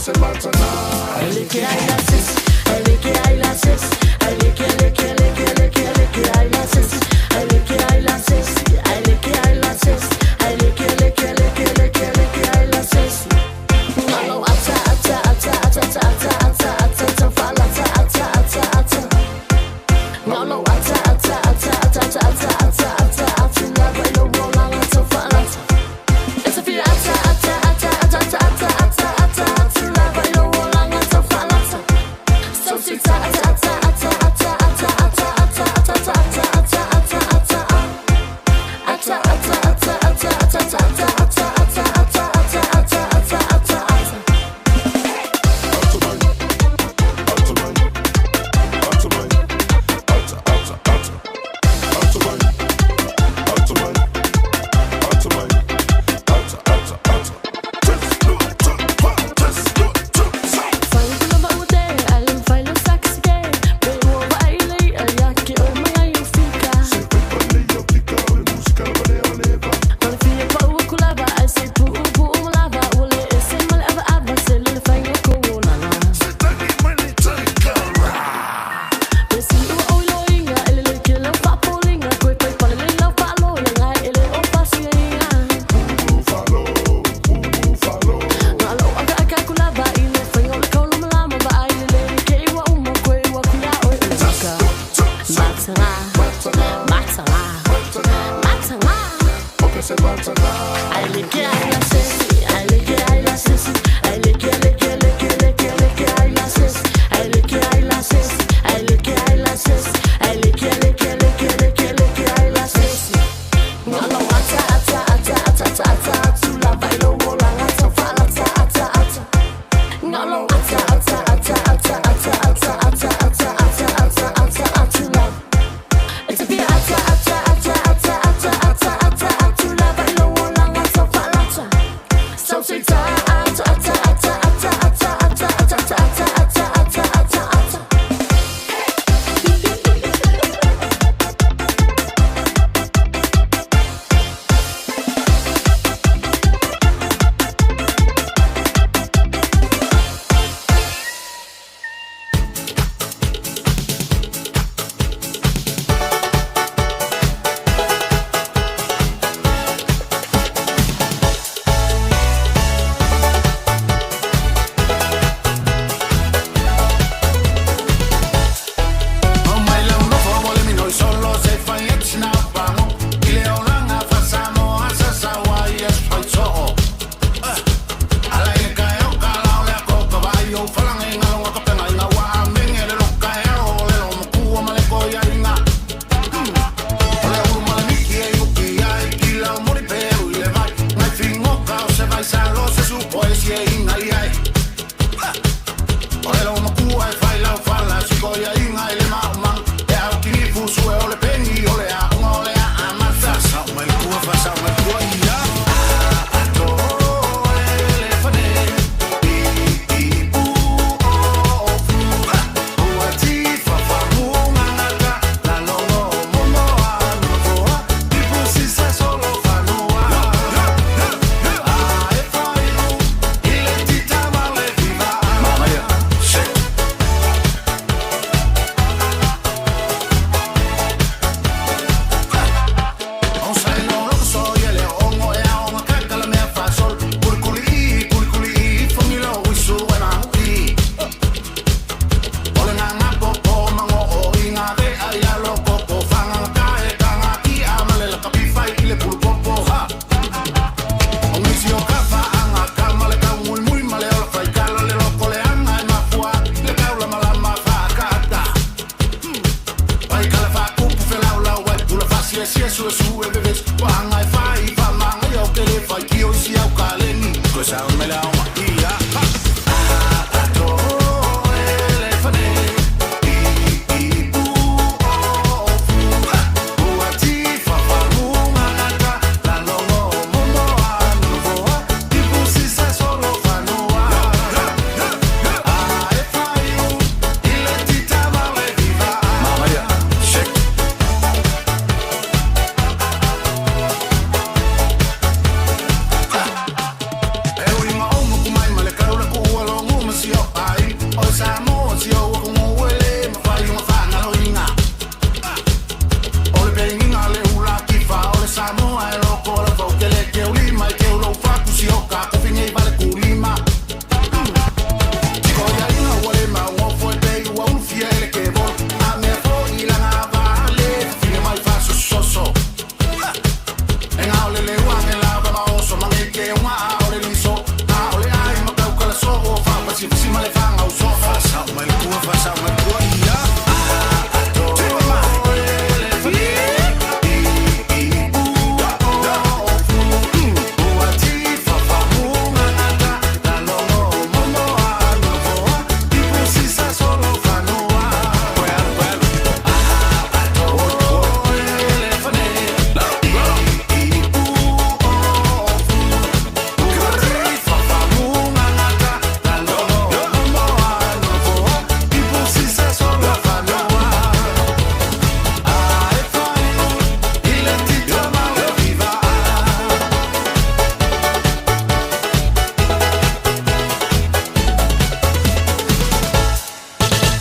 O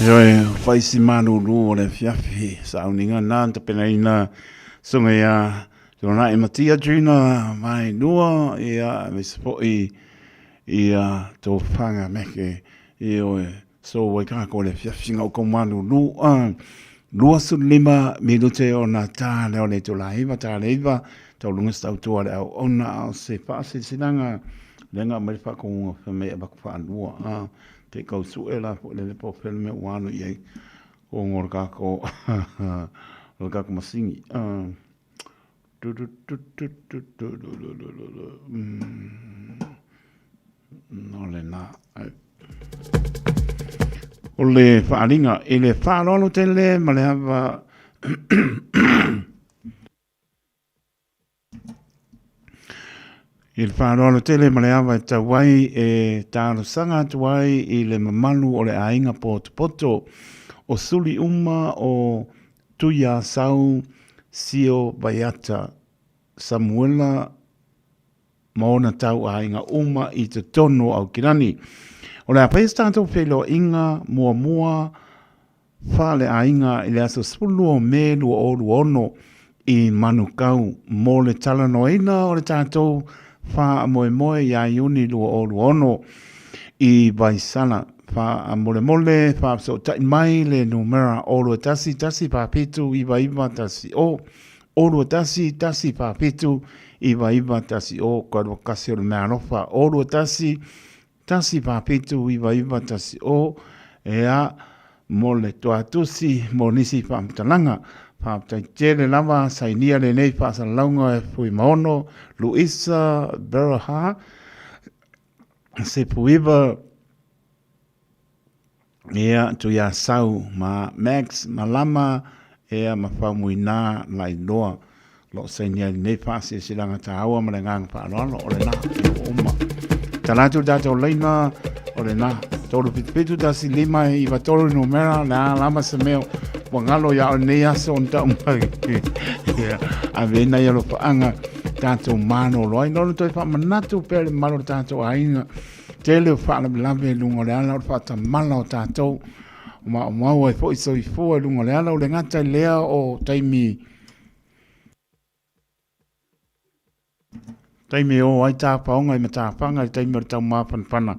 Ioe, faisi malūlū o le afiafi, sauniga na tapenaina suga ia Tuanai Matia Junior Vaelua, ia, aemaise foi ia Tofaga Meke, ioe, so ua i kākou i le afiafi ga oukou malūlū, 25 minute ona ta lea o le itula 9, ta le 9, tauluga se tautua a le auauna, a o se faasilasilaga lea na aumai le faatonuga fai mai e avatu faalua, te i tau sue la foi le lepa o fea le mea ua alu i ai ona o le tatou o le tatou masini. O lena. O le faaaliga i le faaaloalo tele ma le ava I le faaaloalo tele ma le ava e tau ai e talosaga atu ai i le mamalu o le aiga potopoto o suli uma o Tuiasau Sio Vaiata Samuela ma ona tauaiga uma i totonu o Aukilani. O le a faia se tatou feiloaiga muamua faaleaiga i le aso 12 o Me 2026 i Manukau mo le talanoaina o le tatou faamoemoe ia Iuni 2026 i Vaisala. Faamolemole faafesootai mai le numera 021 147 9910, 021 147 9910, koe lua kasi o le meaalofa, 021 14799 10, ea, mo le toatusi mo nisi faamatalaga. Faafetai tele lava sainia lenei faasalalauga e Fuimaono Luisa Berha Sepuiva Ia, Tuiasau ma Max Malama, ia ma Faumuina Lailoa. O lo o sainia i lenei faasilasilaga taua ma le agaga faaaloalo, o lena, ia ua uma. Tala atu le tatou laina, o lena, 377 1 5 9 3 numera, le a lava se mea ua galo ia oe lenei aso ona tau mai. Ia, ave ai nai alofaaga tatou malolo ai. Nona toe faamanatu pea le mamalu o le tatou aiga Tele o faalavelave i luga o le ala o le faatamala o tatou, maumau ai foi soifua i luga o le ala, o le gata i lea o taimi taimi e o ai tapaoga i matafaga i le taimi o le taumafanafana.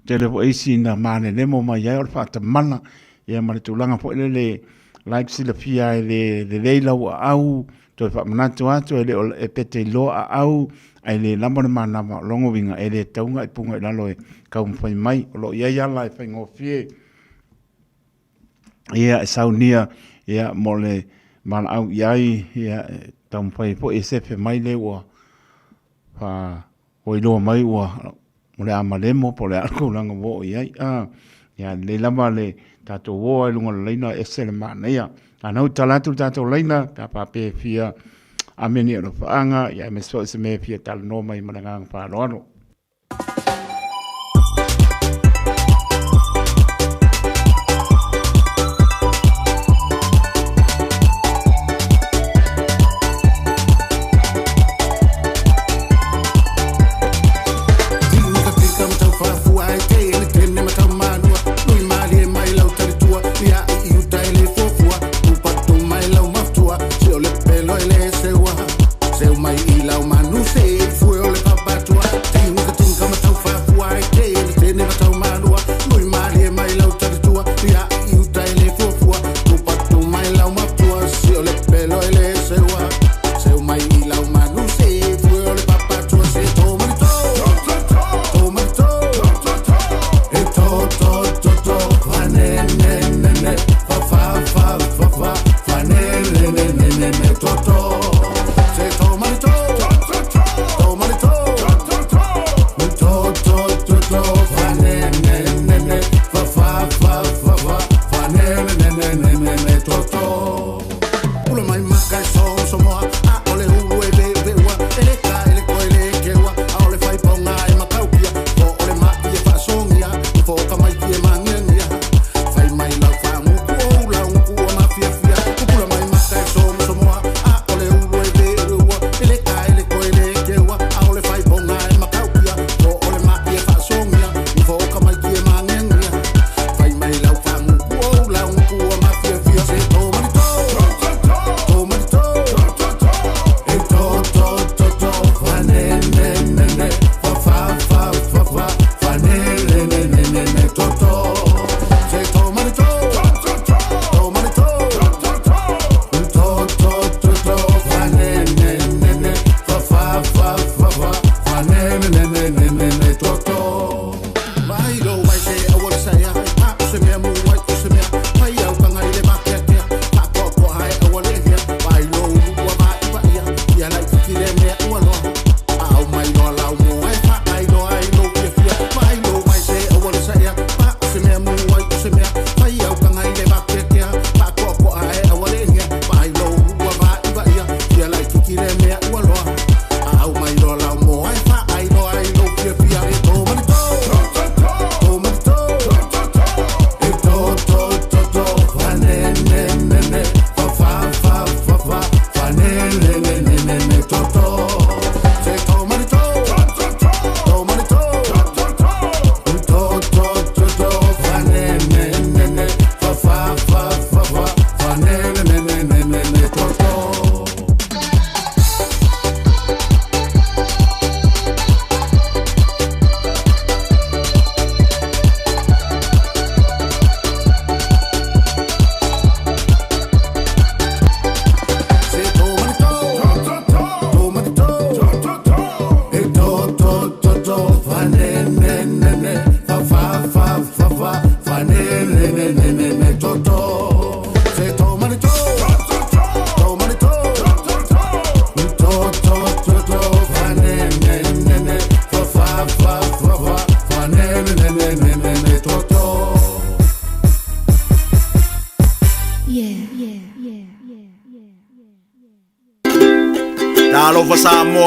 Tele foi isi na malelemo mai ai o le faatamala ia ma le tulaga foi lele like silafia e le lelei lau aau Toe faamanatu atu e le o e pete iloa aau ae le lava le manava o lona uiga e le tatau ona e puga i lalo e taumafai mai. O lo o i ai ala e faigofie ia e saunia ia mo le valaau i ai ia e taumafai foi e sefe mai le ua fa Ua iloa mai ua o le a malemo po o le a le tulaga ua oo i ai. Ia lelei lava le tatou o ai i luga o le laina e ese le manaia. A na ua tatala atu le tatou laina pe a faapea e fia ame ni alofaaga ia aemaise foi o se mea e fia talanoa mai ma le agaga faaaloalo.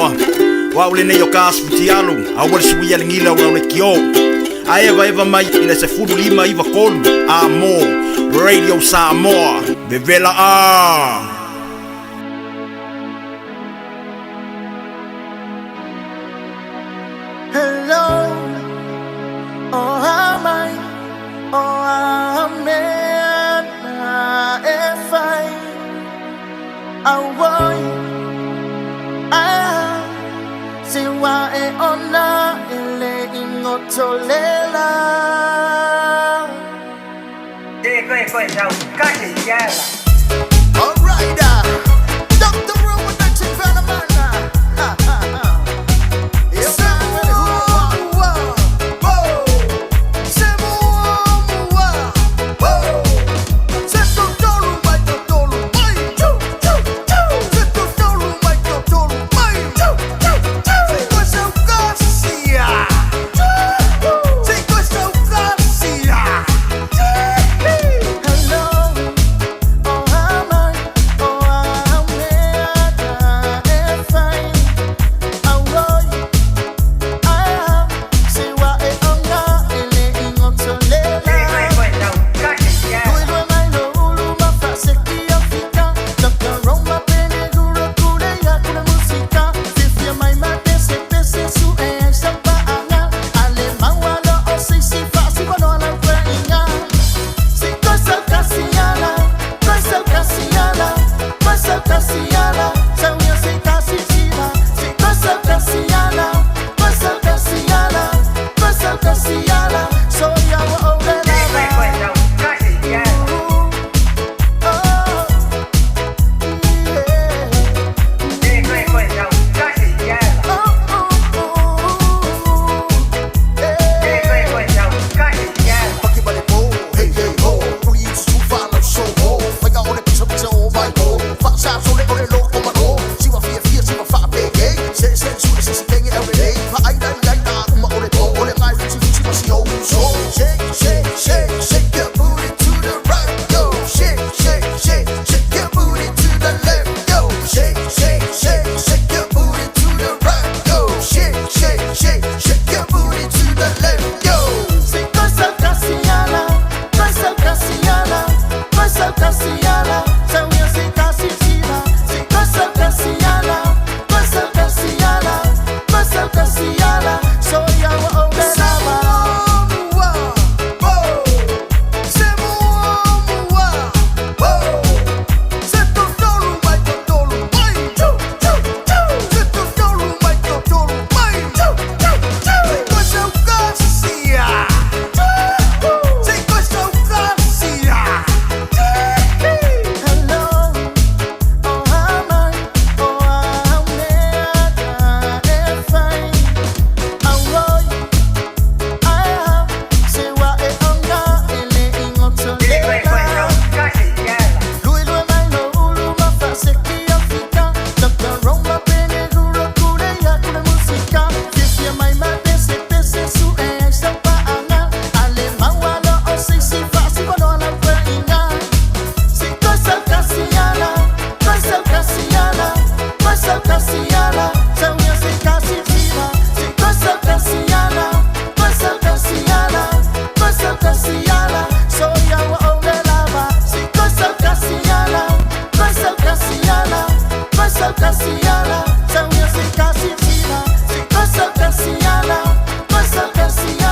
Samoa. O au lenei o ka asu futialu, aua le suia le gila o lau leitio. A evaeva mai i le 15 93 A mo Radio Samoa. Vevela a! Hello, oh amai, oh amen, e fai, awoi, ah, si wa e ona ele ingotolela. Alright, Dr. Roman, Ha, ha, ha.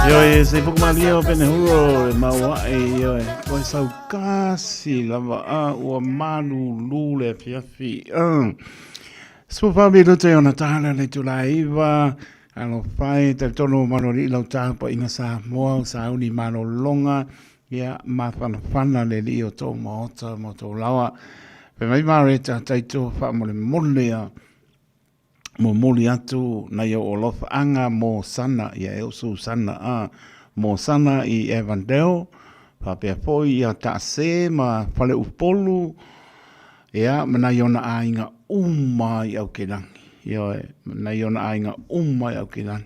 Ioe, se puka malia o Penehuro e mauae, ioe, koe saukasi lava a ua malulu le afiafi. Supa minute ona tala le itula e iva, alofa e talitonu manualii lau tapuaiga Samoa o sauni malologa, ia mafanafana le alii o tou maota ma tou laoa. Fai mai Mareta taito faamolemole a momoli atu nai ou alofaaga mo Sana, ia e usu Sana a mo Sana i Avondale, faapea foi ia Taase ma Faleupolu, Ia, ma nai ona aiga uma i Aukilani. Ioe, ma nai ona aiga uma i Aukilani.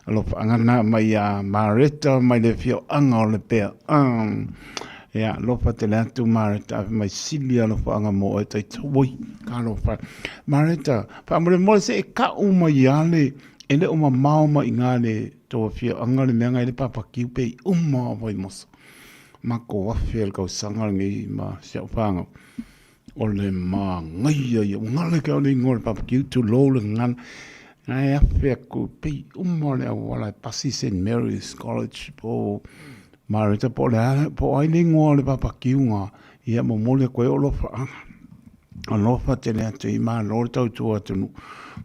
Alofaaga na mai ia Mareta mai le afioaga o Lepea. Um, Ia, alofa tele atu Mareta, ave mai sili alofaaga mo oe taitauoi. Talofa. Mareta, faamolemole se e ka'u mai a le, e le o mamao mai i ina le tou afioaga le mea na i le papakiu pe i uma o Vaimoso. Matou afe le tausaga lenei ma si au fanau. O le manaia ia, ua galo ke o le ingoa o le papakiu, tulou le gagana. Na e afe atu pei uma o le auala e pasi St Mary's College po Mareta po o le a, po o ai le ingoa o le papakiu na, ia momoli atu ai o alofaaga. Alofa tele atu i malo le tautua atunuu,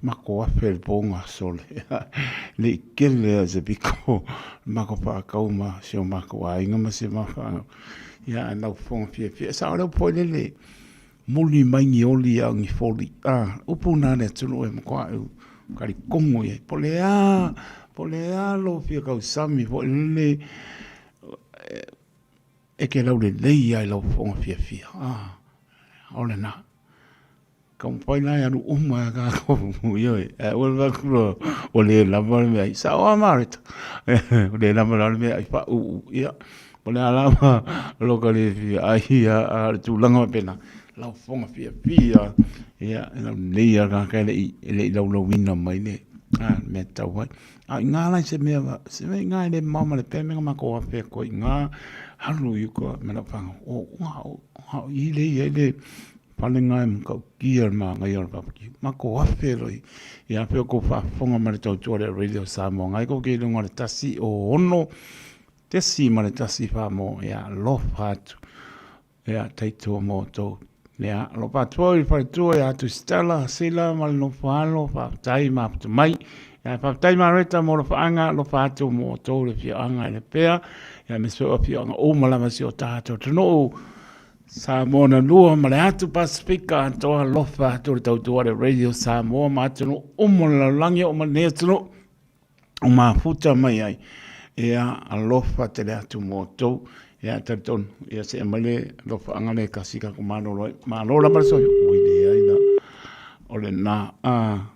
matou afe i le po gasole. Le i kele a se piko, matou faatau ma si o matou aiga ma si o matou fanau. Ia ae lau fofoga fiafia. E sao lea upu foi lele, muli mai ni oli a o ni foli. A, upu na a le atunuu e matua e talitonu i ai. Po o le a, po o le a lou fia tausami foi lele, e te laulelei lava i lau fofoga fiafia. A, o lena. Taumafai la e alu uma lava tatou, ioe, ae aua le vaai atu loa ua le lava le meaai. Sao lava Mareta, ua le lava la le meaai faauu, ia, o le a lava lo ta le fia ai, a o le tulaga faapena, lau fofoga fiafia, ia, e laulelei lava le tagata e le i laulauina mai le mea e tatau ai. A o i ina la i se mea, se mea i ina e le mamao ma le pea na matou afe atu ai i ina, alu i uka ma lau fanau, o i lea e i ai le Fale na e matautia le manaia o le barbecue. Matou afe loa i afe o tou faafofoga mai le tautua le Radio Samoa. Ngai kou ke luga o le 106.1 Samoa. Ia alofa atu. Ia taitua mo outou. Ia alofa atu i le faletua ia atu Stella, Sila ma le nofo alo. Faafetai mafuta mai. Ia faafetai Mareta mo alofaaga, alofa atu mo outou le afioaga i le pea. Ia aemaise foi o afioaga uma lava si o tatou atunuu. Samoa na lua ma le atu Pasifika atoa alofa atu le tautua le Radio Samoa ma atunuu uma o le lalolagi oo mai lenei atunuu o mafuta mai ai. Ia alofa tele atu mo outou. Ia talitonu, ia see mai le alofaaga lea e tasi tatou malolo ai. Malo lava le soifua. Oi leai la. O lena. Ah.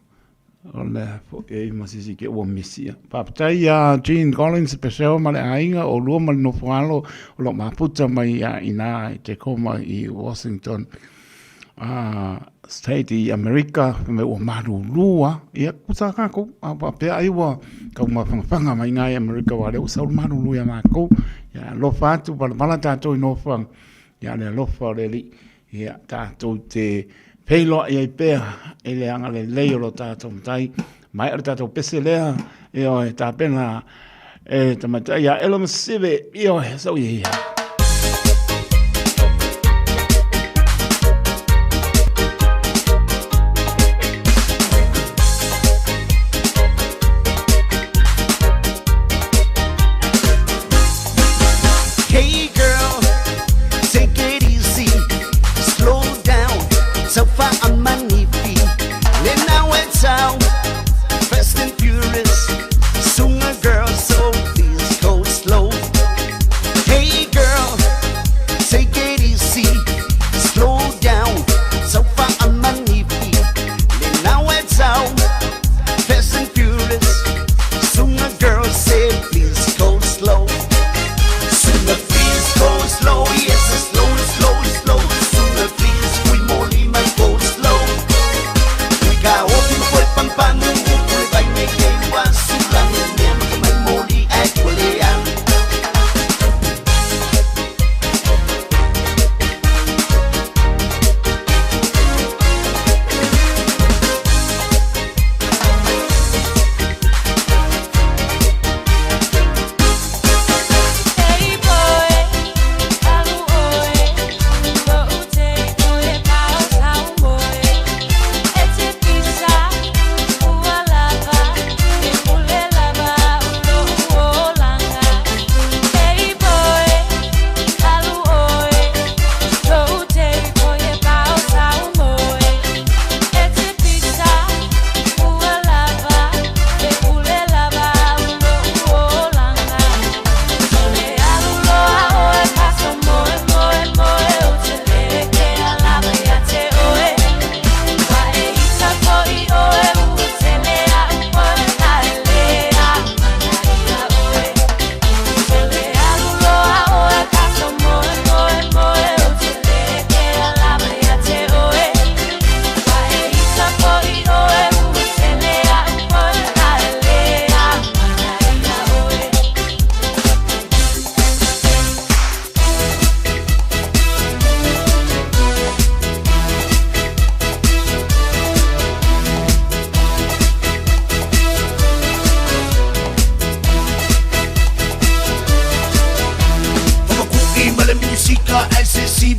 O le a foi e ma se isi ke ua misi ia. Faafetai ia Jean Collins Purcell ma le aiga o lua ma le nofo alo o lo mafuta mai ia ina i Tacoma i Washington State i Amerika me ua malulu a ia kusa kākou a faapea ai ua tau mafangafaga mai ina i Amerika wa lea ua sau le malulu ia mākou ia alofa atu valavala tātou i nofoaga ia le alofa o le Alii Ia, tatou te feiloai ai pea i le agalelei o lo tatou Matai. Maea le tatou pese lea, ioe, tapena e tamaitai ia Elo Masive, ioe, sau ia ia. Hey girl, take it easy, slow down, so far I'm manifi. Then now it's out, fast and furious. Sooner girl, so please go slow. Hey girl.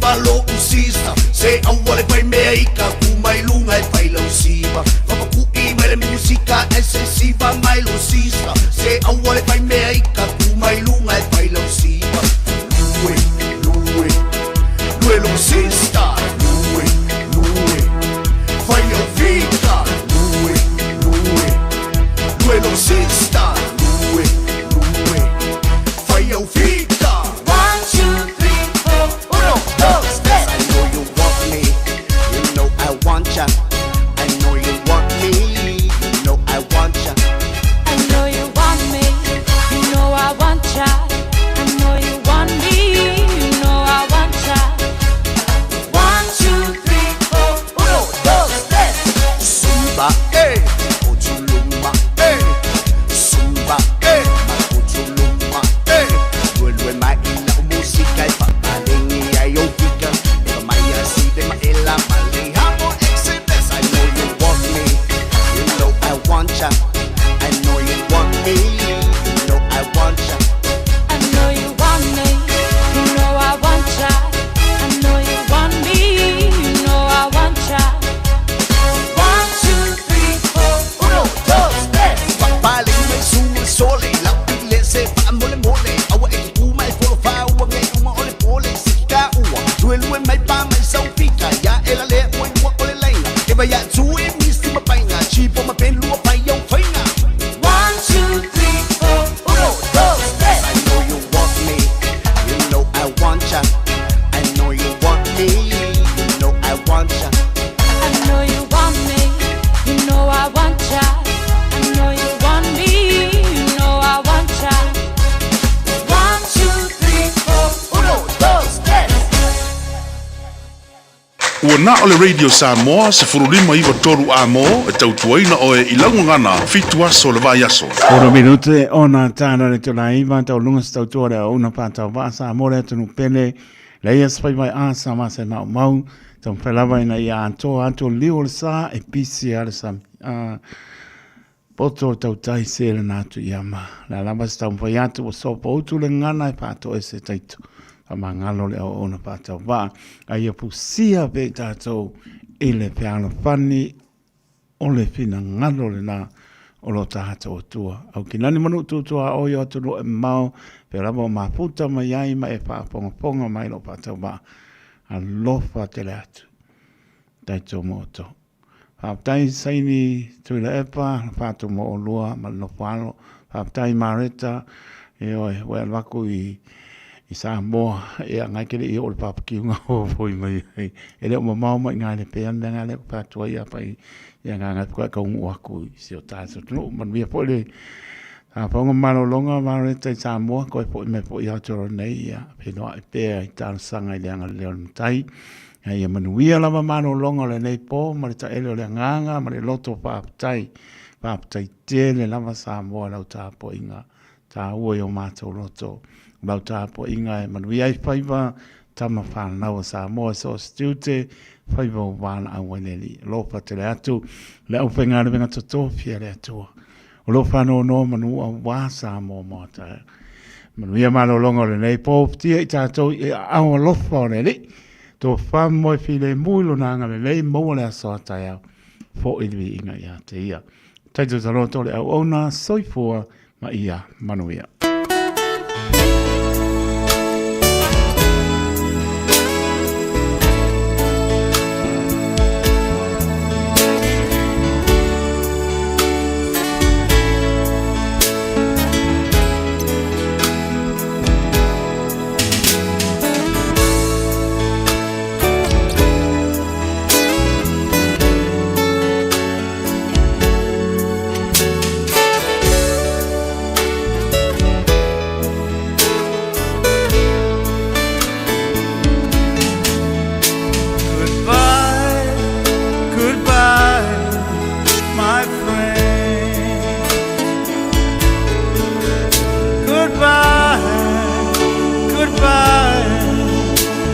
siva lo'u sista Se aua le faimea i ka ku mai luga e fai lau siva Fapaku'i mai le musika e se siva mai lo sista Se aua le faimea i ka ku mai luga e fai lau siva Lue, lue, lue lo sista Lue, lue, fai au fika Lue, lue, lue lo sista Lue, lue, fai au fika 1, 2, 3, 4, 1, 2, 3. I know you want me, you know I want ya. I know you want me, you know I want ya. I know you want me, you know I want ya. I know you want me, you know I want ya. 1, 2, 3, 4, 1, 2, 3. Zumba, eh, Otuluma, eh. Zumba, eh, Otuluma, eh. Lue lue mai ila o musika e fapalengi ai o fika. E mai asi de ma ela male hamo exhibits. I know you want me, you know I want ya. I know you want me, you know I want ya. I know you want me, you know I want ya. I know you want me, you know I want ya. 1, 2, 3, 4, 1, 2, 3. Papale mai suma sole la pile se fa mole mole awa e ku mai folo fa ua ngai uma ole pole sika ua lue lue mai pa mai sau fika ya ela le ua ua ole laina e vai ya tu e misti ma painga chipo ma pen lua pai au fainga 1, 2, 3, 4, 1, 2, 3. I know you want me, you know I want ya. I know you want me, you know I want ya. I know you want me, you know I want ya. I know you want me, you know I want ya. 1, 2, 3, 4, 1, 2, 3. Ua na o le Radio Samoa se furulima iwa toru a mō e tautuaina oe i laugagana fitu aso le vai aso. Oro minute ona tāna le tōna iwa tau lunga se tautua le auna pātau vaa sa mō le atunu pele le ia spai vai a sa mā se mau mau tau whelawa ina ia atoa atu liu o le sa e pisi a le sa a poto o tautai se le nā atu ia ma la lava se tau mwhai atu o sopo utu le ngana e pāto e se taito a mangalo le au ona pātau vaa a ia pusia pe tātou i le pealofani o le finagalo lenā o lo tatou Atua. Au ki nani manu tutua o i o atunuu e mamao, pea lava o mafuta mai ai ma e faafogafoga mai lou faatauvaa. Alofa tele atu. Taito mo outou. Faafetai Saini Tuilaepa, le fatu mo olua ma le nofo alo. Faafetai Mareta, ioe, ua e alu aku i i Samoa, ia ngai ke le i o le papakiunga o foi mai ai. E le o mamao mai ngai le pea le ngai le fatu ai apa i ia ngai ngai ka ka ungu aku i si o tātou atunuu. Manuia foi le tafaunga malologa Mareta i Samoa, koe foi mai foi i Aotearoa nei, ia feiloai pea i talosaga i le agalelei o le Matai. Ia ia manuia lava malologa o lenei po ma le taele o le agaga ma le loto faafetai. Faafetai tele lava Samoa i lau tapuaiga taua i o matou loto. O lau tapuaiga e manuia ai faiva tama whanau a Samoa so o se tiute faiva o vana au ai le alii. Alofa tele atu le aufaigaluega totofi a le Atua. O lo o faanoanoa manu auā Samoa mo a taeao. Manuia malologa o lenei po futia i tātou i aao alofa o le Alii. Tō moe filemu i lona agalelei maua le aso a taeao foʻi le viiga ia te ia. Taito taloto le auauna soifua ma ia manuia.